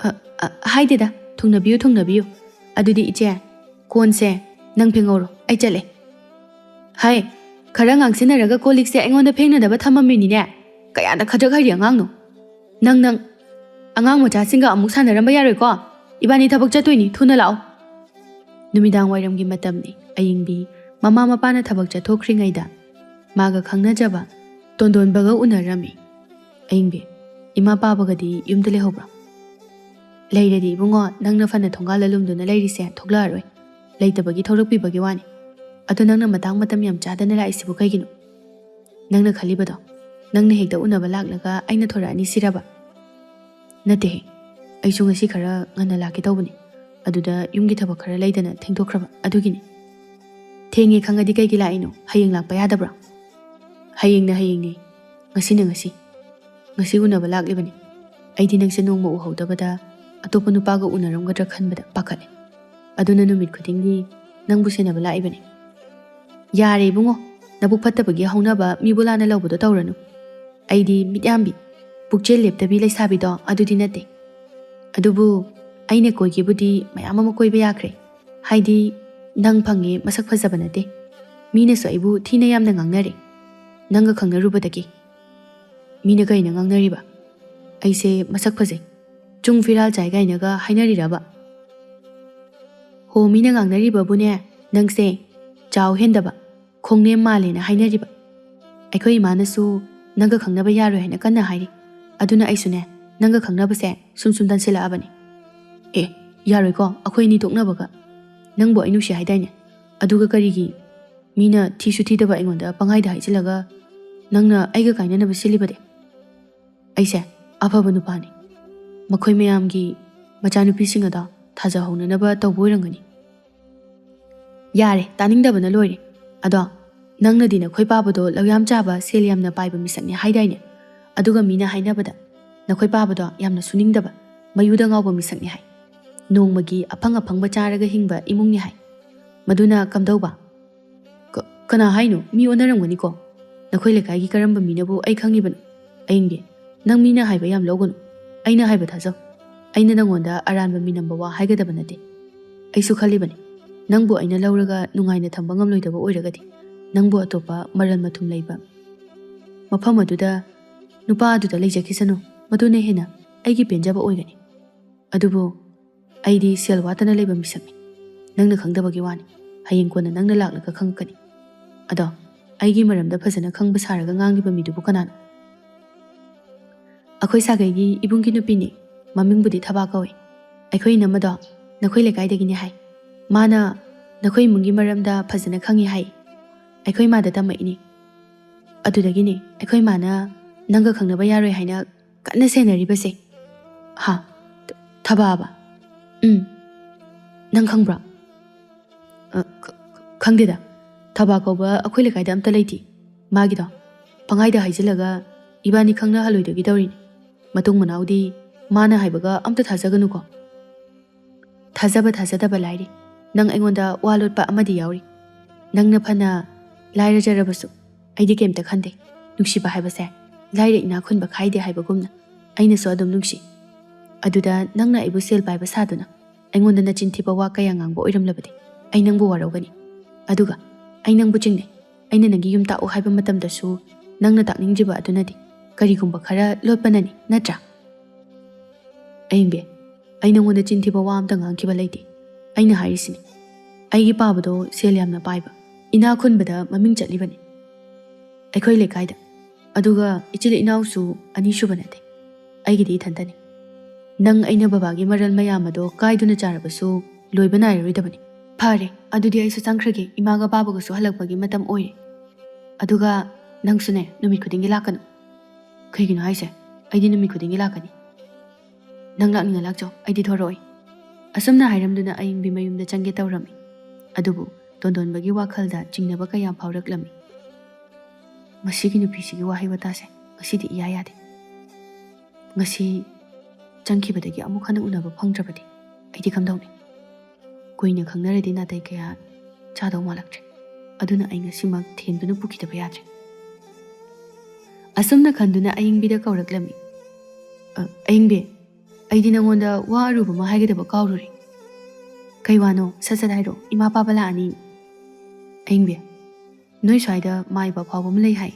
"ꯑ, ꯑ, ꯍꯥꯏꯗꯦꯗ, ꯊꯨꯡꯅꯕꯤꯌꯨ, ꯊꯨꯡꯅꯕꯤꯌꯨ꯫ ꯑꯗꯨꯗꯤ ꯏꯆꯦ, ꯀꯣꯟꯁꯦ ꯅꯪ ꯐꯦꯡꯍꯧꯔꯣ, ꯑꯩ ꯆꯠꯂꯦ꯫" "ꯍꯥꯏ, ꯈꯔ ꯉꯥꯡꯁꯤꯟꯅꯔꯒ ꯀꯣꯜ ꯂꯤꯛꯁꯦ ꯑꯩꯉꯣꯟꯗ ꯐꯦꯡꯅꯅꯕ ꯊꯝꯃꯝꯃꯤꯅꯤꯅꯦ꯫ ꯀꯌꯥꯗ ꯈꯗ꯭ꯔꯛ ꯍꯩꯔꯤ ꯑꯉꯥꯡꯅꯣ꯫ ꯅꯪ, ꯅꯪ, ꯑꯉꯥꯡ ꯃꯆꯥꯁꯤꯡꯒ ꯑꯃꯨꯛ ꯁꯥꯟꯅꯔꯝꯕ ꯌꯥꯔꯣꯏꯀꯣ꯫ ꯏꯕꯥꯅꯤ ꯊꯕꯛ ꯆꯠꯇꯣꯏꯅꯤ, ꯊꯨꯅ ꯂꯥꯛꯑꯣ꯫" ꯅꯨꯃꯤꯗꯥꯡ ꯋꯥꯏꯔꯝꯒꯤ ꯃꯇꯝꯅꯤ꯫ ꯑꯌꯤꯡꯕꯤ ꯃꯃꯥ ꯃꯄꯥꯅ ꯊꯕꯛ ꯆꯠꯊꯣꯛꯈ꯭ꯔꯤꯉꯩꯗ ꯃꯥꯒ ꯈꯪꯅꯖꯕ ꯇꯣꯟꯗꯣꯟꯕꯒ ꯎꯅꯔꯝꯃꯤ꯫ "ꯑꯌꯤꯡꯕꯤ, ꯏꯃꯥ ꯄꯥꯕꯒꯗꯤ ꯌꯨꯝꯗ ꯂꯩꯍꯧꯕ꯭ꯔꯣ?" "ꯂꯩꯔꯗꯤ ꯏꯕꯨꯡꯉꯣ, ꯅꯪꯅ ꯐꯅ ꯊꯣꯡꯒꯥꯜꯗ ꯂꯨꯝꯗꯨꯅ ꯂꯩꯔꯤꯁꯦ ꯊꯣꯛꯂꯛꯑꯔꯣꯏ꯫ ꯂꯩꯇꯕꯒꯤ ꯊꯣꯛꯂꯛꯄꯤꯕꯒꯤ ꯋꯥꯅꯤ꯫ ꯑꯗꯣ ꯅꯪꯅ ꯃꯇꯥꯡ ꯃꯇꯝ ꯌꯥꯝ ꯆꯥꯗꯅ ꯂꯥꯛꯏꯁꯤꯕꯨ ꯀꯩꯒꯤꯅꯣ? ꯅꯪꯅ ꯈꯜꯂꯤꯕꯗꯣ, ꯅꯪꯅ ꯍꯦꯛꯇ ꯎꯅꯕ ꯂꯥꯛꯂꯒ ꯑꯩꯅ ꯊꯣꯔꯛꯑꯅꯤ ꯁꯤꯔꯕ?" "ꯅꯠꯇꯦꯍꯦ, ꯑꯩꯁꯨ ꯉꯁꯤ ꯈꯔ ꯉꯟꯅ ꯂꯥꯛꯀꯦ ꯇꯧꯕꯅꯤ꯫ ꯑꯗꯨꯗ ꯌꯨꯝꯒꯤ ꯊꯕꯛ ꯈꯔ ꯂꯩꯗꯅ ꯊꯦꯡꯗꯣꯛꯈ꯭ꯔꯕ ꯑꯗꯨꯒꯤꯅꯤ꯫" "ꯊꯦꯡꯉꯦ ꯈꯪꯉꯗꯤ ꯀꯩꯒꯤ ꯂꯥꯛꯏꯅꯣ? ꯍꯌꯦꯡ ꯂꯥꯛꯄ ꯌꯥꯗꯕ꯭ꯔꯣ?" "ꯍꯌꯦꯡꯅ ꯍꯌꯦꯡꯅꯤ, ꯉꯁꯤꯅ ꯉꯁꯤ꯫ ꯉꯁꯤ ꯎꯅꯕ ꯂꯥꯛꯂꯤꯕꯅꯤ꯫ ꯑꯩꯗꯤ ꯅꯪꯁꯦ ꯅꯣꯡꯃ ꯎꯍꯧꯗꯕꯗ ꯑꯇꯣꯞꯄ ꯅꯨꯄꯥꯒ ꯎꯅꯔꯝꯒꯗ꯭ꯔꯥ ꯈꯟꯕꯗ ꯄꯥꯈꯠꯂꯦ꯫ ꯑꯗꯨꯅ ꯅꯨꯃꯤꯠ ꯈꯨꯗꯤꯡꯒꯤ ꯅꯪꯕꯨ ꯁꯦꯟꯅꯕ ꯂꯥꯛꯏꯕꯅꯤ꯫" "ꯌꯥꯔꯦ ꯏꯕꯨꯡꯉꯣ, ꯅꯕꯨꯛ ꯐꯠꯇꯕꯒꯤ ꯍꯧꯅꯕ ꯃꯤꯕꯨ ꯂꯥꯟꯅ ꯂꯧꯕꯗꯣ ꯇꯧꯔꯅꯨ꯫ ꯑꯩꯗꯤ ꯃꯤꯠꯌꯥꯝꯕꯤ, ꯄꯨꯛꯆꯦꯜ ꯂꯦꯞꯇꯕꯤ ꯂꯩꯁꯥꯕꯤꯗꯣ ꯑꯗꯨꯗꯤ ꯅꯠꯇꯦ꯫ ꯑꯗꯨꯕꯨ ꯑꯩꯅ ꯀꯣꯏꯒꯦꯕꯨꯗꯤ ꯃꯌꯥꯝ ꯑꯃ ꯀꯣꯏꯕ ꯌꯥꯈ꯭ꯔꯦ꯫ ꯍꯥꯏꯗꯤ ꯅꯪ ꯐꯪꯉꯦ ꯃꯁꯛ ꯐꯖꯕ ꯅꯠꯇꯦ꯫ ꯃꯤꯅꯁꯨ ꯑꯩꯕꯨ ꯊꯤꯅ ꯌꯥꯝꯅ ꯉꯥꯡꯅꯔꯦ꯫ ꯅꯪꯒ ꯈꯪꯅꯔꯨꯕꯗꯒꯤ꯫" "ꯃꯤꯅ ꯀꯩꯅ ꯉꯥꯡꯅꯔꯤꯕ? ꯑꯩꯁꯦ ꯃꯁꯛ ꯐꯖꯩ, ꯆꯨꯡ ꯐꯤꯔꯥꯜ ꯆꯥꯏ ꯀꯥꯏꯅꯒ ꯍꯥꯏꯅꯔꯤꯔꯕ?" "ꯍꯣ, ꯃꯤꯅ ꯉꯥꯡꯅꯔꯤꯕꯕꯨꯅꯦ, ꯅꯪꯁꯦ ꯆꯥꯎ ꯍꯦꯟꯗꯕ, ꯈꯣꯡꯅꯦꯝ ꯃꯥꯜꯂꯦꯅ ꯍꯥꯏꯅꯔꯤꯕ꯫ ꯑꯩꯈꯣꯏ ꯏꯃꯥꯅꯁꯨ ꯅꯪꯒ ꯈꯪꯅꯕ ꯌꯥꯔꯣꯏ ꯍꯥꯏꯅ ꯀꯟꯅ ꯍꯥꯏꯔꯤ꯫ ꯑꯗꯨꯅ ꯑꯩꯁꯨꯅꯦ, ꯅꯪꯒ ꯈꯪꯅꯕꯁꯦ ꯁꯨꯝ ꯁꯨꯝ ꯇꯟꯁꯤꯜꯂꯛꯑꯕꯅꯤ꯫" "ꯑꯦ, ꯌꯥꯔꯣꯏꯀꯣ, ꯑꯩꯈꯣꯏ ꯑꯅꯤ ꯇꯣꯛꯅꯕꯒ?" ꯅꯪꯕꯨ ꯑꯩ ꯅꯨꯡꯁꯤ ꯍꯥꯏꯗꯥꯏꯅꯦ? ꯑꯗꯨꯒ ꯀꯔꯤꯒꯤ ꯃꯤꯅ ꯊꯤꯁꯨ ꯊꯤꯗꯕ ꯑꯩꯉꯣꯟꯗ ꯄꯪꯍꯥꯏꯗ ꯍꯥꯏꯖꯤꯜꯂꯒ ꯅꯪꯅ ꯑꯩꯒ ꯀꯥꯏꯅꯅꯕ ꯁꯤꯜꯂꯤꯕꯗꯤ? ꯑꯩꯁꯦ ꯑꯐꯕ ꯅꯨꯄꯥꯅꯤ꯫ ꯃꯈꯣꯏ ꯃꯌꯥꯝꯒꯤ ꯃꯆꯥꯅꯨꯄꯤꯁꯤꯡ ꯑꯗꯣ ꯊꯥꯖꯍꯧꯅꯅꯕ ꯇꯧꯕ ꯑꯣꯏꯔꯝꯒꯅꯤ꯫ ꯌꯥꯔꯦ, ꯇꯥꯅꯤꯡꯗꯕꯅ ꯂꯣꯏꯔꯦ꯫ ꯑꯗꯣ ꯅꯪꯅꯗꯤ ꯅꯈꯣꯏ ꯄꯥꯕꯗꯣ ꯂꯧꯌꯥꯝ ꯆꯥꯕ, ꯁꯦꯜ ꯌꯥꯝꯅ ꯄꯥꯏꯕ ꯃꯤꯁꯛꯅꯤ ꯍꯥꯏꯗꯥꯏꯅꯦ? ꯑꯗꯨꯒ ꯃꯤꯅ ꯍꯥꯏꯅꯕꯗ ꯅꯈꯣꯏ ꯄꯥꯕꯗꯣ ꯌꯥꯝꯅ ꯁꯨꯅꯤꯡꯗꯕ, ꯃꯌꯨꯗ ꯉꯥꯎꯕ ꯃꯤꯁꯛꯅꯤ ꯍꯥꯏ꯫ ꯅꯣꯡꯃꯒꯤ ꯑꯐꯪ ꯑꯐꯪꯕ ꯆꯥꯔꯒ ꯍꯤꯡꯕ ꯏꯃꯨꯡꯅꯤ ꯍꯥꯏ꯫ ꯃꯗꯨꯅ ꯀꯝꯗꯧꯕ? ꯀ-, ꯀꯅꯥ ꯍꯥꯏꯅꯣ? ꯃꯤ ꯑꯣꯟꯅꯔꯝꯒꯅꯤꯀꯣ꯫ ꯅꯈꯣꯏ ꯂꯩꯀꯥꯏꯒꯤ ꯀꯔꯝꯕ ꯃꯤꯅꯕꯨ ꯑꯩ ꯈꯪꯉꯤꯕꯅꯣ? ꯑꯌꯤꯡꯕꯤ, ꯅꯪ ꯃꯤꯅ ꯍꯥꯏꯕ ꯌꯥꯝ ꯂꯧꯒꯅꯨ꯫ ꯑꯩꯅ ꯍꯥꯏꯕ ꯊꯥꯖꯧ꯫ ꯑꯩꯅ ꯅꯪꯉꯣꯟꯗ ꯑꯔꯥꯟꯕ ꯃꯤꯅꯝꯕ ꯋꯥ ꯍꯥꯏꯒꯗꯕ ꯅꯠꯇꯦ꯫ ꯑꯩꯁꯨ ꯈꯜꯂꯤꯕꯅꯤ, ꯅꯪꯕꯨ ꯑꯩꯅ ꯂꯧꯔꯒ ꯅꯨꯡꯉꯥꯏꯅ ꯊꯝꯕ ꯉꯝꯂꯣꯏꯗꯕ ꯑꯣꯏꯔꯒꯗꯤ, ꯅꯪꯕꯨ ꯑꯇꯣꯞꯄ ꯃꯔꯜ ꯃꯊꯨꯝ ꯂꯩꯕ ꯃꯐꯝ ꯑꯗꯨꯗ, ꯅꯨꯄꯥ ꯑꯗꯨꯗ ꯂꯩꯖꯈꯤꯁꯅꯨ꯫ ꯃꯗꯨꯅ ꯍꯦꯟꯅ ꯑꯩꯒꯤ ꯄꯦꯟꯖꯕ ꯑꯣꯏꯒꯅꯤ꯫ ꯑꯗꯨꯕꯨ ꯑꯩꯗꯤ ꯁꯦꯜ ꯋꯥꯠꯇꯅ ꯂꯩꯕ ꯃꯤꯁꯛꯅꯤ꯫ ꯅꯪꯅ ꯈꯪꯗꯕꯒꯤ ꯋꯥꯅꯤ꯫ ꯍꯌꯦꯡ ꯀꯣꯟꯅ ꯅꯪꯅ ꯂꯥꯛꯂꯒ ꯈꯪꯉꯛꯀꯅꯤ꯫ ꯑꯗꯣ ꯑꯩꯒꯤ ꯃꯔꯝꯗ ꯐꯖꯅ ꯈꯪꯕ ꯁꯥꯔꯒ ꯉꯥꯡꯂꯤꯕ ꯃꯤꯗꯨꯕꯨ ꯀꯅꯥꯅꯣ? ꯑꯩꯈꯣꯏ ꯁꯥꯒꯩꯒꯤ ꯏꯕꯨꯡꯒꯤ ꯅꯨꯄꯤꯅꯤ꯫ ꯃꯃꯤꯡꯕꯨꯗꯤ ꯊꯕꯥ ꯀꯧꯏ꯫ ꯑꯩꯈꯣꯏ ꯏꯅꯝꯃꯗꯣ ꯅꯈꯣꯏ ꯂꯩꯀꯥꯏꯗꯒꯤꯅꯤ ꯍꯥꯏ꯫ ꯃꯥꯅ ꯅꯈꯣꯏ ꯏꯃꯨꯡꯒꯤ ꯃꯔꯝꯗ ꯐꯖꯅ ꯈꯪꯉꯤ ꯍꯥꯏ꯫ ꯑꯩꯈꯣꯏ ꯏꯃꯥꯗ ꯇꯝꯃꯛꯏꯅꯤ꯫ ꯑꯗꯨꯗꯒꯤꯅꯤ ꯑꯩꯈꯣꯏ ꯏꯃꯥꯅ ꯅꯪꯒ ꯈꯪꯅꯕ ꯌꯥꯔꯣꯏ ꯍꯥꯏꯅ ꯀꯟꯅ ꯁꯦꯟꯅꯔꯤꯕꯁꯦ꯫ ꯍꯥ? ꯊ-, ꯊꯕꯥꯕ? ꯎꯝ꯫ ꯅꯪ ꯈꯪꯕ꯭ꯔꯣ? ꯑ, ꯈ-, ꯈꯪꯗꯦꯗ꯫ ꯊꯕꯥ ꯀꯧꯕ ꯑꯩꯈꯣꯏ ꯂꯩꯀꯥꯏꯗ ꯑꯝꯇ ꯂꯩꯇꯦ꯫ ꯃꯥꯒꯤꯗꯣ ꯄꯪꯍꯥꯏꯗ ꯍꯥꯏꯖꯤꯜꯂꯒ ꯏꯕꯥꯅꯤ ꯈꯪꯅꯍꯜꯂꯣꯏꯗꯣꯏꯒꯤ ꯇꯧꯔꯤꯅꯤ꯫ ꯃꯇꯨꯡ ꯃꯅꯥꯎꯗꯤ ꯃꯥꯅ ꯍꯥꯏꯕꯒ ꯑꯝꯇ ꯊꯥꯖꯒꯅꯨꯀꯣ꯫ ꯊꯥꯖꯕ ꯊꯥꯖꯗꯕ ꯂꯥꯏꯔꯤ꯫ ꯅꯪ ꯑꯩꯉꯣꯟꯗ ꯋꯥ ꯂꯣꯠꯄ ꯑꯃꯗꯤ ꯌꯥꯎꯔꯤ꯫ ꯅꯪꯅ ꯐꯅ ꯂꯥꯏꯔꯖꯔꯕꯁꯨ ꯑꯩꯗꯤ ꯀꯩꯝꯇ ꯈꯟꯗꯦ꯫ ꯅꯨꯡꯁꯤꯕ ꯍꯥꯏꯕꯁꯦ ꯂꯥꯏꯔ ꯏꯅꯥꯛ ꯈꯨꯟꯕ ꯈꯥꯏꯗꯦ ꯍꯥꯏꯕꯒꯨꯝꯅ ꯑꯩꯅꯁꯨ ꯑꯗꯨꯝ ꯅꯨꯡꯁꯤ꯫ ꯑꯗꯨꯗ ꯅꯪꯅ ꯑꯩꯕꯨ ꯁꯦꯜ ꯄꯥꯏꯕ ꯁꯥꯗꯨꯅ ꯑꯩꯉꯣꯟꯗ ꯅꯆꯤꯟ ꯊꯤꯕ ꯋꯥ ꯀꯌꯥ ꯉꯥꯡꯕ ꯑꯣꯏꯔꯝꯂꯕꯗꯤ ꯑꯩ ꯅꯪꯕꯨ ꯋꯥꯔꯧꯒꯅꯤ꯫ ꯑꯗꯨꯒ ꯑꯩ ꯅꯪꯕꯨ ꯆꯤꯡꯅꯩ꯫ ꯑꯩꯅ ꯅꯪꯒꯤ ꯌꯨꯝ ꯇꯥꯛꯎ ꯍꯥꯏꯕ ꯃꯇꯝꯗꯁꯨ ꯅꯪꯅ ꯇꯥꯛꯅꯤꯡꯗ꯭ꯔꯤꯕ ꯑꯗꯨꯅꯗꯤ ꯀꯔꯤꯒꯨꯝꯕ ꯈꯔ ꯂꯣꯠꯄꯅꯅꯤ, ꯅꯠꯇ꯭ꯔꯥ? ꯑꯌꯤꯡꯕꯤ, ꯑꯩ ꯅꯉꯣꯟꯗ ꯆꯤꯟ ꯊꯤꯕ ꯋꯥ ꯑꯝꯇ ꯉꯥꯡꯈꯤꯕ ꯂꯩꯇꯦ꯫ ꯑꯩꯅ ꯍꯥꯏꯔꯤꯁꯤꯅꯤ, ꯑꯩꯒꯤ ꯄꯥꯕꯗꯣ ꯁꯦꯜ ꯌꯥꯝꯅ ꯄꯥꯏꯕ, ꯏꯅꯥꯛ ꯈꯨꯟꯕꯗ ꯃꯃꯤꯡ ꯆꯠꯂꯤꯕꯅꯤ꯫ ꯑꯩꯈꯣꯏ ꯂꯩꯀꯥꯏꯗ꯫ ꯑꯗꯨꯒ ꯏꯆꯤꯜ ꯏꯅꯥꯎꯁꯨ ꯑꯅꯤ ꯁꯨꯕ ꯅꯠꯇꯦ, ꯑꯩꯒꯤꯗꯤ ꯏꯊꯟꯇꯅꯤ꯫ ꯅꯪ ꯑꯩꯅ ꯕꯕꯥꯒꯤ ꯃꯔꯜ ꯃꯌꯥꯝ ꯑꯗꯣ ꯀꯥꯏꯗꯨꯅ ꯆꯥꯔꯕꯁꯨ ꯂꯣꯏꯕ ꯅꯥꯏꯔꯔꯣꯏꯗꯕꯅꯤ꯫ "ꯐꯔꯦ, ꯑꯗꯨꯗꯤ ꯑꯩꯁꯨ ꯆꯪꯈ꯭ꯔꯒꯦ, ꯏꯃꯥꯒ ꯕꯥꯕꯒꯁꯨ ꯍꯜꯂꯛꯄꯒꯤ ꯃꯇꯝ ꯑꯣꯏꯔꯦ꯫ ꯑꯗꯨꯒ ꯅꯪꯁꯨꯅꯦ, ꯅꯨꯃꯤꯠ ꯈꯨꯗꯤꯡꯒꯤ ꯂꯥꯛꯀꯅꯨ꯫" "ꯀꯩꯒꯤꯅꯣ ꯍꯥꯏꯁꯦ? ꯑꯩꯗꯤ ꯅꯨꯃꯤꯠ ꯈꯨꯗꯤꯡꯒꯤ ꯂꯥꯛꯀꯅꯤ꯫" "ꯅꯪ ꯂꯥꯛꯅꯤꯡꯉ ꯂꯥꯛꯆꯧ, ꯑꯩꯗꯤ ꯊꯣꯔꯛꯑꯣꯏ꯫" ꯑꯁꯨꯝꯅ ꯍꯥꯏꯔꯝꯗꯨꯅ ꯑꯌꯤꯡꯕꯤ ꯃꯌꯨꯝꯗ ꯆꯪꯒꯦ ꯇꯧꯔꯝꯃꯤ꯫ ꯑꯗꯨꯕꯨ ꯇꯣꯟꯗꯣꯟꯕꯒꯤ ꯋꯥꯈꯜꯗ ꯆꯤꯡꯅꯕ ꯀꯌꯥ ꯐꯥꯎꯔꯛꯂꯝꯃꯤ꯫ "ꯃꯁꯤꯒꯤ ꯅꯨꯄꯤꯁꯤꯒꯤ ꯋꯥꯍꯩ ꯋꯥꯇꯥꯁꯦ ꯉꯁꯤꯗꯤ ꯏꯌꯥ ꯌꯥꯗꯦ꯫ ꯉꯁꯤ ꯆꯪꯈꯤꯕꯗꯒꯤ ꯑꯃꯨꯛ ꯍꯟꯅ ꯎꯅꯕ ꯐꯪꯗ꯭ꯔꯕꯗꯤ ꯑꯩꯗꯤ ꯀꯝꯗꯧꯅꯤ? ꯀꯨꯏꯅ ꯈꯪꯅꯔꯗꯤ ꯅꯥꯇꯩ ꯀꯌꯥ ꯆꯥꯗꯧ ꯃꯥꯜꯂꯛꯇ꯭ꯔꯦ꯫ ꯑꯗꯨꯅ ꯑꯩ ꯉꯁꯤꯃꯛ ꯊꯦꯝꯗꯨꯅ ꯄꯨꯈꯤꯗꯕ ꯌꯥꯗ꯭ꯔꯦ꯫" ꯑꯁꯨꯝꯅ ꯈꯟꯗꯨꯅ ꯑꯌꯤꯡꯕꯤꯗ ꯀꯧꯔꯛꯂꯝꯃꯤ꯫ "ꯑ, ꯑꯌꯤꯡꯕꯤ, ꯑꯩꯗꯤ ꯅꯉꯣꯟꯗ ꯋꯥ ꯑꯔꯨꯕ ꯑꯃ ꯍꯥꯏꯒꯗꯕ ꯀꯥꯎꯔꯨꯔꯦ꯫" "ꯀꯩ ꯋꯥꯅꯣ? ꯁꯠ ꯁꯠ ꯍꯥꯏꯔꯣ, ꯏꯃꯥ ꯄꯥꯕ ꯂꯥꯛꯑꯅꯤ꯫" "ꯑꯌꯤꯡꯕꯤ, ꯅꯣꯏ ꯁ꯭ꯋꯥꯏꯗ ꯃꯥꯏꯕ ꯑꯐꯥꯎꯕ ꯑꯃ ꯂꯩ ꯍꯥꯏ꯫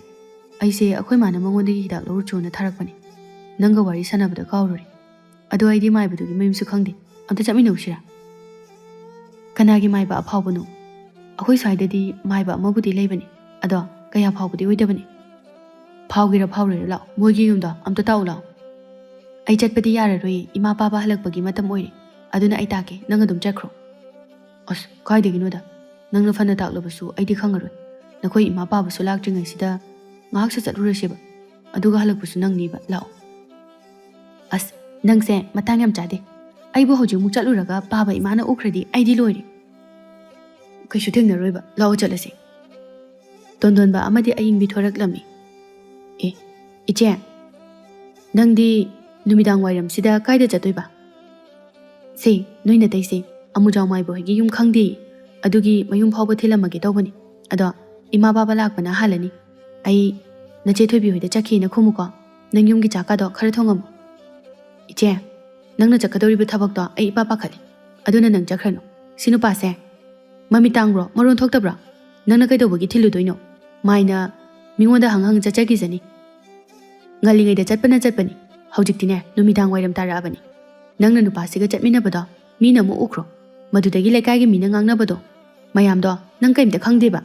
ꯑꯩꯁꯦ ꯑꯩꯈꯣꯏ ꯃꯥꯅ ꯃꯉꯣꯟꯗꯒꯤ ꯍꯤꯗꯥꯛ ꯂꯧꯔꯨꯆꯣꯅ ꯊꯥꯔꯛꯄꯅꯦ꯫ ꯅꯪꯒ ꯋꯥꯔꯤ ꯁꯥꯟꯅꯕꯗ ꯀꯥꯎꯔꯨꯔꯦ꯫ ꯑꯗꯣ ꯑꯩꯗꯤ ꯃꯥꯏꯕꯗꯨꯒꯤ ꯃꯌꯨꯝꯁꯨ ꯈꯪꯗꯦ꯫ ꯑꯝꯇ ꯆꯠꯃꯤꯟꯅꯧꯁꯤꯔꯥ?" "ꯀꯅꯥꯒꯤ ꯃꯥꯏꯕ ꯑꯐꯥꯎꯕꯅꯣ? ꯑꯩꯈꯣꯏ ꯁ꯭ꯋꯥꯏꯗꯗꯤ ꯃꯥꯏꯕ ꯑꯃꯕꯨꯗꯤ ꯂꯩꯕꯅꯦ, ꯑꯗꯣ ꯀꯌꯥ ꯐꯥꯎꯕꯗꯤ ꯑꯣꯏꯗꯕꯅꯦ꯫" "ꯐꯥꯎꯒꯦꯔꯥ ꯐꯥꯎꯔꯣꯏꯔꯥ, ꯂꯥꯛꯑꯣ, ꯃꯣꯏꯒꯤ ꯌꯨꯝꯗꯣ ꯑꯝꯇ ꯇꯥꯛꯎ ꯂꯥꯛꯑꯣ꯫" "ꯑꯩ ꯆꯠꯄꯗꯤ ꯌꯥꯔꯔꯣꯏꯌꯦ, ꯏꯃꯥ ꯄꯥꯕ ꯍꯜꯂꯛꯄꯒꯤ ꯃꯇꯝ ꯑꯣꯏꯔꯦ꯫ ꯑꯗꯨꯅ ꯑꯩ ꯇꯥꯛꯀꯦ, ꯅꯪ ꯑꯗꯨꯝ ꯆꯠꯈ꯭ꯔꯣ꯫" "ꯑꯁ, ꯀꯥꯏꯗꯒꯤꯅꯣꯗ? ꯅꯪꯅ ꯐꯅ ꯇꯥꯛꯂꯕꯁꯨ ꯑꯩꯗꯤ ꯈꯪꯉꯔꯣꯏ꯫ ꯅꯈꯣꯏ ꯏꯃꯥ ꯄꯥꯕꯁꯨ ꯂꯥꯛꯇ꯭ꯔꯤꯉꯩꯁꯤꯗ ꯉꯥꯏꯍꯥꯛꯁꯨ ꯆꯠꯂꯨꯔꯁꯦꯕ꯫ ꯑꯗꯨꯒ ꯍꯜꯂꯛꯄꯁꯨ ꯅꯪꯅꯤꯕ, ꯂꯥꯛꯑꯣ꯫" "ꯑꯁ, ꯅꯪꯁꯦ ꯃꯇꯥꯡ ꯌꯥꯝ ꯆꯥꯗꯦ꯫ ꯑꯩꯕꯨ ꯍꯧꯖꯤꯛꯃꯨꯛ ꯆꯠꯂꯨꯔꯒ ꯄꯥꯕ ꯏꯃꯥꯅ ꯎꯈ꯭ꯔꯗꯤ ꯑꯩꯗꯤ ꯂꯣꯏꯔꯦ꯫ ꯀꯩꯁꯨ ꯊꯦꯡꯅꯔꯣꯏꯕ꯫ ꯂꯥꯛꯑꯣ, ꯆꯠꯂꯁꯦ꯫" ꯇꯣꯟꯗꯣꯟꯕ ꯑꯃꯗꯤ ꯑꯌꯤꯡꯕꯤ ꯊꯣꯔꯛꯂꯝꯃꯤ꯫ "ꯑꯦ, ꯏꯆꯦ, ꯅꯪꯗꯤ ꯅꯨꯃꯤꯗꯥꯡ ꯋꯥꯏꯔꯝꯁꯤꯗ ꯀꯥꯏꯗ ꯆꯠꯇꯣꯏꯕ?" "ꯁꯦ, ꯅꯣꯏ ꯅꯇꯩꯁꯦ ꯑꯃꯨꯖꯥꯎ ꯃꯥꯏꯕ ꯍꯣꯏꯒꯤ ꯌꯨꯝ ꯈꯪꯗꯦ, ꯑꯗꯨꯒꯤ ꯃꯌꯨꯝ ꯐꯥꯎꯕ ꯊꯤꯜꯂꯝꯃꯒꯦ ꯇꯧꯕꯅꯤ꯫ ꯑꯗꯣ ꯏꯃꯥ ꯕꯥꯕ ꯂꯥꯛꯄꯅ ꯍꯥꯜꯂꯅꯤ꯫ ꯑꯩ ꯅꯆꯦ ꯊꯣꯏꯕꯤ ꯍꯣꯏꯗ ꯆꯠꯈꯤꯅ ꯈꯨꯝꯃꯨꯀꯣ꯫ ꯅꯪ ꯌꯨꯝꯒꯤ ꯆꯥꯛꯀꯗꯣ ꯈꯔ ꯊꯣꯡꯉꯝꯃꯨ꯫" "ꯏꯆꯦ, ꯅꯪꯅ ꯆꯠꯀꯗꯧꯔꯤꯕ ꯊꯕꯛꯇꯣ ꯑꯩ ꯏꯄꯥ ꯄꯥꯈꯠꯂꯤ꯫ ꯑꯗꯨꯅ ꯅꯪ ꯆꯠꯈ꯭ꯔꯅꯨ꯫ ꯁꯤ ꯅꯨꯄꯥꯁꯦ ꯃꯃꯤꯠ ꯇꯥꯡꯕ꯭ꯔꯣ? ꯃꯔꯣꯟ ꯊꯣꯛꯇꯕ꯭ꯔꯣ? ꯅꯪꯅ ꯀꯩꯗꯧꯕꯒꯤ ꯊꯤꯜꯂꯨꯗꯣꯏꯅꯣ? ꯃꯥꯏꯅ ꯃꯤꯉꯣꯟꯗ ꯍꯪ ꯍꯪ ꯆꯠꯆꯈꯤꯖꯅꯤ꯫ ꯉꯜꯂꯤꯉꯩꯗ ꯆꯠꯄꯅ ꯆꯠꯄꯅꯤ꯫ ꯍꯧꯖꯤꯛꯇꯤꯅꯦ, ꯅꯨꯃꯤꯗꯥꯡ ꯋꯥꯏꯔꯝ ꯇꯥꯔꯛꯑꯕꯅꯤ꯫ ꯅꯪꯅ ꯅꯨꯄꯥꯁꯤꯒ ꯆꯠꯃꯤꯟꯅꯕꯗꯣ ꯃꯤꯅ ꯑꯃꯨꯛ ꯎꯈ꯭ꯔꯣ꯫ ꯃꯗꯨꯗꯒꯤ ꯂꯩꯀꯥꯏꯒꯤ ꯃꯤꯅ ꯉꯥꯡꯅꯕꯗꯣ ꯃꯌꯥꯝꯗꯣ ꯅꯪ ꯀꯩꯝꯇ ꯈꯪꯗꯦꯕ꯫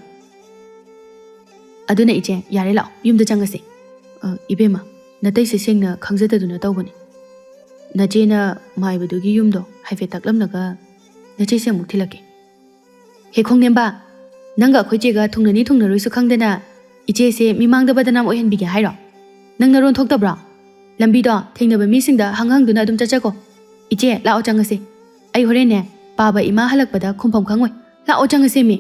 ꯑꯗꯨꯅ ꯏꯆꯦ, ꯌꯥꯔꯦ, ꯂꯥꯛꯑꯣ, ꯌꯨꯝꯗ ꯆꯪꯉꯁꯦ꯫" "ꯑ, ꯏꯕꯦꯝꯃ, ꯅꯇꯩꯁꯦ ꯁꯦꯡꯅ ꯈꯪꯖꯗꯗꯨꯅ ꯇꯧꯕꯅꯤ꯫ ꯅꯆꯦꯅ ꯃꯥꯏꯕꯗꯨꯒꯤ ꯌꯨꯝꯗꯣ ꯍꯥꯏꯐꯦꯠ ꯇꯥꯛꯂꯝꯂꯒ ꯅꯆꯦꯁꯦ ꯑꯃꯨꯛ ꯊꯤꯜꯂꯛꯀꯦ꯫" ꯑꯦ ꯈꯣꯡꯅꯦꯝꯕ, ꯅꯪꯒ ꯑꯩꯈꯣꯏ ꯆꯦꯒ ꯊꯨꯡꯅꯅꯤ ꯊꯨꯡꯅꯔꯣꯏꯁꯨ ꯈꯪꯗꯅ ꯏꯆꯦꯁꯦ ꯃꯤꯃꯥꯡꯗ ꯕꯗꯅꯥꯝ ꯑꯣꯏꯍꯟꯕꯤꯒꯦ ꯍꯥꯏꯔꯣ? ꯅꯪ ꯅꯔꯣꯟ ꯊꯣꯛꯇꯕ꯭ꯔꯣ? ꯂꯝꯕꯤꯗꯣ ꯊꯦꯡꯅꯕ ꯃꯤꯁꯤꯡꯗ ꯍꯪ ꯍꯪꯗꯨꯅ ꯑꯗꯨꯝ ꯆꯠꯆꯀꯣ꯫ ꯏꯆꯦ, ꯂꯥꯛꯑꯣ ꯆꯪꯉꯁꯦ꯫ ꯑꯩ ꯍꯣꯔꯦꯟꯅꯦ ꯄꯥꯕ ꯏꯃꯥ ꯍꯜꯂꯛꯄꯗ ꯈꯨꯝꯐꯝ ꯈꯪꯉꯣꯏ꯫ ꯂꯥꯛꯑꯣ ꯆꯪꯉꯁꯦ ꯃꯤ꯫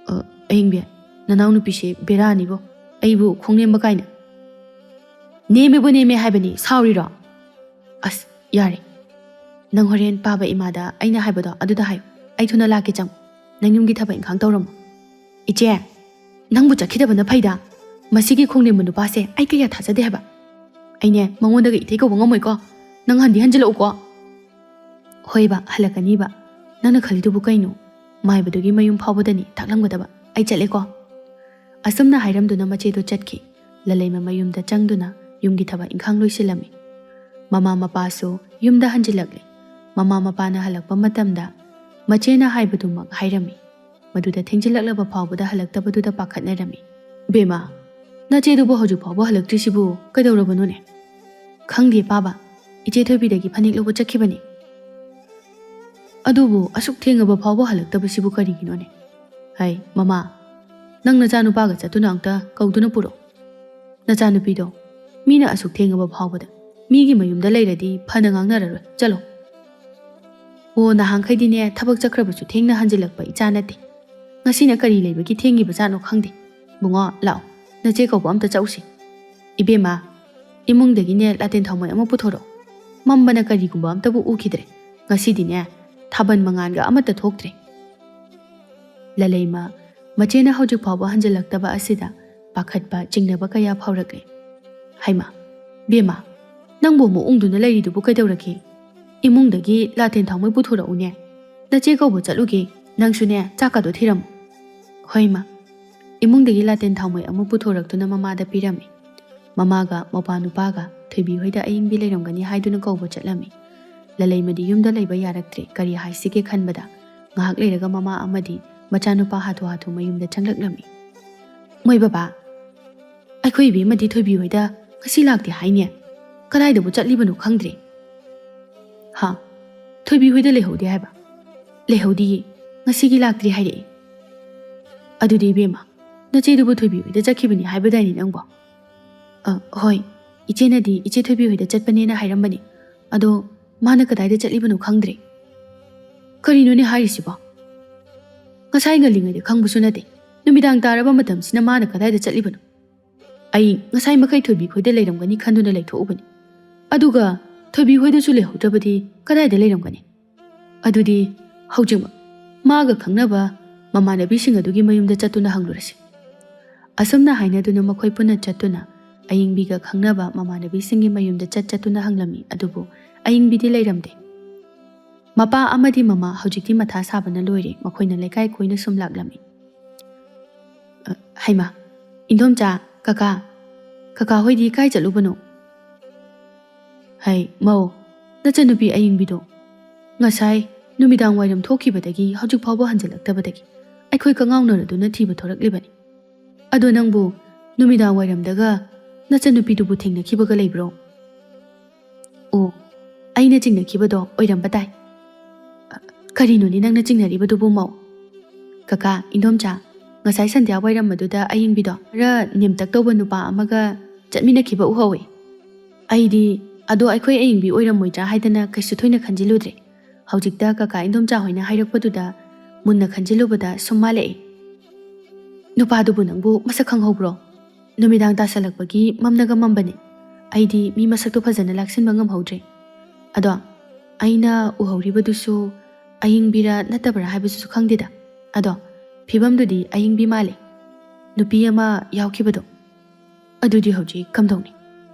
ꯑ, ꯑꯍꯤꯡꯕꯤ, ꯅꯅꯥꯎꯅꯨꯄꯤꯁꯦ ꯕꯦꯔꯥꯅꯤꯕꯣ꯫ ꯑꯩꯕꯨ ꯈꯣꯡꯅꯦꯝꯕ ꯀꯥꯏꯅ꯫ ꯅꯦꯝꯃꯦꯕꯨ ꯅꯦꯝꯃꯦ ꯍꯥꯏꯕꯅꯤ, ꯁꯥꯎꯔꯤꯔꯣ? ꯑꯁ, ꯌꯥꯔꯦ꯫ ꯅꯪ ꯍꯣꯔꯦꯟ ꯄꯥꯕ ꯏꯃꯥꯗ ꯑꯩꯅ ꯍꯥꯏꯕꯗꯣ ꯑꯗꯨꯗ ꯍꯥꯏꯌꯨ꯫ ꯑꯩ ꯊꯨꯅ ꯂꯥꯛꯀꯦ, ꯆꯪꯉꯨ꯫ ꯅꯪ ꯌꯨꯝꯒꯤ ꯊꯕꯛ ꯏꯪꯈꯥꯡ ꯇꯧꯔꯝꯃꯣ꯫ ꯏꯆꯦ, ꯅꯪꯕꯨ ꯆꯠꯈꯤꯗꯕꯅ ꯐꯩꯗ꯫ ꯃꯁꯤꯒꯤ ꯈꯣꯡꯅꯦꯝꯕ ꯅꯨꯄꯥꯁꯦ ꯑꯩ ꯀꯌꯥ ꯊꯥꯖꯗꯦ ꯍꯥꯏꯕ꯫ ꯑꯩꯅꯦ ꯃꯉꯣꯟꯗꯒ ꯏꯊꯩ ꯀꯧꯕ ꯉꯝꯃꯣꯏꯀꯣ꯫ ꯅꯪ ꯍꯟꯗꯤ ꯍꯟꯖꯤꯜꯂꯛꯎꯀꯣ꯫ ꯍꯣꯏꯕ, ꯍꯜꯂꯛꯀꯅꯤꯕ꯫ ꯅꯪꯅ ꯈꯜꯂꯤꯗꯨꯕꯨ ꯀꯩꯅꯣ? ꯃꯥꯏꯕꯗꯨꯒꯤ ꯃꯌꯨꯝ ꯐꯥꯎꯕꯗꯅꯤ ꯊꯥꯛꯂꯝꯒꯗꯕ꯫ ꯑꯩ ꯆꯠꯂꯦꯀꯣ꯫ ꯑꯁꯨꯝꯅ ꯍꯥꯏꯔꯝꯗꯨꯅ ꯃꯆꯦꯗꯨ ꯆꯠꯈꯤ꯫ ꯂꯂꯩꯃ ꯃꯌꯨꯝꯗ ꯆꯪꯗꯨꯅ ꯌꯨꯝꯒꯤ ꯊꯕꯛ ꯏꯪꯈꯥꯡ ꯂꯣꯏꯁꯤꯜꯂꯝꯃꯤ꯫ ꯃꯃꯥ ꯃꯄꯥꯁꯨ ꯌꯨꯝꯗ ꯍꯟꯖꯤꯜꯂꯛꯂꯦ꯫ ꯃꯃꯥ ꯃꯄꯥꯅ ꯍꯜꯂꯛꯄ ꯃꯇꯝꯗ ꯃꯆꯦꯅ ꯍꯥꯏꯕꯗꯨꯃꯛ ꯍꯥꯏꯔꯝꯃꯤ꯫ ꯃꯗꯨꯗ ꯊꯦꯡꯖꯤꯜꯂꯛꯂꯕ ꯐꯥꯎꯕꯗ ꯍꯜꯂꯛꯇꯕꯗꯨꯗ ꯄꯥꯈꯠꯅꯔꯝꯃꯤ꯫ "ꯕꯦꯝꯃ, ꯅꯆꯦꯗꯨꯕꯨ ꯍꯧꯖꯤꯛ ꯐꯥꯎꯕ ꯍꯜꯂꯛꯇ꯭ꯔꯤꯁꯤꯕꯨ ꯀꯩꯗꯧꯔꯕꯅꯣꯅꯦ?" "ꯈꯪꯗꯦ ꯄꯥꯕ, ꯏꯆꯦ ꯊꯣꯏꯕꯤꯗꯒꯤ ꯐꯅꯦꯛ ꯂꯧꯕ ꯆꯠꯈꯤꯕꯅꯤ꯫ ꯑꯗꯨꯕꯨ ꯑꯁꯨꯛ ꯊꯦꯡꯉꯕ ꯐꯥꯎꯕ ꯍꯜꯂꯛꯇꯕꯁꯤꯕꯨ ꯀꯔꯤꯒꯤꯅꯣꯅꯦ? ꯍꯩ, ꯃꯃꯥ, ꯅꯪ ꯅꯆꯥꯅꯨꯄꯥꯒ ꯆꯠꯇꯨꯅ ꯑꯝꯇ ꯀꯧꯗꯨꯅ ꯄꯨꯔꯛꯎ꯫ ꯅꯆꯥꯅꯨꯄꯤꯗꯣ ꯃꯤꯅ ꯑꯁꯨꯛ ꯊꯦꯡꯉꯕ ꯐꯥꯎꯕꯗ ꯃꯤꯒꯤ ꯃꯌꯨꯝꯗ ꯂꯩꯔꯗꯤ ꯐꯅ ꯉꯥꯡꯅꯔꯔꯣꯏ꯫ ꯆꯠꯂꯣ꯫" "ꯑꯣ, ꯅꯍꯥꯟꯈꯩꯗꯤꯅꯦ ꯊꯕꯛ ꯆꯠꯈ꯭ꯔꯕꯁꯨ ꯊꯦꯡꯅ ꯍꯟꯖꯤꯜꯂꯛꯄ ꯏꯆꯥ ꯅꯠꯇꯦ꯫ ꯉꯁꯤꯅ ꯀꯔꯤ ꯂꯩꯕꯒꯤ ꯊꯦꯡꯉꯤꯕꯖꯥꯠꯅꯣ ꯈꯪꯗꯦ꯫ ꯕꯨꯡꯉꯣ, ꯂꯥꯛꯑꯣ, ꯅꯆꯦ ꯀꯧꯕ ꯑꯝꯇ ꯆꯠꯎꯁꯤ꯫ ꯏꯕꯦꯝꯃ, ꯏꯃꯨꯡꯗꯒꯤꯅꯦ ꯂꯥꯇꯦꯟ ꯊꯥꯎꯃꯩ ꯑꯃ ꯄꯨꯊꯣꯔꯛꯑꯣ꯫ ꯃꯝꯕꯅ ꯀꯔꯤꯒꯨꯝꯕ ꯑꯝꯇꯕꯨ ꯎꯈꯤꯗ꯭ꯔꯦ꯫ ꯉꯁꯤꯗꯤꯅꯦ ꯊꯥꯕꯜ ꯃꯉꯥꯟꯒ ꯑꯃꯠꯇ ꯊꯣꯛꯇ꯭ꯔꯦ꯫" ꯂꯂꯩꯃ ꯃꯆꯦꯅ ꯍꯧꯖꯤꯛ ꯐꯥꯎꯕ ꯍꯟꯖꯤꯜꯂꯛꯇꯕ ꯑꯁꯤꯗ ꯄꯥꯈꯠꯄ ꯆꯤꯡꯅꯕ ꯀꯌꯥ ꯐꯥꯎꯔꯛꯂꯦ꯫ "ꯍꯩꯃꯥ, ꯕꯦꯝꯃ, ꯅꯪꯕꯨ ꯑꯃꯨꯛ ꯎꯪꯗꯨꯅ ꯂꯩꯔꯤꯗꯨꯕꯨ ꯀꯩꯗꯧꯔꯒꯦ? ꯏꯃꯨꯡꯗꯒꯤ ꯂꯥꯇꯦꯟ ꯊꯥꯎꯃꯩ ꯄꯨꯊꯣꯔꯛꯎꯅꯦ꯫ ꯅꯆꯦ ꯀꯧꯕ ꯆꯠꯂꯨꯒꯦ, ꯅꯪꯁꯨꯅꯦ ꯆꯥꯛꯀꯗꯣ ꯊꯤꯔꯝꯃꯨ꯫" "ꯍꯣꯏ ꯏꯃꯥ꯫" ꯏꯃꯨꯡꯗꯒꯤ ꯂꯥꯇꯦꯟ ꯊꯥꯎꯃꯩ ꯑꯃ ꯄꯨꯊꯣꯔꯛꯇꯨꯅ ꯃꯃꯥꯗ ꯄꯤꯔꯝꯃꯤ꯫ ꯃꯃꯥꯒ ꯃꯧꯄꯥ ꯅꯨꯄꯥꯒ ꯊꯣꯏꯕꯤ ꯍꯣꯏꯗ ꯑꯏꯪꯕꯤ ꯂꯩꯔꯝꯒꯅꯤ ꯍꯥꯏꯗꯨꯅ ꯀꯧꯕ ꯆꯠꯂꯝꯃꯤ꯫ ꯂꯂꯩꯃꯗꯤ ꯌꯨꯝꯗ ꯂꯩꯕ ꯌꯥꯔꯛꯇ꯭ꯔꯦ꯫ ꯀꯔꯤ ꯍꯥꯏꯁꯤꯒꯦ ꯈꯟꯕꯗ ꯉꯥꯏꯍꯥꯛ ꯂꯩꯔꯒ ꯃꯃꯥ ꯑꯃꯗꯤ ꯃꯆꯥꯅꯨꯄꯥ ꯍꯥꯊꯨ ꯍꯥꯊꯨ ꯃꯌꯨꯝꯗ ꯆꯪꯂꯛꯂꯝꯃꯤ꯫ "ꯃꯣꯏ ꯕꯕꯥ, ꯑꯩꯈꯣꯏ ꯏꯕꯦꯝꯃꯗꯤ ꯊꯣꯏꯕꯤ ꯍꯣꯏꯗ ꯉꯁꯤ ꯂꯥꯛꯇꯦ ꯍꯥꯏꯅꯦ꯫ ꯀꯗꯥꯏꯗꯕꯨ ꯆꯠꯂꯤꯕꯅꯣ ꯈꯪꯗ꯭ꯔꯦ꯫" "ꯍꯥ? ꯊꯣꯏꯕꯤ ꯍꯣꯏꯗ ꯂꯩꯍꯧꯗꯦ ꯍꯥꯏꯕ?" "ꯂꯩꯍꯧꯗꯤꯌꯦ꯫ ꯉꯁꯤꯒꯤ ꯂꯥꯛꯇ꯭ꯔꯤ ꯍꯥꯏꯔꯛꯏ꯫ ꯑꯗꯨꯗꯤ ꯏꯕꯦꯝꯃ, ꯅꯆꯦꯗꯨꯕꯨ ꯊꯣꯏꯕꯤ ꯍꯣꯏꯗ ꯆꯠꯈꯤꯕꯅꯤ ꯍꯥꯏꯕꯗꯥꯏꯅꯦ ꯅꯪꯕꯣ? ꯑ, ꯍꯣꯏ, ꯏꯆꯦꯅꯗꯤ ꯏꯆꯦ ꯊꯣꯏꯕꯤ ꯍꯣꯏꯗ ꯆꯠꯄꯅꯦꯅ ꯍꯥꯏꯔꯝꯕꯅꯤ꯫ ꯑꯗꯣ ꯃꯥꯅ ꯀꯗꯥꯏꯗ ꯆꯠꯂꯤꯕꯅꯣ ꯈꯪꯗ꯭ꯔꯦ꯫ ꯀꯔꯤꯅꯣꯅꯦ ꯍꯥꯏꯔꯤꯁꯤꯕꯣ? ꯉꯁꯥꯏ ꯉꯜꯂꯤꯉꯩꯗ ꯈꯪꯕꯁꯨ ꯅꯠꯇꯦ, ꯅꯨꯃꯤꯗꯥꯡ ꯇꯥꯔꯕ ꯃꯇꯝꯁꯤꯅ ꯃꯥꯅ ꯀꯗꯥꯏꯗ ꯆꯠꯂꯤꯕꯅꯣ? ꯑꯩ ꯉꯁꯥꯏ ꯃꯈꯩ ꯊꯣꯏꯕꯤ ꯈꯣꯏꯗ ꯂꯩꯔꯝꯒꯅꯤ ꯈꯟꯗꯨꯅ ꯂꯩꯊꯣꯛꯎꯕꯅꯤ꯫ ꯑꯗꯨꯒ ꯊꯣꯏꯕꯤ ꯈꯣꯏꯗꯁꯨ ꯂꯩꯍꯧꯗ꯭ꯔꯕꯗꯤ ꯀꯗꯥꯏꯗ ꯂꯩꯔꯝꯒꯅꯤ? ꯑꯗꯨꯗꯤ ꯍꯧꯖꯤꯛꯃꯛ ꯃꯥꯒ ꯈꯪꯅꯕ ꯃꯃꯥꯟꯅꯕꯤꯁꯤꯡ ꯑꯗꯨꯒꯤ ꯃꯌꯨꯝꯗ ꯆꯠꯇꯨꯅ ꯍꯪꯂꯨꯔꯁꯤ꯫ ꯑꯁꯨꯝꯅ ꯍꯥꯏꯅꯗꯨꯅ ꯃꯈꯣꯏ ꯄꯨꯟꯅ ꯆꯠꯇꯨꯅ ꯑꯌꯤꯡꯕꯤꯒ ꯈꯪꯅꯕ ꯃꯃꯥꯟꯅꯕꯤꯁꯤꯡꯒꯤ ꯃꯌꯨꯝꯗ ꯆꯠ ꯆꯠꯇꯨꯅ ꯍꯪꯂꯝꯃꯤ꯫ ꯑꯗꯨꯕꯨ ꯑꯌꯤꯡꯕꯤꯗꯤ ꯂꯩꯔꯝꯗꯦ꯫ ꯃꯄꯥ ꯑꯃꯗꯤ ꯃꯃꯥ ꯍꯧꯖꯤꯛꯇꯤ ꯃꯊꯥ ꯁꯥꯕꯅ ꯂꯣꯏꯔꯦ꯫ ꯃꯈꯣꯏꯅ ꯂꯩꯀꯥꯏ ꯀꯣꯏꯅ ꯁꯨꯝ ꯂꯥꯛꯂꯝꯃꯤ꯫ ꯑ, ꯍꯩꯃꯥ, ꯏꯟꯗꯣꯝꯆꯥ, ꯀꯀꯥ, ꯀꯀꯥ ꯍꯣꯏꯗꯤ ꯀꯥꯏ ꯆꯠꯂꯨꯕꯅꯣ? ꯍꯩ, ꯃꯧ, ꯅꯆꯟꯅꯨꯄꯤ ꯑꯌꯤꯡꯕꯤꯗꯣ ꯉꯁꯥꯏ ꯅꯨꯃꯤꯗꯥꯡ ꯋꯥꯏꯔꯝ ꯊꯣꯛꯈꯤꯕꯗꯒꯤ ꯍꯧꯖꯤꯛ ꯐꯥꯎꯕ ꯍꯟꯖꯤꯜꯂꯛꯇꯕꯗꯒꯤ ꯑꯩꯈꯣꯏ ꯀꯉꯥꯎꯅꯔꯗꯨꯅ ꯊꯤꯕ ꯊꯣꯔꯛꯂꯤꯕꯅꯤ꯫ ꯑꯗꯣ ꯅꯪꯕꯨ ꯅꯨꯃꯤꯗꯥꯡ ꯋꯥꯏꯔꯝꯗꯒ ꯅꯆꯟꯅꯨꯄꯤꯗꯨꯕꯨ ꯊꯦꯡꯅꯈꯤꯕꯒ ꯂꯩꯕ꯭ꯔꯣ? ꯑꯣ, ꯑꯩꯅ ꯆꯤꯡꯅꯈꯤꯕꯗꯣ ꯑꯣꯏꯔꯝꯕ ꯇꯥꯏ꯫ ꯑ, ꯀꯔꯤꯅꯣꯅꯦ ꯅꯪꯅ ꯆꯤꯡꯅꯔꯤꯕꯗꯨꯕꯨ, ꯃꯧ? ꯀꯀꯥ, ꯏꯟꯗꯣꯝꯆꯥ, ꯉꯁꯥꯏ ꯁꯟꯙ꯭ꯌꯥ ꯋꯥꯏꯔꯝ ꯑꯗꯨꯗ ꯑꯌꯤꯡꯕꯤꯗꯣ ꯈꯔ ꯅꯦꯝꯇꯛ ꯇꯧꯕ ꯅꯨꯄꯥ ꯑꯃꯒ ꯆꯠꯃꯤꯟꯅꯈꯤꯕ ꯎꯍꯧꯋꯦ꯫ ꯑꯩꯗꯤ ꯑꯗꯣ ꯑꯩꯈꯣꯏ ꯑꯌꯤꯡꯕꯤ ꯑꯣꯏꯔꯝꯃꯣꯏꯗ꯭ꯔꯥ ꯍꯥꯏꯗꯅ ꯀꯩꯁꯨ ꯊꯣꯏꯅ ꯈꯟꯖꯤꯜꯂꯨꯗ꯭ꯔꯦ꯫ ꯍꯧꯖꯤꯛꯇ ꯀꯀꯥ ꯏꯟꯗꯣꯝꯆꯥ ꯍꯣꯏꯅ ꯍꯥꯏꯔꯛꯄꯗꯨꯗ ꯃꯨꯟꯅ ꯈꯟꯖꯤꯜꯂꯨꯕꯗ ꯁꯨꯝ ꯃꯥꯜꯂꯛꯑꯦ꯫ ꯅꯨꯄꯥꯗꯨꯕꯨ ꯅꯪꯕꯨ ꯃꯁꯛ ꯈꯪꯍꯧꯕ꯭ꯔꯣ? ꯅꯨꯃꯤꯗꯥꯡ ꯇꯥꯁꯜꯂꯛꯄꯒꯤ ꯃꯝꯅꯒ ꯃꯝꯕꯅꯦ꯫ ꯑꯩꯗꯤ ꯃꯤ ꯃꯁꯛꯇꯣ ꯐꯖꯅ ꯂꯥꯛꯁꯤꯟꯕ ꯉꯝꯍꯧꯗ꯭ꯔꯦ꯫ ꯑꯗꯣ ꯑꯩꯅ ꯎꯍꯧꯔꯤꯕꯗꯨꯁꯨ ꯑꯌꯤꯡꯕꯤꯔꯥ ꯅꯠꯇꯕ꯭ꯔꯥ ꯍꯥꯏꯕꯁꯨ ꯈꯪꯗꯦꯗ꯫ ꯑꯗꯣ ꯐꯤꯕꯝꯗꯨꯗꯤ ꯑꯌꯤꯡꯕꯤ ꯃꯥꯜꯂꯦ꯫ ꯅꯨꯄꯤ ꯑꯃ ꯌꯥꯎꯈꯤꯕꯗꯣ꯫ ꯑꯗꯨꯗꯤ ꯍꯧꯖꯤꯛ ꯀꯝꯗꯧꯅꯤ?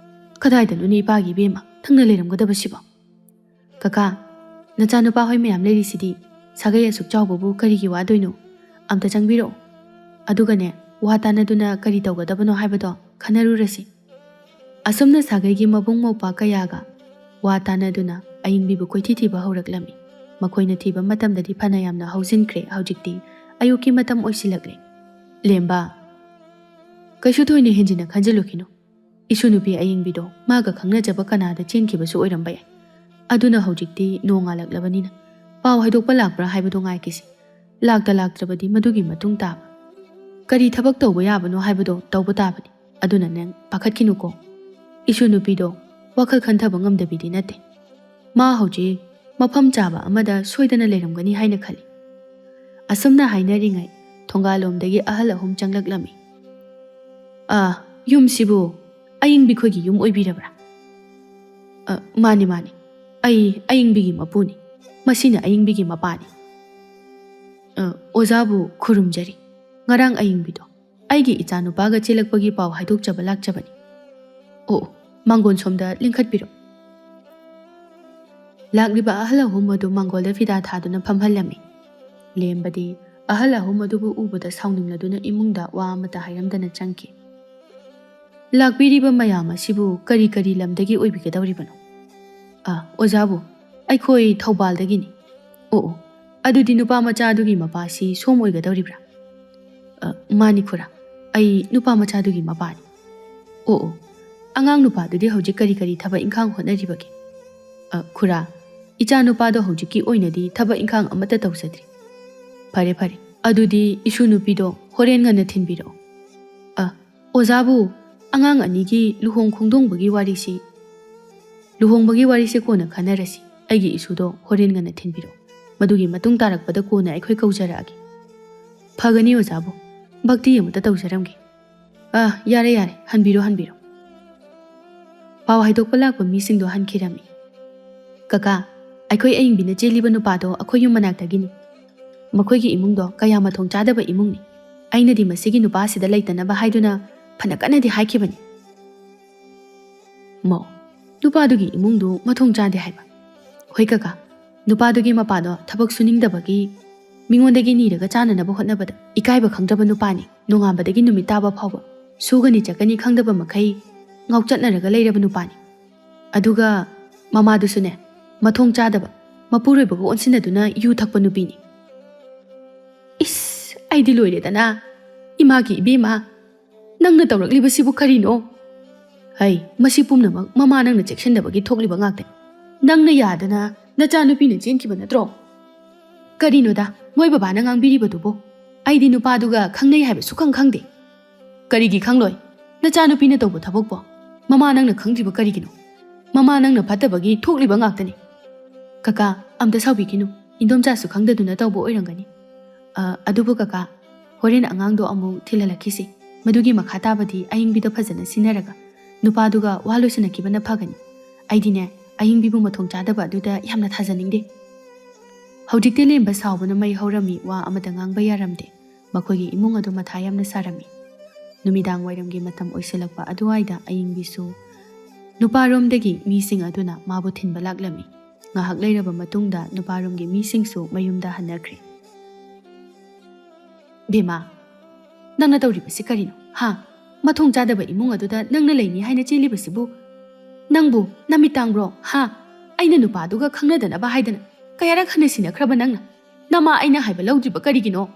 ꯀꯗꯥꯏꯗꯅꯣꯅꯦ ꯏꯄꯥꯒꯤ ꯏꯕꯦꯝꯃ ꯊꯪꯅ ꯂꯩꯔꯝꯒꯗꯕꯁꯤꯕꯣ? ꯀꯀꯥ, ꯅꯆꯥꯅꯨꯄꯥ ꯍꯣꯏ ꯃꯌꯥꯝ ꯂꯩꯔꯤꯁꯤꯗꯤ, ꯁꯥꯒꯩ ꯑꯁꯨꯛ ꯆꯥꯎꯕꯕꯨ ꯀꯔꯤꯒꯤ ꯋꯥꯗꯣꯏꯅꯣ? ꯑꯝꯇ ꯆꯪꯕꯤꯔꯛꯑꯣ꯫ ꯑꯗꯨꯒꯅꯦ, ꯋꯥ ꯇꯥꯅꯗꯨꯅ ꯀꯔꯤ ꯇꯧꯒꯗꯕꯅꯣ ꯍꯥꯏꯕꯗꯣ ꯈꯟꯅꯔꯨꯔꯁꯤ꯫ ꯑꯁꯨꯝꯅ ꯁꯥꯒꯩꯒꯤ ꯃꯕꯨꯡ ꯃꯧꯄ꯭ꯋꯥ ꯀꯌꯥꯒ ꯋꯥ ꯇꯥꯅꯗꯨꯅ ꯑꯌꯤꯡꯕꯤꯕꯨ ꯀꯣꯏꯊꯤ ꯊꯤꯕ ꯍꯧꯔꯛꯂꯝꯃꯤ꯫ ꯃꯈꯣꯏꯅ ꯊꯤꯕ ꯃꯇꯝꯗꯗꯤ ꯐꯅ ꯌꯥꯝꯅ ꯍꯧꯖꯤꯟꯈ꯭ꯔꯦ꯫ ꯍꯧꯖꯤꯛꯇꯤ ꯑꯌꯨꯛꯀꯤ ꯃꯇꯝ ꯑꯣꯏꯁꯤꯜꯂꯛꯂꯦ꯫ ꯂꯦꯝꯕ, ꯀꯩꯁꯨ ꯊꯣꯏꯅ ꯍꯦꯟꯖꯤꯟꯅ ꯈꯟꯖꯤꯜꯂꯨꯈꯤꯅꯨ꯫ ꯏꯁꯨ ꯅꯨꯄꯤ ꯑꯌꯤꯡꯕꯤꯗꯣ ꯃꯥꯒ ꯈꯪꯅꯖꯕ ꯀꯅꯥꯗ ꯆꯦꯟꯈꯤꯕꯁꯨ ꯑꯣꯏꯔꯝꯕ ꯌꯥꯏ꯫ ꯑꯗꯨꯅ ꯍꯧꯖꯤꯛꯇꯤ ꯅꯣꯡꯉꯥꯜꯂꯛꯂꯕꯅꯤꯅ ꯄꯥꯎ ꯍꯥꯏꯗꯣꯛꯄ ꯂꯥꯛꯄ꯭ꯔꯥ ꯍꯥꯏꯕꯗꯣ ꯉꯥꯏꯈꯤꯁꯤ꯫ ꯂꯥꯛꯇ ꯂꯥꯛꯇ꯭ꯔꯕꯗꯤ ꯃꯗꯨꯒꯤ ꯃꯇꯨꯡ ꯇꯥꯕ꯫ ꯀꯔꯤ ꯊꯕꯛ ꯇꯧꯕ ꯌꯥꯕꯅꯣ ꯍꯥꯏꯕꯗꯣ ꯇꯧꯕ ꯇꯥꯕꯅꯤ꯫ ꯑꯗꯨꯅ ꯅꯪ ꯄꯥꯈꯠꯈꯤꯅꯨꯀꯣ꯫ ꯏꯁꯨ ꯅꯨꯄꯤꯗꯣ ꯋꯥꯈꯜ ꯈꯟꯊꯕ ꯉꯝꯗꯕꯤꯗꯤ ꯅꯠꯇꯦ꯫ ꯃꯥ ꯍꯧꯖꯤꯛ ꯃꯐꯝ ꯆꯥꯕ ꯑꯃꯗ ꯁꯣꯏꯗꯅ ꯂꯩꯔꯝꯒꯅꯤ ꯍꯥꯏꯅ ꯈꯜꯂꯤ꯫ ꯑꯁꯨꯝꯅ ꯍꯥꯏꯅꯔꯤꯉꯩ ꯊꯣꯡꯒꯥꯜꯂꯣꯝꯗꯒꯤ ꯑꯍꯜ ꯑꯍꯨꯝ ꯆꯪꯂꯛꯂꯝꯃꯤ꯫ "ꯑꯥ, ꯌꯨꯝꯁꯤꯕꯨ ꯑꯌꯤꯡꯕꯤ ꯈꯣꯏꯒꯤ ꯌꯨꯝ ꯑꯣꯏꯕꯤꯔꯕ꯭ꯔꯥ?" "ꯑ, ꯃꯥꯅꯤ, ꯃꯥꯅꯤ꯫ ꯑꯩ ꯑꯌꯤꯡꯕꯤꯒꯤ ꯃꯄꯨꯅꯤ꯫ ꯃꯁꯤꯅ ꯑꯌꯤꯡꯕꯤꯒꯤ ꯃꯄꯥꯅꯤ꯫" "ꯑ, ꯑꯣꯖꯥꯕꯨ ꯈꯨꯔꯨꯝꯖꯔꯤ꯫ ꯉꯔꯥꯡ ꯑꯌꯤꯡꯕꯤꯗꯣ ꯑꯩꯒꯤ ꯏꯆꯥꯅꯨꯄꯥꯒ ꯆꯦꯜꯂꯛꯄꯒꯤ ꯄꯥꯎ ꯍꯥꯏꯗꯣꯛꯆꯕ ꯂꯥꯛꯆꯕꯅꯤ꯫" "ꯑꯣ, ꯑꯣ, ꯃꯥꯡꯒꯣꯟ ꯁꯣꯝꯗ ꯂꯤꯡꯈꯠꯄꯤꯔꯣ꯫" ꯂꯥꯛꯂꯤꯕ ꯑꯍꯜ ꯑꯍꯨꯝ ꯑꯗꯨ ꯃꯥꯡꯒꯣꯜꯗ ꯐꯤꯗꯥ ꯊꯥꯗꯨꯅ ꯐꯝꯍꯜꯂꯝꯃꯤ꯫ ꯂꯦꯝꯕꯗꯤ ꯑꯍꯜ ꯑꯍꯨꯝ ꯑꯗꯨꯕꯨ ꯎꯕꯗ ꯁꯥꯎꯅꯤꯡꯂꯗꯨꯅ ꯏꯃꯨꯡꯗ ꯋꯥ ꯑꯃꯠꯇ ꯍꯥꯏꯔꯝꯗꯅ ꯆꯪꯈꯤ꯫ "ꯂꯥꯛꯄꯤꯔꯤꯕ ꯃꯌꯥꯝ ꯑꯁꯤꯕꯨ ꯀꯔꯤ ꯀꯔꯤ ꯂꯝꯗꯒꯤ ꯑꯣꯏꯕꯤꯒꯗꯧꯔꯤꯕꯅꯣ?" "ꯑ, ꯑꯣꯖꯥꯕꯨ, ꯑꯩꯈꯣꯏ ꯊꯧꯕꯥꯜꯗꯒꯤꯅꯤ꯫" "ꯑꯣ, ꯑꯣ, ꯑꯗꯨꯗꯤ ꯅꯨꯄꯥ ꯃꯆꯥꯗꯨꯒꯤ ꯃꯄꯥꯁꯤ ꯁꯣꯝ ꯑꯣꯏꯒꯗꯧꯔꯤꯕ꯭ꯔꯥ?" "ꯑ, ꯃꯥꯅꯤ ꯈꯨꯔꯥ, ꯑꯩ ꯅꯨꯄꯥ ꯃꯆꯥꯗꯨꯒꯤ ꯃꯄꯥꯅꯤ꯫" "ꯑꯣ, ꯑꯣ, ꯑꯉꯥꯡ ꯅꯨꯄꯥꯗꯨꯗꯤ ꯍꯧꯖꯤꯛ ꯀꯔꯤ ꯀꯔꯤ ꯊꯕꯛ ꯏꯪꯈꯥꯡ ꯍꯣꯠꯅꯔꯤꯕꯒꯦ?" "ꯑ, ꯈꯨꯔꯥ, ꯏꯆꯥ ꯅꯨꯄꯥꯗꯣ ꯍꯧꯖꯤꯛꯀꯤ ꯑꯣꯏꯅꯗꯤ ꯊꯕꯛ ꯏꯪꯈꯥꯡ ꯑꯃꯠꯇ ꯇꯧꯖꯗ꯭ꯔꯤ꯫" "ꯐꯔꯦ, ꯐꯔꯦ, ꯑꯗꯨꯗꯤ ꯏꯁꯨ ꯅꯨꯄꯤꯗꯣ ꯍꯣꯔꯦꯟ ꯉꯟꯅ ꯊꯤꯟꯕꯤꯔꯛꯑꯣ꯫" "ꯑ, ꯑꯣꯖꯥꯕꯨ, ꯑꯉꯥꯡ ꯑꯅꯤꯒꯤ ꯂꯨꯍꯣꯡ ꯈꯣꯡꯗꯣꯡꯕꯒꯤ ꯋꯥꯔꯤꯁꯤ, ꯂꯨꯍꯣꯡꯕꯒꯤ ꯋꯥꯔꯤꯁꯦ ꯀꯣꯟꯅ ꯈꯟꯅꯔꯁꯤ꯫ ꯑꯩꯒꯤ ꯏꯁꯨꯗꯣ ꯍꯣꯔꯦꯟ ꯉꯟꯅ ꯊꯤꯟꯕꯤꯔꯛꯑꯣ꯫ ꯃꯗꯨꯒꯤ ꯃꯇꯨꯡ ꯇꯥꯔꯛꯄꯗ ꯀꯣꯟꯅ ꯑꯩꯈꯣꯏ ꯀꯧꯖꯔꯛꯑꯒꯦ꯫" "ꯐꯒꯅꯤ ꯑꯣꯖꯥꯕꯨ, ꯚꯛꯇꯤ ꯑꯃꯇ ꯇꯧꯖꯔꯝꯒꯦ꯫" "ꯑ, ꯌꯥꯔꯦ, ꯌꯥꯔꯦ, ꯍꯟꯕꯤꯔꯣ, ꯍꯟꯕꯤꯔꯣ꯫" ꯄꯥꯎ ꯍꯥꯏꯗꯣꯛꯄ ꯂꯥꯛꯄ ꯃꯤꯁꯤꯡꯗꯣ ꯍꯟꯈꯤꯔꯝꯃꯤ꯫ "ꯀꯀꯥ, ꯑꯩꯈꯣꯏ ꯑꯌꯤꯡꯕꯤꯅ ꯆꯦꯜꯂꯤꯕ ꯅꯨꯄꯥꯗꯣ ꯑꯩꯈꯣꯏ ꯌꯨꯝ ꯃꯅꯥꯛꯇꯒꯤꯅꯤ꯫ ꯃꯈꯣꯏꯒꯤ ꯏꯃꯨꯡꯗꯣ ꯀꯌꯥ ꯃꯊꯣꯡ ꯆꯥꯗꯕ ꯏꯃꯨꯡꯅꯤ꯫ ꯑꯩꯅꯗꯤ ꯃꯁꯤꯒꯤ ꯅꯨꯄꯥꯁꯤꯗ ꯂꯩꯇꯅꯕ ꯍꯥꯏꯗꯨꯅ ꯐꯅ ꯀꯟꯅꯗꯤ ꯍꯥꯏꯈꯤꯕꯅꯤ꯫" "ꯃꯧ, ꯅꯨꯄꯥꯗꯨꯒꯤ ꯏꯃꯨꯡꯗꯨ ꯃꯊꯣꯡ ꯆꯥꯗꯦ ꯍꯥꯏꯕ?" "ꯍꯣꯏ ꯀꯀꯥ, ꯅꯨꯄꯥꯗꯨꯒꯤ ꯃꯄꯥꯗꯣ ꯊꯕꯛ ꯁꯨꯅꯤꯡꯗꯕꯒꯤ ꯃꯤꯉꯣꯟꯗꯒꯤ ꯅꯤꯔꯒ ꯆꯥꯅꯅꯕ ꯍꯣꯠꯅꯕꯗ ꯏꯀꯥꯏꯕ ꯈꯪꯗ꯭ꯔꯕ ꯅꯨꯄꯥꯅꯤ꯫ ꯅꯣꯡꯉꯥꯟꯕꯗꯒꯤ ꯅꯨꯃꯤꯠ ꯇꯥꯕ ꯐꯥꯎꯕ ꯁꯨꯒꯅꯤ ꯆꯠꯀꯅꯤ ꯈꯪꯗꯕ ꯃꯈꯩ ꯉꯥꯎꯆꯠꯅꯔꯒ ꯂꯩꯔꯕ ꯅꯨꯄꯥꯅꯤ꯫ ꯑꯗꯨꯒ ꯃꯃꯥꯗꯨꯁꯨꯅꯦ, ꯃꯊꯣꯡ ꯆꯥꯗꯕ, ꯃꯄꯨꯔꯣꯏꯕꯒ ꯑꯣꯟꯁꯤꯟꯅꯗꯨꯅ ꯌꯨ ꯊꯛꯄ ꯅꯨꯄꯤꯅꯤ꯫" "ꯏꯁ, ꯑꯩꯗꯤ ꯂꯣꯏꯔꯦꯗꯅ꯫ ꯏꯃꯥꯒꯤ ꯏꯕꯦꯝꯃ, ꯅꯪꯅ ꯇꯧꯔꯛꯂꯤꯕꯁꯤꯕꯨ ꯀꯔꯤꯅꯣ?" "ꯍꯩ, ꯃꯁꯤ ꯄꯨꯝꯅꯃꯛ ꯃꯃꯥ ꯅꯪꯅ ꯆꯦꯛꯁꯤꯟꯗꯕꯒꯤ ꯊꯣꯛꯂꯤꯕ ꯉꯥꯛꯇꯅꯤ꯫ ꯅꯪꯅ ꯌꯥꯗꯅ ꯅꯆꯥꯅꯨꯄꯤꯅ ꯆꯦꯟꯈꯤꯕ ꯅꯠꯇ꯭ꯔꯣ?" "ꯀꯔꯤꯅꯣꯗ ꯃꯣꯏ ꯕꯕꯥꯅ ꯉꯥꯡꯕꯤꯔꯤꯕꯗꯨꯕꯣ? ꯑꯩꯗꯤ ꯅꯨꯄꯥꯗꯨꯒ ꯈꯪꯅꯩ ꯍꯥꯏꯕ ꯁꯨꯈꯪ ꯈꯪꯗꯦ꯫" "ꯀꯔꯤꯒꯤ ꯈꯪꯂꯣꯏ? ꯅꯆꯥꯅꯨꯄꯤꯅ ꯇꯧꯕ ꯊꯕꯛꯄꯣ ꯃꯃꯥ ꯅꯪꯅ ꯈꯪꯗ꯭ꯔꯤꯕ ꯀꯔꯤꯒꯤꯅꯣ? ꯃꯃꯥ ꯅꯪꯅ ꯐꯠꯇꯕꯒꯤ ꯊꯣꯛꯂꯤꯕ ꯉꯥꯛꯇꯅꯤ꯫" "ꯀꯀꯥ, ꯑꯝꯇ ꯁꯥꯎꯕꯤꯈꯤꯅꯨ꯫ ꯏꯟꯗꯣꯝꯆꯥꯁꯨ ꯈꯪꯗꯗꯨꯅ ꯇꯧꯕ ꯑꯣꯏꯔꯝꯒꯅꯤ꯫ ꯑ, ꯑꯗꯨꯕꯨ ꯀꯀꯥ, ꯍꯣꯔꯦꯟ ꯑꯉꯥꯡꯗꯣ ꯑꯃꯨꯛ ꯊꯤꯜꯍꯜꯂꯛꯈꯤꯁꯤ꯫ ꯃꯗꯨꯒꯤ ꯃꯈꯥ ꯇꯥꯕꯗꯤ ꯑꯌꯤꯡꯕꯤꯗ ꯐꯖꯅ ꯁꯤꯟꯅꯔꯒ ꯅꯨꯄꯥꯗꯨꯒ ꯋꯥ ꯂꯣꯏꯁꯤꯟꯅꯈꯤꯕꯅ ꯐꯒꯅꯤ꯫ ꯑꯩꯗꯤꯅꯦ, ꯑꯌꯤꯡꯕꯤꯕꯨ ꯃꯊꯣꯡ ꯆꯥꯗꯕ ꯑꯗꯨꯗ ꯌꯥꯝꯅ ꯊꯥꯖꯅꯤꯡꯗꯦ꯫" ꯍꯧꯖꯤꯛꯇꯤ ꯂꯦꯝꯕ ꯁꯥꯎꯕꯅ ꯃꯩ ꯍꯧꯔꯝꯃꯤ, ꯋꯥ ꯑꯃꯇ ꯉꯥꯡꯕ ꯌꯥꯔꯝꯗꯦ꯫ ꯃꯈꯣꯏꯒꯤ ꯏꯃꯨꯡ ꯑꯗꯨ ꯃꯊꯥ ꯌꯥꯝꯅ ꯁꯥꯔꯝꯃꯤ꯫ ꯅꯨꯃꯤꯗꯥꯡ ꯋꯥꯏꯔꯝꯒꯤ ꯃꯇꯝ ꯑꯣꯏꯁꯤꯜꯂꯛꯄ ꯑꯗꯨꯋꯥꯏꯗ ꯑꯌꯤꯡꯕꯤꯁꯨ ꯅꯨꯄꯥꯔꯣꯝꯗꯒꯤ ꯃꯤꯁꯤꯡ ꯑꯗꯨꯅ ꯃꯥꯕꯨ ꯊꯤꯟꯕ ꯂꯥꯛꯂꯝꯃꯤ꯫ ꯉꯥꯏꯍꯥꯛ ꯂꯩꯔꯕ ꯃꯇꯨꯡꯗ ꯅꯨꯄꯥꯔꯣꯝꯒꯤ ꯃꯤꯁꯤꯡꯁꯨ ꯃꯌꯨꯝꯗ ꯍꯟꯅꯈ꯭ꯔꯦ꯫ "ꯕꯦꯝꯃ, ꯅꯪꯅ ꯇꯧꯔꯤꯕꯁꯤ ꯀꯔꯤꯅꯣ? ꯍꯥ? ꯃꯊꯣꯡ ꯆꯥꯗꯕ ꯏꯃꯨꯡ ꯑꯗꯨꯗ ꯅꯪꯅ ꯂꯩꯅꯤ ꯍꯥꯏꯅ ꯆꯦꯜꯂꯤꯕꯁꯤꯕꯨ? ꯅꯪꯕꯨ ꯅꯃꯤꯠ ꯇꯥꯡꯕ꯭ꯔꯣ? ꯍꯥ? ꯑꯩꯅ ꯅꯨꯄꯥꯗꯨꯒ ꯈꯪꯅꯗꯅꯕ ꯍꯥꯏꯗꯅ ꯀꯌꯥꯔꯛ ꯍꯟꯅ ꯁꯤꯟꯅꯈ꯭ꯔꯕ ꯅꯪꯅ? ꯅꯃꯥ ꯑꯩꯅ ꯍꯥꯏꯕ ꯂꯧꯗ꯭ꯔꯤꯕ ꯀꯔꯤꯒꯤꯅꯣ?"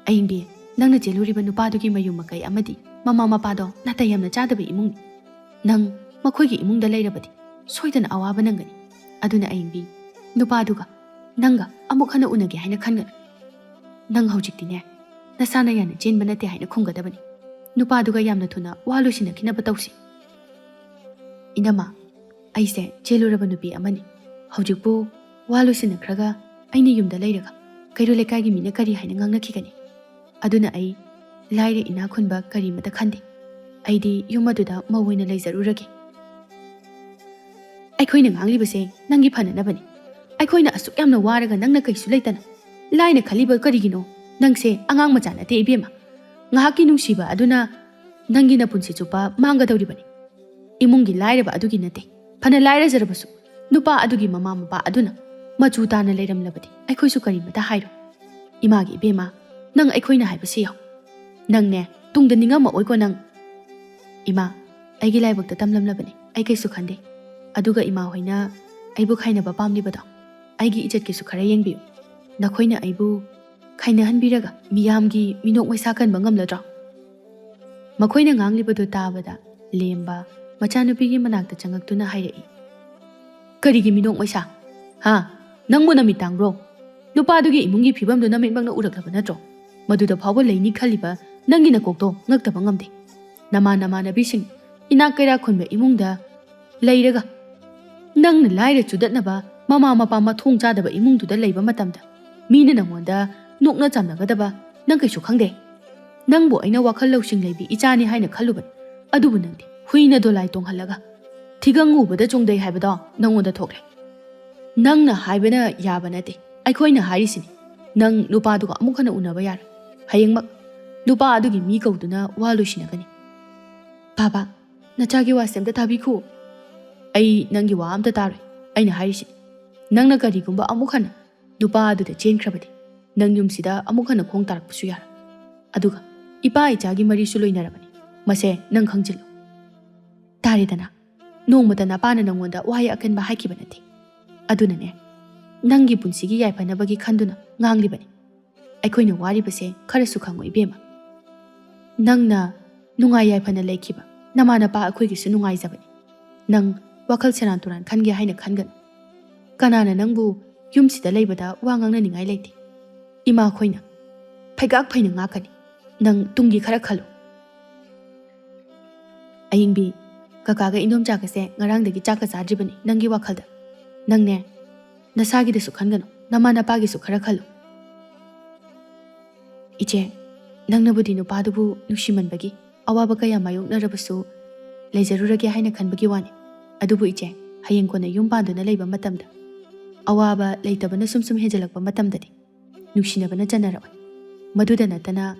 "ꯑꯌꯤꯡꯕꯤ, ꯅꯪꯅ ꯆꯦꯜꯂꯨꯔꯤꯕ ꯅꯨꯄꯥꯗꯨꯒꯤ ꯃꯌꯨꯝ ꯃꯀꯩ ꯑꯃꯗꯤ ꯃꯃꯥ ꯃꯄꯥꯗꯣ ꯅꯥꯇꯩ ꯌꯥꯝꯅ ꯆꯥꯗꯕ ꯏꯃꯨꯡꯅꯤ꯫ ꯅꯪ ꯃꯈꯣꯏꯒꯤ ꯏꯃꯨꯡꯗ ꯂꯩꯔꯕꯗꯤ ꯁꯣꯏꯗꯅ ꯑꯋꯥꯕ ꯅꯪꯒꯅꯤ꯫ ꯑꯗꯨꯅ ꯑꯌꯤꯡꯕꯤ, ꯅꯨꯄꯥꯗꯨꯒ ꯅꯪꯒ ꯑꯃꯨꯛ ꯍꯟꯅ ꯎꯅꯒꯦ ꯍꯥꯏꯅ ꯈꯟꯒꯅꯨ꯫ ꯅꯪ ꯍꯧꯖꯤꯛꯇꯤꯅꯦ, ꯅꯁꯥꯅ ꯌꯥꯅ ꯆꯦꯟꯕ ꯅꯠꯇꯦ ꯍꯥꯏꯅ ꯈꯨꯝꯒꯗꯕꯅꯤ꯫ ꯅꯨꯄꯥꯗꯨꯒ ꯌꯥꯝꯅ ꯊꯨꯅ ꯋꯥ ꯂꯣꯏꯁꯤꯟꯅꯈꯤꯅꯕ ꯇꯧꯁꯤ꯫" "ꯏꯅꯝꯃ, ꯑꯩꯁꯦ ꯆꯦꯜꯂꯨꯔꯕ ꯅꯨꯄꯤ ꯑꯃꯅꯤ꯫ ꯍꯧꯖꯤꯛꯄꯨ ꯋꯥ ꯂꯣꯏꯁꯤꯟꯅꯈ꯭ꯔꯒ ꯑꯩꯅ ꯌꯨꯝꯗ ꯂꯩꯔꯒ ꯀꯩꯔꯣꯜ ꯂꯩꯀꯥꯏꯒꯤ ꯃꯤꯅ ꯀꯔꯤ ꯍꯥꯏꯅ ꯉꯥꯡꯅꯈꯤꯒꯅꯤ? ꯑꯗꯨꯅ ꯑꯩ ꯂꯥꯏꯔ ꯏꯅꯥꯛ ꯈꯨꯟꯕ ꯀꯔꯤꯃꯇ ꯈꯟꯗꯦ꯫ ꯑꯩꯗꯤ ꯌꯨꯝ ꯑꯗꯨꯗ ꯃꯧ ꯑꯣꯏꯅ ꯂꯩꯖꯔꯨꯔꯒꯦ꯫" "ꯑꯩꯈꯣꯏꯅ ꯉꯥꯡꯂꯤꯕꯁꯦ ꯅꯪꯒꯤ ꯐꯅꯅꯕꯅꯤ꯫ ꯑꯩꯈꯣꯏꯅ ꯑꯁꯨꯛ ꯌꯥꯝꯅ ꯋꯥꯔꯒ ꯅꯪꯅ ꯀꯩꯁꯨ ꯂꯩꯇꯅ ꯂꯥꯏꯅ ꯈꯜꯂꯤꯕ ꯀꯔꯤꯒꯤꯅꯣ? ꯅꯪꯁꯦ ꯑꯉꯥꯡ ꯃꯆꯥ ꯅꯠꯇꯦ ꯏꯕꯦꯝꯃ꯫ ꯉꯥꯏꯍꯥꯛꯀꯤ ꯅꯨꯡꯁꯤꯕ ꯑꯗꯨꯅ ꯅꯪꯒꯤ ꯅꯄꯨꯟꯁꯤ ꯆꯨꯞꯄ ꯃꯥꯡꯒꯗꯧꯔꯤꯕꯅꯤ꯫ ꯏꯃꯨꯡꯒꯤ ꯂꯥꯏꯔꯕ ꯑꯗꯨꯒꯤ ꯅꯠꯇꯦ꯫ ꯐꯅ ꯂꯥꯏꯔꯖꯔꯕꯁꯨ ꯅꯨꯄꯥ ꯑꯗꯨꯒꯤ ꯃꯃꯥ ꯃꯄꯥ ꯑꯗꯨꯅ ꯃꯆꯨ ꯇꯥꯅ ꯂꯩꯔꯝꯂꯕꯗꯤ ꯑꯩꯈꯣꯏꯁꯨ ꯀꯔꯤꯃꯇ ꯍꯥꯏꯔꯣꯏ꯫ ꯏꯃꯥꯒꯤ ꯏꯕꯦꯝꯃ, ꯅꯪ ꯑꯩꯈꯣꯏꯅ ꯍꯥꯏꯕꯁꯤ ꯌꯥꯎ꯫ ꯅꯪꯅꯦ, ꯇꯨꯡꯗ ꯅꯤꯡꯉꯝꯃꯛꯑꯣꯏꯀꯣ ꯅꯪ꯫" "ꯏꯃꯥ, ꯑꯩꯒꯤ ꯂꯥꯏꯕꯛꯇ ꯇꯝꯂꯝꯂꯕꯅꯤ, ꯑꯩ ꯀꯩꯁꯨ ꯈꯟꯗꯦ꯫ ꯑꯗꯨꯒ ꯏꯃꯥ ꯍꯣꯏꯅ ꯑꯩꯕꯨ ꯈꯥꯏꯅꯕ ꯄꯥꯝꯂꯤꯕꯗꯣ, ꯑꯩꯒꯤ ꯏꯖꯠꯀꯤꯁꯨ ꯈꯔ ꯌꯦꯡꯕꯤꯌꯨ꯫ ꯅꯈꯣꯏꯅ ꯑꯩꯕꯨ ꯈꯥꯏꯅꯍꯟꯕꯤꯔꯒ ꯃꯤꯌꯥꯝꯒꯤ ꯃꯤꯅꯣꯛ ꯃꯩꯁꯥ ꯀꯟꯕ ꯉꯝꯂꯗ꯭ꯔꯣ?" ꯃꯈꯣꯏꯅ ꯉꯥꯡꯂꯤꯕꯗꯨ ꯇꯥꯕꯗ ꯂꯦꯝꯕ ꯃꯆꯥꯅꯨꯄꯤꯒꯤ ꯃꯅꯥꯛꯇ ꯆꯪꯉꯛꯇꯨꯅ ꯍꯥꯏꯔꯛꯏ, "ꯀꯔꯤꯒꯤ ꯃꯤꯅꯣꯛ ꯃꯩꯁꯥ? ꯍꯥ? "ꯅꯪꯕꯨ ꯅꯃꯤꯠ ꯇꯥꯡꯕ꯭ꯔꯣ? ꯅꯨꯄꯥꯗꯨꯒꯤ ꯏꯃꯨꯡꯒꯤ ꯐꯤꯕꯝꯗꯨ ꯅꯃꯤꯠꯃꯛꯅ ꯎꯔꯛꯂꯕ ꯅꯠꯇ꯭ꯔꯣ? ꯃꯗꯨꯗ ꯐꯥꯎꯕ ꯂꯩꯅꯤ ꯈꯜꯂꯤꯕ ꯅꯪꯒꯤ ꯅꯀꯣꯛꯇꯣ ꯉꯛꯇꯕ ꯉꯝꯗꯦ꯫ ꯅꯃꯥꯟ ꯅꯃꯥꯟꯅꯕꯤꯁꯤꯡ, ꯏꯅꯥꯛ ꯀꯩꯔꯥꯛ ꯈꯨꯟꯕ ꯏꯃꯨꯡꯗ ꯂꯩꯔꯒ, ꯅꯪꯅ ꯂꯥꯏꯔ ꯆꯨꯗꯠꯅꯕ ꯃꯃꯥ ꯃꯄꯥ ꯃꯊꯣꯡ ꯆꯥꯗꯕ ꯏꯃꯨꯡꯗꯨꯗ ꯂꯩꯕ ꯃꯇꯝꯗ ꯃꯤꯅ ꯅꯪꯉꯣꯟꯗ ꯅꯣꯛꯅ ꯆꯝꯅꯒꯗꯕ ꯅꯪ ꯀꯩꯁꯨ ꯈꯪꯗꯦ꯫ ꯅꯪꯕꯨ ꯑꯩꯅ ꯋꯥꯈꯜ ꯂꯧꯁꯤꯡ ꯂꯩꯕꯤ ꯏꯆꯥꯅꯤ ꯍꯥꯏꯅ ꯈꯜꯂꯨꯕꯅꯤ꯫ ꯑꯗꯨꯕꯨ ꯅꯪꯗꯤ ꯍꯨꯏꯅ ꯗꯣꯂꯥꯏ ꯇꯣꯡꯍꯜꯂꯒ ꯊꯤꯒꯪ ꯎꯕꯗ ꯆꯣꯡꯗꯩ ꯍꯥꯏꯕꯗꯣ ꯅꯪꯉꯣꯟꯗ ꯊꯣꯛꯂꯦ꯫ ꯅꯪꯅ ꯍꯥꯏꯕꯅ ꯌꯥꯕ ꯅꯠꯇꯦ, ꯑꯩꯈꯣꯏꯅ ꯍꯥꯏꯔꯤꯁꯤꯅꯤ꯫ ꯅꯪ ꯅꯨꯄꯥꯗꯨꯒ ꯑꯃꯨꯛ ꯍꯟꯅ ꯎꯅꯕ ꯌꯥꯔꯣꯏ꯫ ꯍꯌꯦꯡꯃꯛ ꯅꯨꯄꯥ ꯑꯗꯨꯒꯤ ꯃꯤ ꯀꯧꯗꯨꯅ ꯋꯥ ꯂꯣꯏꯁꯤꯟꯅꯒꯅꯤ꯫" "ꯕꯥꯕꯥ, ꯅꯆꯥꯒꯤ ꯋꯥꯁꯦ ꯑꯝꯇ ꯇꯥꯕꯤꯈꯣ꯫" "ꯑꯩ ꯅꯪꯒꯤ ꯋꯥ ꯑꯝꯇ ꯇꯥꯔꯣꯏ꯫ ꯑꯩꯅ ꯍꯥꯏꯔꯤꯁꯤꯅꯤ, ꯅꯪꯅ ꯀꯔꯤꯒꯨꯝꯕ ꯑꯃꯨꯛ ꯍꯟꯅ ꯅꯨꯄꯥ ꯑꯗꯨꯗ ꯆꯦꯟꯈ꯭ꯔꯕꯗꯤ ꯅꯪ ꯌꯨꯝꯁꯤꯗ ꯑꯃꯨꯛ ꯍꯟꯅ ꯈꯣꯡ ꯇꯥꯔꯛꯄꯁꯨ ꯌꯥꯔꯣꯏ꯫ ꯑꯗꯨꯒ ꯏꯄꯥ ꯏꯆꯥꯒꯤ ꯃꯔꯤꯁꯨ ꯂꯣꯏꯅꯔꯕꯅꯤ꯫ ꯃꯁꯦ ꯅꯪ ꯈꯪꯖꯤꯜꯂꯨ꯫ ꯇꯥꯔꯦꯗꯅ, ꯅꯣꯡꯃꯇ ꯅꯄꯥꯅ ꯅꯪꯉꯣꯟꯗ ꯋꯥꯍꯩ ꯑꯀꯟꯕ ꯍꯥꯏꯈꯤꯕ ꯅꯠꯇꯦ꯫ ꯑꯗꯨꯅꯅꯦ, ꯅꯪꯒꯤ ꯄꯨꯟꯁꯤꯒꯤ ꯌꯥꯏꯐꯅꯕꯒꯤ ꯈꯟꯗꯨꯅ ꯉꯥꯡꯂꯤꯕꯅꯤ꯫ ꯑꯩꯈꯣꯏꯅ ꯋꯥꯔꯤꯕꯁꯦ ꯈꯔꯁꯨ ꯈꯪꯉꯨ ꯏꯕꯦꯝꯃ꯫ ꯅꯪꯅ ꯅꯨꯡꯉꯥꯏ ꯌꯥꯏꯐꯅ ꯂꯩꯈꯤꯕ ꯅꯃꯥ ꯅꯄꯥ ꯑꯩꯈꯣꯏꯒꯤꯁꯨ ꯅꯨꯡꯉꯥꯏꯖꯕꯅꯤ꯫ ꯅꯪ ꯋꯥꯈꯜ ꯁꯦꯔꯥꯟ ꯇꯨꯔꯥꯟ ꯈꯟꯒꯦ ꯍꯥꯏꯅ ꯈꯟꯒꯅꯨ꯫ ꯀꯅꯥꯅ ꯅꯪꯕꯨ ꯌꯨꯝꯁꯤꯗ ꯂꯩꯕꯗ ꯋꯥ ꯉꯥꯡꯅꯅꯤꯡꯉꯥꯏ ꯂꯩꯇꯦ꯫ ꯏꯃꯥꯈꯣꯏꯅ ꯐꯩꯒꯥꯛ ꯐꯩꯅ ꯉꯥꯛꯀꯅꯤ꯫ ꯅꯪ ꯇꯨꯡꯒꯤ ꯈꯔ ꯈꯜꯂꯨ꯫" "ꯑꯌꯤꯡꯕꯤ, ꯀꯀꯥꯒ ꯏꯟꯗꯣꯝꯆꯥꯒꯁꯦ ꯉꯔꯥꯡꯗꯒꯤ ꯆꯥꯛꯀ ꯆꯥꯗ꯭ꯔꯤꯕꯅꯤ ꯅꯪꯒꯤ ꯋꯥꯈꯜꯗ꯫ ꯅꯪꯅꯦ, ꯅꯁꯥꯒꯤꯗꯁꯨ ꯈꯟꯒꯅꯨ, ꯅꯃꯥ ꯅꯄꯥꯒꯤꯁꯨ ꯈꯔ ꯈꯜꯂꯨ꯫" "ꯏꯆꯦ, ꯅꯪꯅꯕꯨꯗꯤ ꯅꯨꯄꯥꯗꯨꯕꯨ ꯅꯨꯡꯁꯤꯃꯟꯕꯒꯤ ꯑꯋꯥꯕ ꯀꯌꯥ ꯃꯥꯌꯣꯛꯅꯔꯕꯁꯨ ꯂꯩꯖꯔꯨꯔꯒꯦ ꯍꯥꯏꯅ ꯈꯟꯕꯒꯤ ꯋꯥꯅꯤ꯫ ꯑꯗꯨꯕꯨ ꯏꯆꯦ, ꯍꯌꯦꯡ ꯀꯣꯟꯅ ꯌꯨꯝ ꯄꯥꯟꯗꯨꯅ ꯂꯩꯕ ꯃꯇꯝꯗ ꯑꯋꯥꯕ ꯂꯩꯇꯕꯅ ꯁꯨꯝ ꯁꯨꯝ ꯍꯦꯟꯖꯜꯂꯛꯄ ꯃꯇꯝꯗꯗꯤ ꯅꯨꯡꯁꯤꯅꯕꯅ ꯆꯟꯅꯔꯛꯑꯣꯏ꯫ ꯃꯗꯨꯗ ꯅꯠꯇꯅ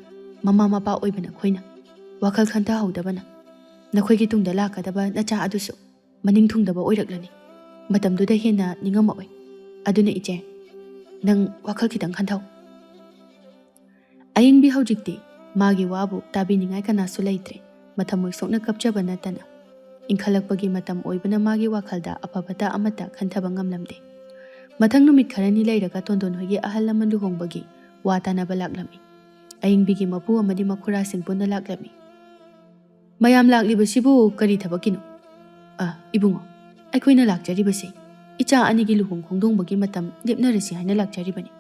ꯃꯃꯥ ꯃꯄꯥ ꯑꯣꯏꯕ ꯅꯈꯣꯏꯅ ꯋꯥꯈꯜ ꯈꯟꯊꯍꯧꯗꯕꯅ ꯅꯈꯣꯏꯒꯤ ꯇꯨꯡꯗ ꯂꯥꯛꯀꯗꯕ ꯅꯆꯥ ꯑꯗꯨꯁꯨ ꯃꯅꯤꯡ ꯊꯨꯡꯗꯕ ꯑꯣꯏꯔꯛꯂꯅꯤ꯫ ꯃꯇꯝꯗꯨꯗ ꯍꯦꯟꯅ ꯅꯤꯡꯉꯝꯃꯛꯑꯣꯏ꯫ ꯑꯗꯨꯅ ꯏꯆꯦ, ꯅꯪ ꯋꯥꯈꯜ ꯈꯤꯇꯪ ꯈꯟꯊꯧ꯫" ꯑꯌꯤꯡꯕꯤ ꯍꯧꯖꯤꯛꯇꯤ ꯃꯥꯒꯤ ꯋꯥꯕꯨ ꯇꯥꯕꯤꯅꯤꯡꯉꯥꯏ ꯀꯅꯥꯁꯨ ꯂꯩꯇ꯭ꯔꯦ꯫ ꯃꯊꯃꯣꯏ ꯁꯣꯛꯅ ꯀꯞꯆꯕ ꯅꯠꯇꯅ ꯏꯟꯈꯠꯂꯛꯄꯒꯤ ꯃꯇꯝ ꯑꯣꯏꯕꯅ ꯃꯥꯒꯤ ꯋꯥꯈꯜꯗ ꯑꯐ ꯐꯠꯇ ꯑꯃꯠꯇ ꯈꯟꯊꯕ ꯉꯝꯂꯝꯗꯦ꯫ ꯃꯊꯪ ꯅꯨꯃꯤꯠ ꯈꯔꯅꯤ ꯂꯩꯔꯒ ꯇꯣꯟꯗꯣꯟ ꯍꯣꯏꯒꯤ ꯑꯍꯜ ꯂꯃꯟ ꯂꯨꯍꯣꯡꯕꯒꯤ ꯋꯥ ꯇꯥꯅꯕ ꯂꯥꯛꯂꯝꯃꯤ꯫ ꯑꯌꯤꯡꯕꯤꯒꯤ ꯃꯄꯨ ꯑꯃꯗꯤ ꯃꯈꯨꯔꯥꯁꯤꯡ ꯄꯨꯟꯅ ꯂꯥꯛꯂꯝꯃꯤ꯫ "ꯃꯌꯥꯝ ꯂꯥꯛꯂꯤꯕꯁꯤꯕꯨ ꯀꯔꯤ ꯊꯕꯛꯀꯤꯅꯣ?" "ꯑ, ꯏꯕꯨꯡꯉꯣ, ꯑꯩꯈꯣꯏꯅ ꯂꯥꯛꯆꯔꯤꯕꯁꯤ ꯏꯆꯥ ꯑꯅꯤꯒꯤ ꯂꯨꯍꯣꯡ ꯈꯣꯡꯗꯣꯡꯕꯒꯤ ꯃꯇꯝ ꯂꯦꯞꯅꯔꯁꯤ ꯍꯥꯏꯅ ꯂꯥꯛꯆꯔꯤꯕꯅꯤ꯫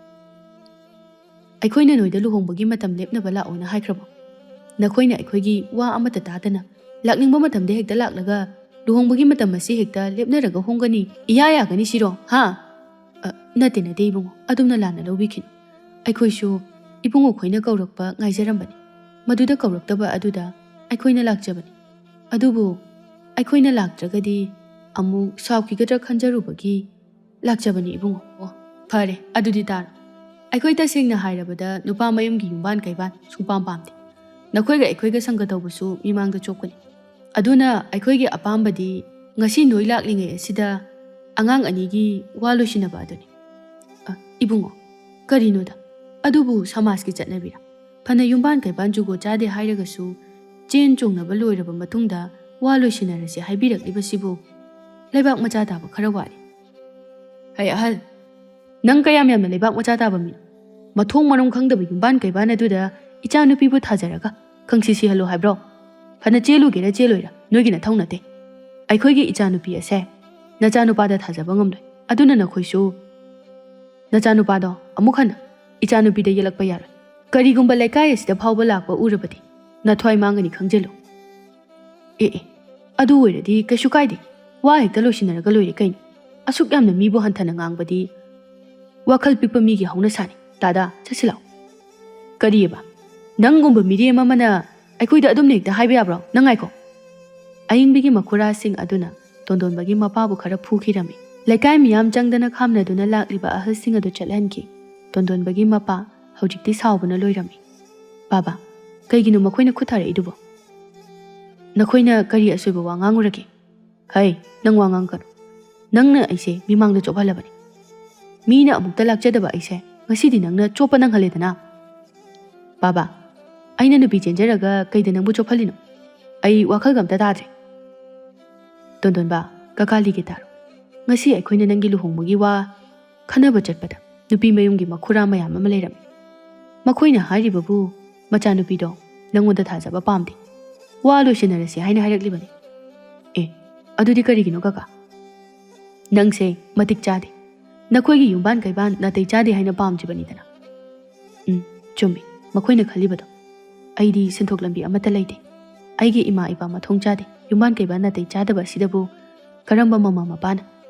ꯑꯩꯈꯣꯏꯅ ꯅꯣꯏꯗ ꯂꯨꯍꯣꯡꯕꯒꯤ ꯃꯇꯝ ꯂꯦꯞꯅꯕ ꯂꯥꯛꯑꯣꯅ ꯍꯥꯏꯈ꯭ꯔꯕꯣ? ꯅꯈꯣꯏꯅ ꯑꯩꯈꯣꯏꯒꯤ ꯋꯥ ꯑꯃꯠꯇ ꯇꯥꯗꯅ ꯂꯥꯛꯅꯤꯡꯕ ꯃꯇꯝꯗ ꯍꯦꯛꯇ ꯂꯥꯛꯂꯒ ꯂꯨꯍꯣꯡꯕꯒꯤ ꯃꯇꯝ ꯑꯁꯤ ꯍꯦꯛꯇ ꯂꯦꯞꯅꯔꯒ ꯍꯣꯡꯒꯅꯤ, ꯏꯌꯥ ꯌꯥꯒꯅꯤ ꯁꯤꯔꯣ? ꯍꯥ? ꯑ, ꯅꯠꯇꯦ, ꯅꯠꯇꯦ ꯏꯕꯨꯡꯉꯣ, ꯑꯗꯨꯝꯅ ꯂꯥꯟꯅ ꯂꯧꯕꯤꯈꯤꯅꯨ꯫ ꯑꯩꯈꯣꯏꯁꯨ ꯏꯕꯨꯡꯉꯣ ꯈꯣꯏꯅ ꯀꯧꯔꯛꯄ ꯉꯥꯏꯖꯔꯝꯕꯅꯤ꯫ ꯃꯗꯨꯗ ꯀꯧꯔꯛꯇꯕ ꯑꯗꯨꯗ ꯑꯩꯈꯣꯏꯅ ꯂꯥꯛꯆꯕꯅꯤ꯫ ꯑꯗꯨꯕꯨ ꯑꯩꯈꯣꯏꯅ ꯂꯥꯛꯇ꯭ꯔꯒꯗꯤ ꯑꯃꯨꯛ ꯁꯥꯎꯈꯤꯒꯗ꯭ꯔꯥ ꯈꯟꯖꯔꯨꯕꯒꯤ ꯂꯥꯛꯆꯕꯅꯤ ꯏꯕꯨꯡꯉꯣ꯫ ꯑꯣ, ꯐꯔꯦ, ꯑꯗꯨꯗꯤ ꯇꯥꯔꯣ꯫ ꯑꯩꯈꯣꯏ ꯇꯁꯦꯡꯅ ꯍꯥꯏꯔꯕꯗ ꯅꯨꯄꯥ ꯃꯌꯨꯝꯒꯤ ꯌꯨꯝꯕꯥꯟ ꯀꯩꯕꯥꯟ ꯁꯨꯡꯄꯥꯝ ꯄꯥꯝꯗꯦ꯫ ꯅꯈꯣꯏꯒ ꯑꯩꯈꯣꯏꯒ ꯁꯪꯒ ꯇꯧꯕꯁꯨ ꯃꯤꯃꯥꯡꯗ ꯆꯣꯞꯀꯅꯤ꯫ ꯑꯗꯨꯅ ꯑꯩꯈꯣꯏꯒꯤ ꯑꯄꯥꯝꯕꯗꯤ ꯉꯁꯤ ꯅꯣꯏ ꯂꯥꯛꯂꯤꯉꯩ ꯑꯁꯤꯗ ꯑꯉꯥꯡ ꯑꯅꯤꯒꯤ ꯋꯥ ꯂꯣꯏꯁꯤꯟꯅꯕ ꯑꯗꯨꯅꯤ꯫ ꯑ, ꯏꯕꯨꯡꯉꯣ, ꯀꯔꯤꯅꯣꯗ? ꯑꯗꯨꯕꯨ ꯁꯃꯥꯖꯀꯤ ꯆꯠꯅꯕꯤꯔ? ꯐꯅ ꯌꯨꯝꯕꯥꯟ ꯀꯩꯕꯥꯟ ꯖꯨꯒꯣꯠ ꯆꯥꯗꯦ ꯍꯥꯏꯔꯒꯁꯨ ꯆꯦꯟ ꯆꯣꯡꯅꯕ ꯂꯣꯏꯔꯕ ꯃꯇꯨꯡꯗ ꯋꯥ ꯂꯣꯏꯁꯤꯟꯅꯔꯁꯤ ꯍꯥꯏꯕꯤꯔꯛꯂꯤꯕꯁꯤꯕꯨ ꯂꯩꯕꯥꯛ ꯃꯆꯥ ꯇꯥꯕ ꯈꯔ ꯋꯥꯠꯂꯤ꯫ ꯍꯩ ꯑꯍꯜ, ꯅꯪ ꯀꯌꯥꯝ ꯌꯥꯝꯅ ꯂꯩꯕꯥꯛ ꯃꯆꯥ ꯇꯥꯕ ꯃꯤꯅꯣ? ꯃꯊꯣꯡ ꯃꯔꯝ ꯈꯪꯗꯕ ꯌꯨꯝꯕꯥꯟ ꯀꯩꯕꯥꯟ ꯑꯗꯨꯗ ꯏꯆꯥꯅꯨꯄꯤꯕꯨ ꯊꯥꯖꯔꯒ ꯈꯪꯁꯤ ꯁꯤꯍꯜꯂꯣ ꯍꯥꯏꯕ꯭ꯔꯣ? ꯐꯅ ꯆꯦꯜꯂꯨꯒꯦꯔꯥ ꯆꯦꯜꯂꯣꯏꯔꯥ ꯅꯣꯏꯒꯤ ꯅꯊꯧ ꯅꯠꯇꯦ꯫ ꯑꯩꯈꯣꯏꯒꯤ ꯏꯆꯥꯅꯨꯄꯤ ꯑꯁꯦ ꯅꯆꯥꯅꯨꯄꯥꯗ ꯊꯥꯖꯕ ꯉꯝꯂꯣꯏ꯫ ꯑꯗꯨꯅ ꯅꯈꯣꯏꯁꯨ ꯅꯆꯥꯅꯨꯄꯥꯗꯣ ꯑꯃꯨꯛ ꯍꯟꯅ ꯏꯆꯥꯅꯨꯄꯤꯗ ꯌꯦꯜꯂꯛꯄ ꯌꯥꯔꯣꯏ꯫ ꯀꯔꯤꯒꯨꯝꯕ ꯂꯩꯀꯥꯏ ꯑꯁꯤꯗ ꯐꯥꯎꯕ ꯂꯥꯛꯄ ꯎꯔꯕꯗꯤ ꯅꯊ꯭ꯋꯥꯏ ꯃꯥꯡꯒꯅꯤ, ꯈꯪꯖꯤꯜꯂꯨ꯫ ꯑꯦ ꯑꯦ, ꯑꯗꯨ ꯑꯣꯏꯔꯗꯤ ꯀꯩꯁꯨ ꯀꯥꯏꯗꯦ, ꯋꯥ ꯍꯦꯛꯇ ꯂꯣꯏꯁꯤꯟꯅꯔꯒ ꯂꯣꯏꯔꯦ ꯀꯩꯅꯣ꯫ ꯑꯁꯨꯛ ꯌꯥꯝꯅ ꯃꯤꯕꯨ ꯍꯟꯊꯅ ꯉꯥꯡꯕꯗꯤ ꯋꯥꯈꯜ ꯄꯤꯛꯄ ꯃꯤꯒꯤ ꯍꯧꯅꯁꯥꯅꯤ꯫ ꯇꯥꯗꯥ, ꯆꯠꯁꯤ ꯂꯥꯛꯑꯣ꯫ ꯀꯔꯤꯑꯕ? ꯅꯪꯒꯨꯝꯕ ꯃꯤꯔꯦꯝ ꯑꯃꯅ ꯑꯩꯈꯣꯏꯗ ꯑꯗꯨꯝꯅ ꯍꯦꯛꯇ ꯍꯥꯏꯕ ꯌꯥꯕ꯭ꯔꯣ? ꯅꯪ ꯉꯥꯏꯈꯣ꯫ ꯑꯏꯪꯕꯤꯒꯤ ꯃꯈꯨꯔꯥꯁꯤꯡ ꯑꯗꯨꯅ ꯇꯣꯟꯗꯣꯟꯕꯒꯤ ꯃꯄꯥꯕꯨ ꯈꯔ ꯐꯨꯈꯤꯔꯝꯃꯤ꯫ ꯂꯩꯀꯥꯏ ꯃꯤꯌꯥꯝ ꯆꯪꯗꯅ ꯈꯥꯝꯅꯗꯨꯅ ꯂꯥꯛꯂꯤꯕ ꯑꯍꯜꯁꯤꯡ ꯑꯗꯨ ꯆꯠꯍꯟꯈꯤ꯫ ꯇꯣꯟꯗꯣꯟꯕꯒꯤ ꯃꯄꯥ ꯍꯧꯖꯤꯛꯇꯤ ꯁꯥꯎꯕꯅ ꯂꯣꯏꯔꯝꯃꯤ꯫ "ꯕꯥꯕꯥ, ꯀꯩꯒꯤꯅꯣ ꯃꯈꯣꯏꯅ ꯈꯨꯠ ꯊꯥꯔꯛꯏꯗꯨꯕꯣ? ꯅꯈꯣꯏꯅ ꯀꯔꯤ ꯑꯁꯣꯏꯕ ꯋꯥ ꯉꯥꯡꯉꯨꯔꯒꯦ?" "ꯍꯩ, ꯅꯪ ꯋꯥ ꯉꯥꯡꯒꯅꯨ꯫ ꯅꯪꯅ ꯑꯩꯁꯦ ꯃꯤꯃꯥꯡꯗ ꯆꯣꯞꯍꯜꯂꯕꯅꯤ꯫ ꯃꯤꯅ ꯑꯃꯨꯛꯇ ꯂꯥꯛꯆꯗꯕ ꯑꯩꯁꯦ ꯉꯁꯤꯗꯤ ꯅꯪꯅ ꯆꯣꯞꯄ ꯅꯪꯍꯜꯂꯦꯗꯅ꯫ ꯕꯥꯕꯥ, ꯑꯩꯅ ꯅꯨꯄꯤ ꯆꯦꯟꯖꯔꯒ ꯀꯩꯗ ꯅꯪꯕꯨ ꯆꯣꯞꯍꯜꯂꯤꯅꯣ? ꯑꯩ ꯋꯥꯈꯜꯒ ꯑꯝꯇ ꯇꯥꯗ꯭ꯔꯦ꯫" "ꯇꯣꯟꯗꯣꯟꯕ, ꯀꯀꯥ ꯂꯤꯒꯦ ꯇꯥꯔꯣ꯫ ꯉꯁꯤ ꯑꯩꯈꯣꯏꯅ ꯅꯪꯒꯤ ꯂꯨꯍꯣꯡꯕꯒꯤ ꯋꯥ ꯈꯟꯅꯕ ꯆꯠꯄꯗ ꯅꯨꯄꯤ ꯃꯌꯨꯝꯒꯤ ꯃꯈꯨꯔꯥ ꯃꯌꯥꯝ ꯑꯃ ꯂꯩꯔꯝꯃꯤ꯫ ꯃꯈꯣꯏꯅ ꯍꯥꯏꯔꯤꯕꯕꯨ ꯃꯆꯥꯅꯨꯄꯤꯗꯣ ꯅꯪꯉꯣꯟꯗ ꯊꯥꯖꯕ ꯄꯥꯝꯗꯦ꯫ ꯋꯥ ꯂꯣꯏꯁꯤꯟꯅꯔꯁꯤ ꯍꯥꯏꯅ ꯍꯥꯏꯔꯛꯂꯤꯕꯅꯤ꯫" "ꯑꯦ, ꯑꯗꯨꯗꯤ ꯀꯔꯤꯒꯤꯅꯣ ꯀꯀꯥ?" "ꯅꯪꯁꯦ ꯃꯇꯤꯛ ꯆꯥꯗꯦ꯫ ꯅꯈꯣꯏꯒꯤ ꯌꯨꯝꯕꯥꯟ ꯀꯩꯕꯥꯟ ꯅꯥꯇꯩ ꯆꯥꯗꯦ ꯍꯥꯏꯅ ꯄꯥꯝꯗ꯭ꯔꯤꯕꯅꯤꯗꯅ꯫" "ꯎꯝ, ꯆꯨꯝꯃꯤ, ꯃꯈꯣꯏꯅ ꯈꯜꯂꯤꯕꯗꯣ꯫ ꯑꯩꯗꯤ ꯁꯦꯟꯊꯣꯛ ꯂꯝꯕꯤ ꯑꯃꯠꯇ ꯂꯩꯇꯦ꯫ ꯑꯩꯒꯤ ꯏꯃꯥ ꯏꯄꯥ ꯃꯊꯣꯡ ꯆꯥꯗꯦ, ꯌꯨꯝꯕꯥꯟ ꯀꯩꯕꯥꯟ ꯅꯥꯇꯩ ꯆꯥꯗꯕ ꯑꯁꯤꯗꯕꯨ ꯀꯔꯝꯕ ꯃꯃꯥ ꯃꯄꯥꯅ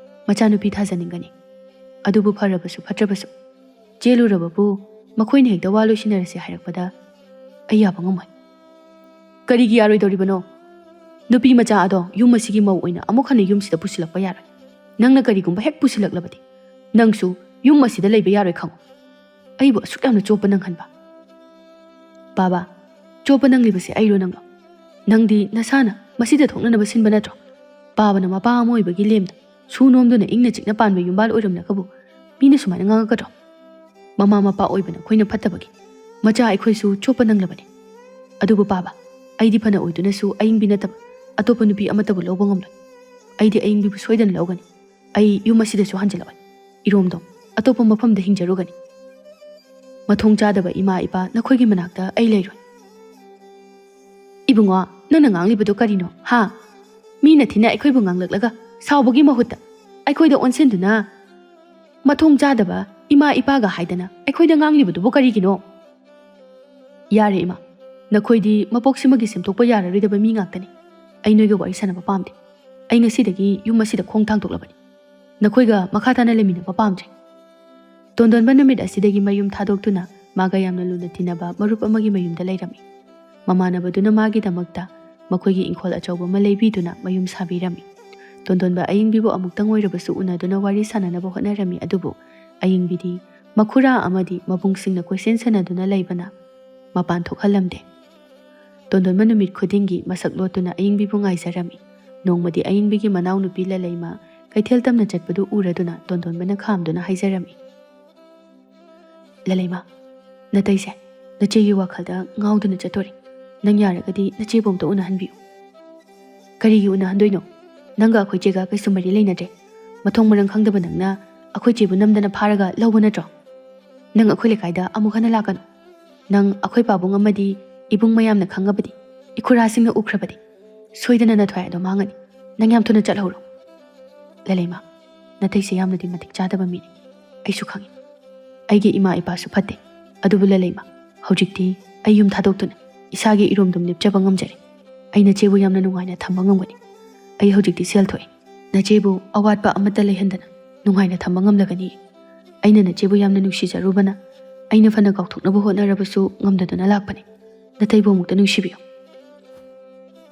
ꯃꯆꯥꯅꯨꯄꯤ ꯊꯥꯖꯅꯤꯡꯒꯅꯤ? ꯑꯗꯨꯕꯨ ꯐꯔꯕꯁꯨ ꯐꯠꯇ꯭ꯔꯕꯁꯨ, ꯆꯦꯜꯂꯨꯔꯕꯕꯨ ꯃꯈꯣꯏꯅ ꯍꯦꯛꯇ ꯋꯥ ꯂꯣꯏꯁꯤꯟꯅꯔꯁꯤ ꯍꯥꯏꯔꯛꯄꯗ ꯑꯩ ꯌꯥꯕ ꯉꯝꯃꯣꯏ꯫" "ꯀꯔꯤꯒꯤ ꯌꯥꯔꯣꯏꯗꯧꯔꯤꯕꯅꯣ? ꯅꯨꯄꯤ ꯃꯆꯥ ꯑꯗꯣ ꯌꯨꯝ ꯑꯁꯤꯒꯤ ꯃꯧ ꯑꯣꯏꯅ ꯑꯃꯨꯛ ꯍꯟꯅ ꯌꯨꯝꯁꯤꯗ ꯄꯨꯁꯤꯜꯂꯛꯄ ꯌꯥꯔꯣꯏ꯫ ꯅꯪꯅ ꯀꯔꯤꯒꯨꯝꯕ ꯍꯦꯛ ꯄꯨꯁꯤꯜꯂꯛꯂꯕꯗꯤ ꯅꯪꯁꯨ ꯌꯨꯝ ꯑꯁꯤꯗ ꯂꯩꯕ ꯌꯥꯔꯣꯏ, ꯈꯪꯉꯨ꯫ ꯑꯩꯕꯨ ꯑꯁꯨꯛ ꯌꯥꯝꯅ ꯆꯣꯞꯄ ꯅꯪꯍꯟꯕ꯫" "ꯕꯥꯕꯥ, ꯆꯣꯞꯄ ꯅꯪꯂꯤꯕꯁꯦ ꯑꯩꯔꯣ ꯅꯪꯂꯣ? ꯅꯪꯗꯤ ꯅꯁꯥꯅ ꯃꯁꯤꯗ ꯊꯣꯛꯅꯅꯕ ꯁꯤꯟꯕ ꯅꯠꯇ꯭ꯔꯣ? ꯄꯥꯕꯅ ꯃꯄꯥ ꯑꯃ ꯑꯣꯏꯕꯒꯤ ꯂꯦꯝꯅ ꯁꯨ ꯅꯣꯝꯗꯨꯅ ꯏꯪꯅ ꯆꯤꯛꯅ ꯄꯥꯟꯕ ꯌꯨꯝꯕꯥꯜ ꯑꯣꯏꯔꯝꯂꯒꯕꯨ ꯃꯤꯅ ꯁꯨꯃꯥꯏꯅ ꯉꯥꯡꯉꯛꯀꯗ꯭ꯔꯣ? ꯃꯃꯥ ꯃꯄꯥ ꯑꯣꯏꯕ ꯅꯈꯣꯏꯅ ꯐꯠꯇꯕꯒꯤ ꯃꯆꯥ ꯑꯩꯈꯣꯏꯁꯨ ꯆꯣꯞꯄ ꯅꯪꯂꯕꯅꯤ꯫ ꯑꯗꯨꯕꯨ ꯄꯥꯕ, ꯑꯩꯗꯤ ꯐꯅ ꯑꯣꯏꯗꯨꯅꯁꯨ ꯑꯏꯪꯕꯤ ꯅꯠꯇꯕ ꯑꯇꯣꯞꯄ ꯅꯨꯄꯤ ꯑꯃꯠꯇꯕꯨ ꯂꯧꯕ ꯉꯝꯂꯣꯏ꯫ ꯑꯩꯗꯤ ꯑꯏꯪꯕꯤꯕꯨ ꯁꯣꯏꯗꯅ ꯂꯧꯒꯅꯤ꯫ ꯑꯩ ꯌꯨꯝ ꯑꯁꯤꯗꯁꯨ ꯍꯟꯖꯤꯜꯂꯛꯑꯣꯏ꯫ ꯏꯔꯣꯝꯗꯣꯝ, ꯑꯇꯣꯞꯄ ꯃꯐꯝꯗ ꯍꯤꯡꯖꯔꯨꯒꯅꯤ꯫ ꯃꯊꯣꯡ ꯆꯥꯗꯕ ꯏꯃꯥ ꯏꯄꯥ ꯅꯈꯣꯏꯒꯤ ꯃꯅꯥꯛꯇ ꯑꯩ ꯂꯩꯔꯣꯏ꯫" "ꯏꯕꯨꯡꯉꯣ, ꯅꯪꯅ ꯉꯥꯡꯂꯤꯕꯗꯣ ꯀꯔꯤꯅꯣ, ꯍꯥ? ꯃꯤꯅ ꯊꯤꯅ ꯑꯩꯈꯣꯏꯕꯨ ꯉꯥꯡꯂꯛꯂꯒ ꯁꯥꯎꯕꯒꯤ ꯃꯍꯨꯠꯇ ꯑꯩꯈꯣꯏꯗ ꯑꯣꯟꯁꯤꯟꯗꯨꯅ ꯃꯊꯣꯡ ꯆꯥꯗꯕ ꯏꯃꯥ ꯏꯄꯥꯒ ꯍꯥꯏꯗꯅ ꯑꯩꯈꯣꯏꯗ ꯉꯥꯡꯂꯤꯕꯗꯨꯕꯨ ꯀꯔꯤꯒꯤꯅꯣ?" "ꯌꯥꯔꯦ ꯏꯃꯥ, ꯅꯈꯣꯏꯗꯤ ꯃꯄꯣꯛꯁꯤꯃꯒꯤ ꯁꯦꯝꯗꯣꯛꯄ ꯌꯥꯔꯔꯣꯏꯗꯕ ꯃꯤ ꯉꯥꯛꯇꯅꯤ꯫ ꯑꯩ ꯅꯣꯏꯒ ꯋꯥꯔꯤ ꯁꯥꯟꯅꯕ ꯄꯥꯝꯗꯦ꯫ ꯑꯩ ꯉꯁꯤꯗꯒꯤ ꯌꯨꯝ ꯑꯁꯤꯗ ꯈꯣꯡ ꯊꯥꯡꯗꯣꯛꯂꯕꯅꯤ꯫ ꯅꯈꯣꯏꯒ ꯃꯈꯥ ꯇꯥꯅ ꯂꯩꯃꯤꯟꯅꯕ ꯄꯥꯝꯗ꯭ꯔꯦ꯫" ꯇꯣꯟꯗꯣꯟꯕ ꯅꯨꯃꯤꯠ ꯑꯁꯤꯗꯒꯤ ꯃꯌꯨꯝ ꯊꯥꯗꯣꯛꯇꯨꯅ ꯃꯥꯒ ꯌꯥꯝꯅ ꯂꯨꯅ ꯇꯤꯟꯅꯕ ꯃꯔꯨꯞ ꯑꯃꯒꯤ ꯃꯌꯨꯝꯗ ꯂꯩꯔꯝꯃꯤ꯫ ꯃꯃꯥꯟꯅꯕꯗꯨꯅ ꯃꯥꯒꯤꯗꯃꯛꯇ ꯃꯈꯣꯏꯒꯤ ꯏꯪꯈꯣꯜ ꯑꯆꯧꯕ ꯑꯃ ꯂꯩꯕꯤꯗꯨꯅ ꯃꯌꯨꯝ ꯁꯥꯕꯤꯔꯝꯃꯤ꯫ ꯇꯣꯟꯗꯣꯟꯕ ꯑꯌꯤꯡꯕꯤꯕꯨ ꯑꯃꯨꯛꯇꯪ ꯑꯣꯏꯔꯕꯁꯨ ꯎꯅꯗꯨꯅ ꯋꯥꯔꯤ ꯁꯥꯟꯅꯅꯕ ꯍꯣꯠꯅꯔꯝꯃꯤ, ꯑꯗꯨꯕꯨ ꯑꯌꯤꯡꯕꯤꯗꯤ ꯃꯈꯨꯔꯥ ꯑꯃꯗꯤ ꯃꯕꯨꯡꯁꯤꯡꯅ ꯀꯣꯏꯁꯦꯟ ꯁꯥꯟꯅꯗꯨꯅ ꯂꯩꯕꯅ ꯃꯄꯥꯟ ꯊꯣꯛꯍꯜꯂꯝꯗꯦ꯫ ꯇꯣꯟꯗꯣꯟꯕ ꯅꯨꯃꯤꯠ ꯈꯨꯗꯤꯡꯒꯤ ꯃꯁꯛ ꯂꯣꯠꯇꯨꯅ ꯑꯌꯤꯡꯕꯤꯕꯨ ꯉꯥꯏꯖꯔꯝꯃꯤ꯫ ꯅꯣꯡꯃꯗꯤ ꯑꯌꯤꯡꯕꯤꯒꯤ ꯃꯅꯥꯎꯅꯨꯄꯤ ꯂꯂꯩꯃ ꯀꯩꯊꯦꯜ ꯇꯝꯅ ꯆꯠꯄꯗꯨ ꯎꯔꯗꯨꯅ ꯇꯣꯟꯗꯣꯟꯕꯅ ꯈꯥꯝꯗꯨꯅ ꯍꯥꯏꯖꯔꯝꯃꯤ, "ꯂꯂꯩꯃ, ꯅꯇꯩꯁꯦ ꯅꯆꯦꯒꯤ ꯋꯥꯈꯜꯗ ꯉꯥꯎꯗꯨꯅ ꯆꯠꯇꯣꯔꯤ꯫ ꯅꯪ ꯌꯥꯔꯒꯗꯤ ꯅꯆꯦꯕꯨ ꯑꯝꯇ ꯎꯅꯍꯟꯕꯤꯌꯨ꯫" "ꯀꯔꯤꯒꯤ ꯎꯅꯍꯟꯗꯣꯏꯅꯣ? ꯅꯪꯒ ꯑꯩꯈꯣꯏ ꯆꯦꯒ ꯀꯩꯁꯨ ꯃꯔꯤ ꯂꯩꯅꯗ꯭ꯔꯦ꯫ ꯃꯊꯣꯡ ꯃꯔꯝ ꯈꯪꯗꯕ ꯅꯪꯅ ꯑꯩꯈꯣꯏ ꯆꯦꯕꯨ ꯅꯝꯗꯅ ꯐꯥꯔꯒ ꯂꯧꯕ ꯅꯠꯇ꯭ꯔꯣ? ꯅꯪ ꯑꯩꯈꯣꯏ ꯂꯩꯀꯥꯏꯗ ꯑꯃꯨꯛ ꯍꯟꯅ ꯂꯥꯛꯀꯅꯨ꯫ ꯅꯪ ꯑꯩꯈꯣꯏ ꯄꯥꯕꯨꯡ ꯑꯃꯗꯤ ꯏꯕꯨꯡ ꯃꯌꯥꯝꯅ ꯈꯪꯉꯕꯗꯤ, ꯏꯈꯨꯔꯥꯁꯤꯡꯅ ꯎꯈ꯭ꯔꯕꯗꯤ, ꯁꯣꯏꯗꯅ ꯅꯊ꯭ꯋꯥꯏ ꯑꯗꯣ ꯃꯥꯡꯉꯅꯤ꯫ ꯅꯪ ꯌꯥꯝ ꯊꯨꯅ ꯆꯠꯍꯧꯔꯣ꯫" "ꯂꯂꯩꯃ, ꯅꯇꯩꯁꯦ ꯌꯥꯝꯅꯗꯤ ꯃꯇꯤꯛ ꯆꯥꯗꯕ ꯃꯤꯅꯤ꯫ ꯑꯩꯁꯨ ꯈꯪꯉꯤ꯫ ꯑꯩꯒꯤ ꯏꯃꯥ ꯏꯄꯥꯁꯨ ꯐꯠꯇꯦ꯫ ꯑꯗꯨꯕꯨ ꯂꯂꯩꯃ, ꯍꯧꯖꯤꯛꯇꯤ ꯑꯩ ꯌꯨꯝ ꯊꯥꯗꯣꯛꯇꯨꯅ ꯏꯁꯥꯒꯤ ꯏꯔꯣꯝꯗꯣꯝ ꯂꯦꯞꯆꯕ ꯉꯝꯖꯔꯦ꯫ ꯑꯩ ꯅꯆꯦꯕꯨ ꯌꯥꯝꯅ ꯅꯨꯡꯉꯥꯏꯅ ꯊꯝꯕ ꯉꯝꯒꯅꯤ꯫ ꯑꯩ ꯍꯧꯖꯤꯛꯇꯤ ꯁꯦꯜ ꯊꯣꯛꯑꯦ꯫ ꯅꯆꯦꯕꯨ ꯑꯋꯥꯠꯄ ꯑꯃꯠꯇ ꯂꯩꯍꯟꯗꯅ ꯅꯨꯡꯉꯥꯏꯅ ꯊꯝꯕ ꯉꯝꯂꯒꯅꯤ꯫ ꯑꯩꯅ ꯅꯆꯦꯕꯨ ꯌꯥꯝꯅ ꯅꯨꯡꯁꯤꯖꯔꯨꯕꯅ ꯑꯩꯅ ꯐꯅ ꯀꯥꯎꯊꯣꯛꯅꯕ ꯍꯣꯠꯅꯔꯕꯁꯨ ꯉꯝꯗꯗꯨꯅ ꯂꯥꯛꯄꯅꯤ꯫ ꯅꯇꯩꯕꯨ ꯑꯃꯨꯛꯇ ꯅꯨꯡꯁꯤꯕꯤꯌꯨ꯫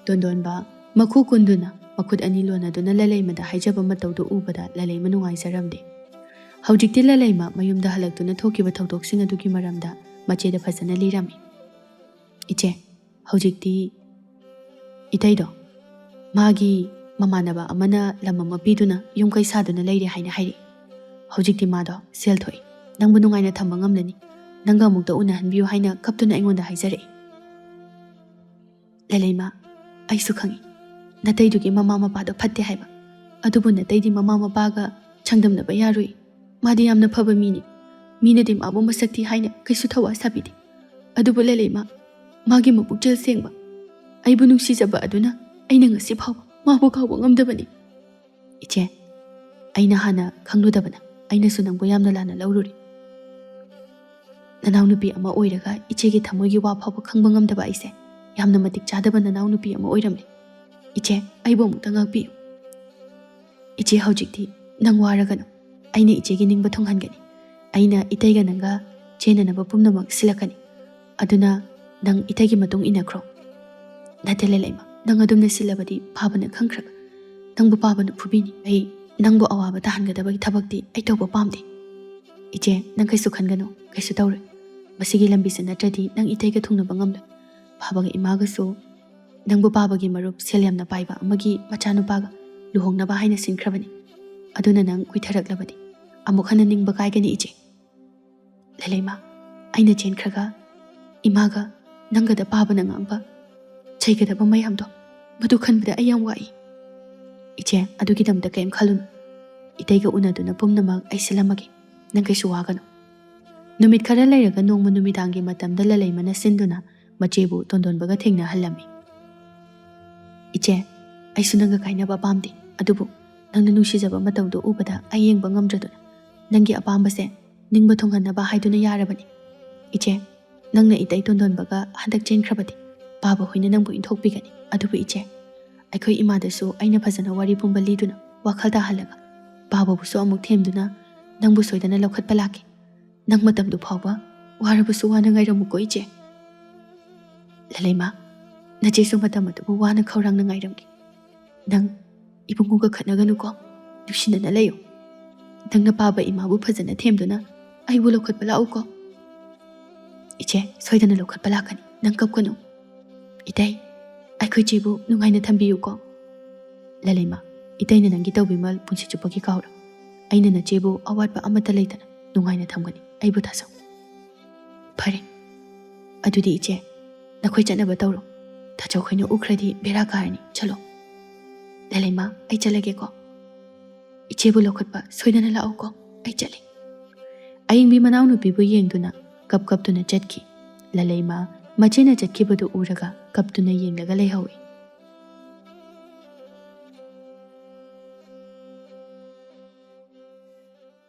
ꯇꯣꯟꯗꯣꯟꯕ ꯃꯈꯨ ꯀꯨꯟꯗꯨꯅ ꯃꯈꯨꯠ ꯑꯅꯤ ꯂꯣꯟꯅꯗꯨꯅ ꯂꯂꯩꯃꯗ ꯍꯥꯏꯖꯕ ꯃꯇꯧꯗꯨ ꯎꯕꯗ ꯂꯂꯩꯃ ꯅꯨꯡꯉꯥꯏꯖꯔꯝꯗꯦ꯫ ꯍꯧꯖꯤꯛꯇꯤ ꯂꯂꯩꯃ ꯃꯌꯨꯝꯗ ꯍꯜꯂꯛꯇꯨꯅ ꯊꯣꯛꯈꯤꯕ ꯊꯧꯗꯣꯛꯁꯤꯡ ꯑꯗꯨꯒꯤ ꯃꯔꯝꯗ ꯃꯆꯦꯗ ꯐꯖꯅ ꯂꯤꯔꯝꯃꯤ꯫ "ꯏꯆꯦ, ꯍꯧꯖꯤꯛꯇꯤ ꯏꯇꯩꯗꯣ ꯃꯥꯒꯤ ꯃꯃꯥꯟꯅꯕ ꯑꯃꯅ ꯂꯝ ꯑꯃ ꯄꯤꯗꯨꯅ ꯌꯨꯝ ꯀꯩ ꯁꯥꯗꯨꯅ ꯂꯩꯔꯦ ꯍꯥꯏꯅ ꯍꯥꯏꯔꯛꯏ꯫ ꯍꯧꯖꯤꯛꯇꯤ ꯃꯥꯗꯣ ꯁꯦꯜ ꯊꯣꯛꯏ꯫ ꯅꯪꯕꯨ ꯅꯨꯡꯉꯥꯏꯅ ꯊꯝꯕ ꯉꯝꯂꯅꯤ꯫ ꯅꯪꯒ ꯑꯃꯨꯛꯇ ꯎꯅꯍꯟꯕꯤꯌꯨ" ꯍꯥꯏꯅ ꯀꯞꯇꯨꯅ ꯑꯩꯉꯣꯟꯗ ꯍꯥꯏꯖꯔꯛꯏ꯫ "ꯂꯂꯩꯃ, ꯑꯩꯁꯨ ꯈꯪꯏ ꯅꯇꯩꯗꯨꯒꯤ ꯃꯃꯥ ꯃꯄꯥꯗꯣ ꯐꯠꯇꯦ ꯍꯥꯏꯕ꯫ ꯑꯗꯨꯕꯨ ꯅꯇꯩꯗꯤ ꯃꯃꯥ ꯃꯄꯥꯒ ꯆꯥꯡꯗꯝꯅꯕ ꯌꯥꯔꯣꯏ꯫ ꯃꯥꯗꯤ ꯌꯥꯝꯅ ꯐꯕ ꯃꯤꯅꯤ꯫ ꯃꯤꯅꯗꯤ ꯃꯥꯕꯨ ꯃꯁꯛ ꯊꯤ ꯍꯥꯏꯅ ꯀꯩꯁꯨ ꯊꯧꯋꯥ ꯁꯥꯕꯤꯗꯦ꯫ ꯑꯗꯨꯕꯨ ꯂꯂꯩꯃ, ꯃꯥꯒꯤ ꯃꯄꯨꯛꯆꯦꯜ ꯁꯦꯡꯕ, ꯑꯩꯕꯨ ꯅꯨꯡꯁꯤꯖꯕ ꯑꯗꯨꯅ ꯑꯩꯅ ꯉꯁꯤ ꯐꯥꯎꯕ ꯃꯥꯕꯨ ꯀꯥꯎꯕ ꯉꯝꯗꯕꯅꯤ꯫ ꯏꯆꯦ, ꯑꯩꯅ ꯍꯥꯟꯅ ꯈꯪꯂꯨꯗꯕꯅ ꯑꯩꯅꯁꯨ ꯅꯪꯕꯨ ꯌꯥꯝꯅ ꯂꯥꯟꯅ ꯂꯧꯔꯨꯔꯦ꯫ ꯅꯅꯥꯎꯅꯨꯄꯤ ꯑꯃ ꯑꯣꯏꯔꯒ ꯏꯆꯦꯒꯤ ꯊꯃꯣꯏꯒꯤ ꯋꯥ ꯐꯥꯎꯕ ꯈꯪꯕ ꯉꯝꯗꯕ ꯑꯩꯁꯦ ꯌꯥꯝꯅ ꯃꯇꯤꯛ ꯆꯥꯗꯕ ꯅꯅꯥꯎꯅꯨꯄꯤ ꯑꯃ ꯑꯣꯏꯔꯝꯂꯦ꯫ ꯏꯆꯦ, ꯑꯩꯕꯨ ꯑꯃꯨꯛꯇ ꯉꯥꯛꯄꯤꯌꯨ꯫ ꯏꯆꯦ, ꯍꯧꯖꯤꯛꯇꯤ ꯅꯪ ꯋꯥꯔꯒꯅꯨ꯫ ꯑꯩꯅ ꯏꯆꯦꯒꯤ ꯅꯤꯡꯕ ꯊꯨꯡꯍꯟꯒꯅꯤ꯫ ꯑꯩꯅ ꯏꯇꯩꯒ ꯅꯪꯒ ꯆꯦꯟꯅꯅꯕ ꯄꯨꯝꯅꯃꯛ ꯁꯤꯜꯂꯛꯀꯅꯤ꯫ ꯑꯗꯨꯅ ꯅꯪ ꯏꯇꯩꯒꯤ ꯃꯇꯨꯡ ꯏꯟꯅꯈ꯭ꯔꯣ꯫" "ꯅꯠꯇꯦ ꯂꯂꯩꯃ, ꯅꯪ ꯑꯗꯨꯝꯅ ꯁꯤꯜꯂꯕꯗꯤ ꯐꯥꯕꯅ ꯈꯪꯈ꯭ꯔꯒ ꯅꯪꯕꯨ ꯄꯥꯕꯅ ꯐꯨꯕꯤꯅꯤ꯫ ꯑꯩ ꯅꯪꯕꯨ ꯑꯋꯥꯕ ꯇꯥꯍꯟꯒꯗꯕꯒꯤ ꯊꯕꯛꯇꯤ ꯑꯩ ꯇꯧꯕ ꯄꯥꯝꯗꯦ꯫" "ꯏꯆꯦ, ꯅꯪ ꯀꯩꯁꯨ ꯈꯟꯒꯅꯨ, ꯀꯩꯁꯨ ꯇꯧꯔꯣꯏ꯫ ꯃꯁꯤꯒꯤ ꯂꯝꯕꯤꯁꯦ ꯅꯠꯇ꯭ꯔꯗꯤ ꯅꯪ ꯏꯇꯩꯒ ꯊꯨꯡꯅꯕ ꯉꯝꯂꯣꯏ꯫ ꯄꯥꯕꯒ ꯏꯃꯥꯒꯁꯨ ꯅꯪꯕꯨ ꯄꯥꯕꯒꯤ ꯃꯔꯨꯞ ꯁꯦꯜ ꯌꯥꯝꯅ ꯄꯥꯏꯕ ꯑꯃꯒꯤ ꯃꯆꯥꯅꯨꯄꯥꯒ ꯂꯨꯍꯣꯡꯅꯕ ꯍꯥꯏꯅ ꯁꯤꯟꯈ꯭ꯔꯕꯅꯤ꯫ ꯑꯗꯨꯅ ꯅꯪ ꯀꯨꯏꯊꯔꯛꯂꯕꯗꯤ ꯑꯃꯨꯛ ꯍꯟꯅ ꯅꯤꯡꯕ ꯀꯥꯏꯒꯅꯤ ꯏꯆꯦ꯫" "ꯂꯂꯩꯃ, ꯑꯩꯅ ꯆꯦꯟꯈ꯭ꯔꯒ ꯏꯃꯥꯒ ꯅꯪꯒꯗ ꯄꯥꯕꯅ ꯉꯥꯡꯕ ꯆꯩꯒꯗꯕ ꯃꯌꯥꯝꯗꯣ, ꯃꯗꯨ ꯈꯟꯕꯗ ꯑꯩ ꯌꯥꯝ ꯋꯥꯏ꯫" "ꯏꯆꯦ, ꯑꯗꯨꯒꯤꯗꯃꯛꯇ ꯀꯔꯤꯝ ꯈꯜꯂꯨꯅꯨ꯫ ꯏꯇꯩꯒ ꯎꯅꯗꯨꯅ ꯄꯨꯝꯅꯃꯛ ꯑꯩ ꯁꯤꯜꯂꯝꯃꯒꯦ꯫ ꯅꯪ ꯀꯩꯁꯨ ꯋꯥꯒꯅꯨ꯫" ꯅꯨꯃꯤꯠ ꯈꯔ ꯂꯩꯔꯒ ꯅꯣꯡꯃ ꯅꯨꯃꯤꯗꯥꯡꯒꯤ ꯃꯇꯝꯗ ꯂꯂꯩꯃꯅ ꯁꯤꯟꯗꯨꯅ ꯃꯆꯦꯕꯨ ꯇꯣꯟꯗꯣꯟꯕꯒ ꯊꯦꯡꯅꯍꯜꯂꯝꯃꯤ꯫ "ꯏꯆꯦ, ꯑꯩꯁꯨ ꯅꯪꯒ ꯀꯥꯏꯅꯕ ꯄꯥꯝꯗꯦ, ꯑꯗꯨꯕꯨ ꯅꯪꯅ ꯅꯨꯡꯁꯤꯖꯕ ꯃꯇꯧꯗꯨ ꯎꯕꯗ ꯑꯩ ꯌꯦꯡꯕ ꯉꯝꯗ꯭ꯔꯗꯨꯅ ꯅꯪꯒꯤ ꯑꯄꯥꯝꯕꯁꯦ ꯅꯤꯡꯕ ꯊꯨꯡꯍꯟꯅꯕ ꯍꯥꯏꯗꯨꯅ ꯌꯥꯔꯕꯅꯤ꯫ ꯏꯆꯦ, ꯅꯪꯅ ꯏꯇꯩ ꯇꯣꯟꯗꯣꯟꯕꯒ ꯍꯟꯗꯛ ꯆꯦꯟꯈ꯭ꯔꯕꯗꯤ ꯄꯥꯕ ꯍꯣꯏꯅ ꯅꯪꯕꯨ ꯏꯟꯊꯣꯛꯄꯤꯒꯅꯤ꯫ ꯑꯗꯨꯕꯨ ꯏꯆꯦ, ꯑꯩꯈꯣꯏ ꯏꯃꯥꯗꯁꯨ ꯑꯩꯅ ꯐꯖꯅ ꯋꯥꯔꯤ ꯄꯨꯝꯕ ꯂꯤꯗꯨꯅ ꯋꯥꯈꯜ ꯇꯥꯍꯜꯂꯒ ꯄꯥꯕꯕꯨꯁꯨ ꯑꯃꯨꯛ ꯊꯦꯝꯗꯨꯅ ꯅꯪꯕꯨ ꯁꯣꯏꯗꯅ ꯂꯧꯈꯠꯄ ꯂꯥꯛꯀꯦ꯫ ꯅꯪ ꯃꯇꯝꯗꯨ ꯐꯥꯎꯕ ꯋꯥꯔꯕꯁꯨ ꯋꯥꯅ ꯉꯥꯏꯔꯝꯃꯨꯀꯣ ꯏꯆꯦ꯫ ꯂꯂꯩꯃ, ꯅꯆꯦꯁꯨ ꯃꯇꯝ ꯑꯗꯨꯕꯨ ꯋꯥꯅ ꯈꯧꯔꯥꯡꯅ ꯉꯥꯏꯔꯝꯒꯦ꯫ ꯅꯪ ꯏꯕꯨꯡꯉꯣꯒ ꯈꯠꯅꯒꯅꯨꯀꯣ, ꯅꯨꯡꯁꯤꯅꯅ ꯂꯩꯌꯨ꯫ ꯅꯪꯅ ꯄꯥꯕ ꯏꯃꯥꯕꯨ ꯐꯖꯅ ꯊꯦꯝꯗꯨꯅ ꯑꯩꯕꯨ ꯂꯧꯈꯠꯄ ꯂꯥꯛꯎꯀꯣ꯫ ꯏꯆꯦ, ꯁꯣꯏꯗꯅ ꯂꯧꯈꯠꯄ ꯂꯥꯛꯀꯅꯤ, ꯅꯪ ꯀꯞꯀꯅꯨ꯫ ꯏꯇꯩ, ꯑꯩꯈꯣꯏ ꯆꯦꯕꯨ ꯅꯨꯡꯉꯥꯏꯅ ꯊꯝꯕꯤꯌꯨꯀꯣ꯫ ꯂꯂꯩꯃ, ꯏꯇꯩꯅ ꯅꯪꯒꯤ ꯇꯧꯕꯤꯃꯜ ꯄꯨꯟꯁꯤ ꯆꯨꯞꯄꯒꯤ ꯀꯥꯎꯔꯣꯏ꯫ ꯑꯩꯅ ꯅꯆꯦꯕꯨ ꯑꯋꯥꯠꯄ ꯑꯃꯠꯇ ꯂꯩꯇꯅ ꯅꯨꯡꯉꯥꯏꯅ ꯊꯝꯒꯅꯤ, ꯑꯩꯕꯨ ꯊꯥꯖꯧ꯫ ꯐꯔꯦ, ꯑꯗꯨꯗꯤ ꯏꯆꯦ, ꯅꯈꯣꯏ ꯆꯠꯅꯕ ꯇꯧꯔꯣ꯫ ꯇꯥꯆꯧꯈꯣꯏꯅ ꯎꯈ꯭ꯔꯗꯤ ꯕꯦꯔꯥ ꯀꯥꯔꯅꯤ, ꯆꯠꯂꯣ꯫ ꯂꯂꯩꯃ, ꯑꯩ ꯆꯠꯂꯒꯦꯀꯣ꯫ ꯏꯆꯦꯕꯨ ꯂꯧꯈꯠꯄ ꯁꯣꯏꯗꯅ ꯂꯥꯛꯎꯀꯣ, ꯑꯩ ꯆꯠꯂꯤ꯫ ꯑꯌꯤꯡꯕꯤ ꯃꯅꯥꯎꯅꯨꯄꯤꯕꯨ ꯌꯦꯡꯗꯨꯅ ꯀꯞ ꯀꯞꯇꯨꯅ ꯆꯠꯈꯤ꯫ ꯂꯂꯩꯃ ꯃꯆꯦꯅ ꯆꯠꯈꯤꯕꯗꯨ ꯎꯔꯒ ꯀꯞꯇꯨꯅ ꯌꯦꯡꯂꯒ ꯂꯩꯍꯧꯏ꯫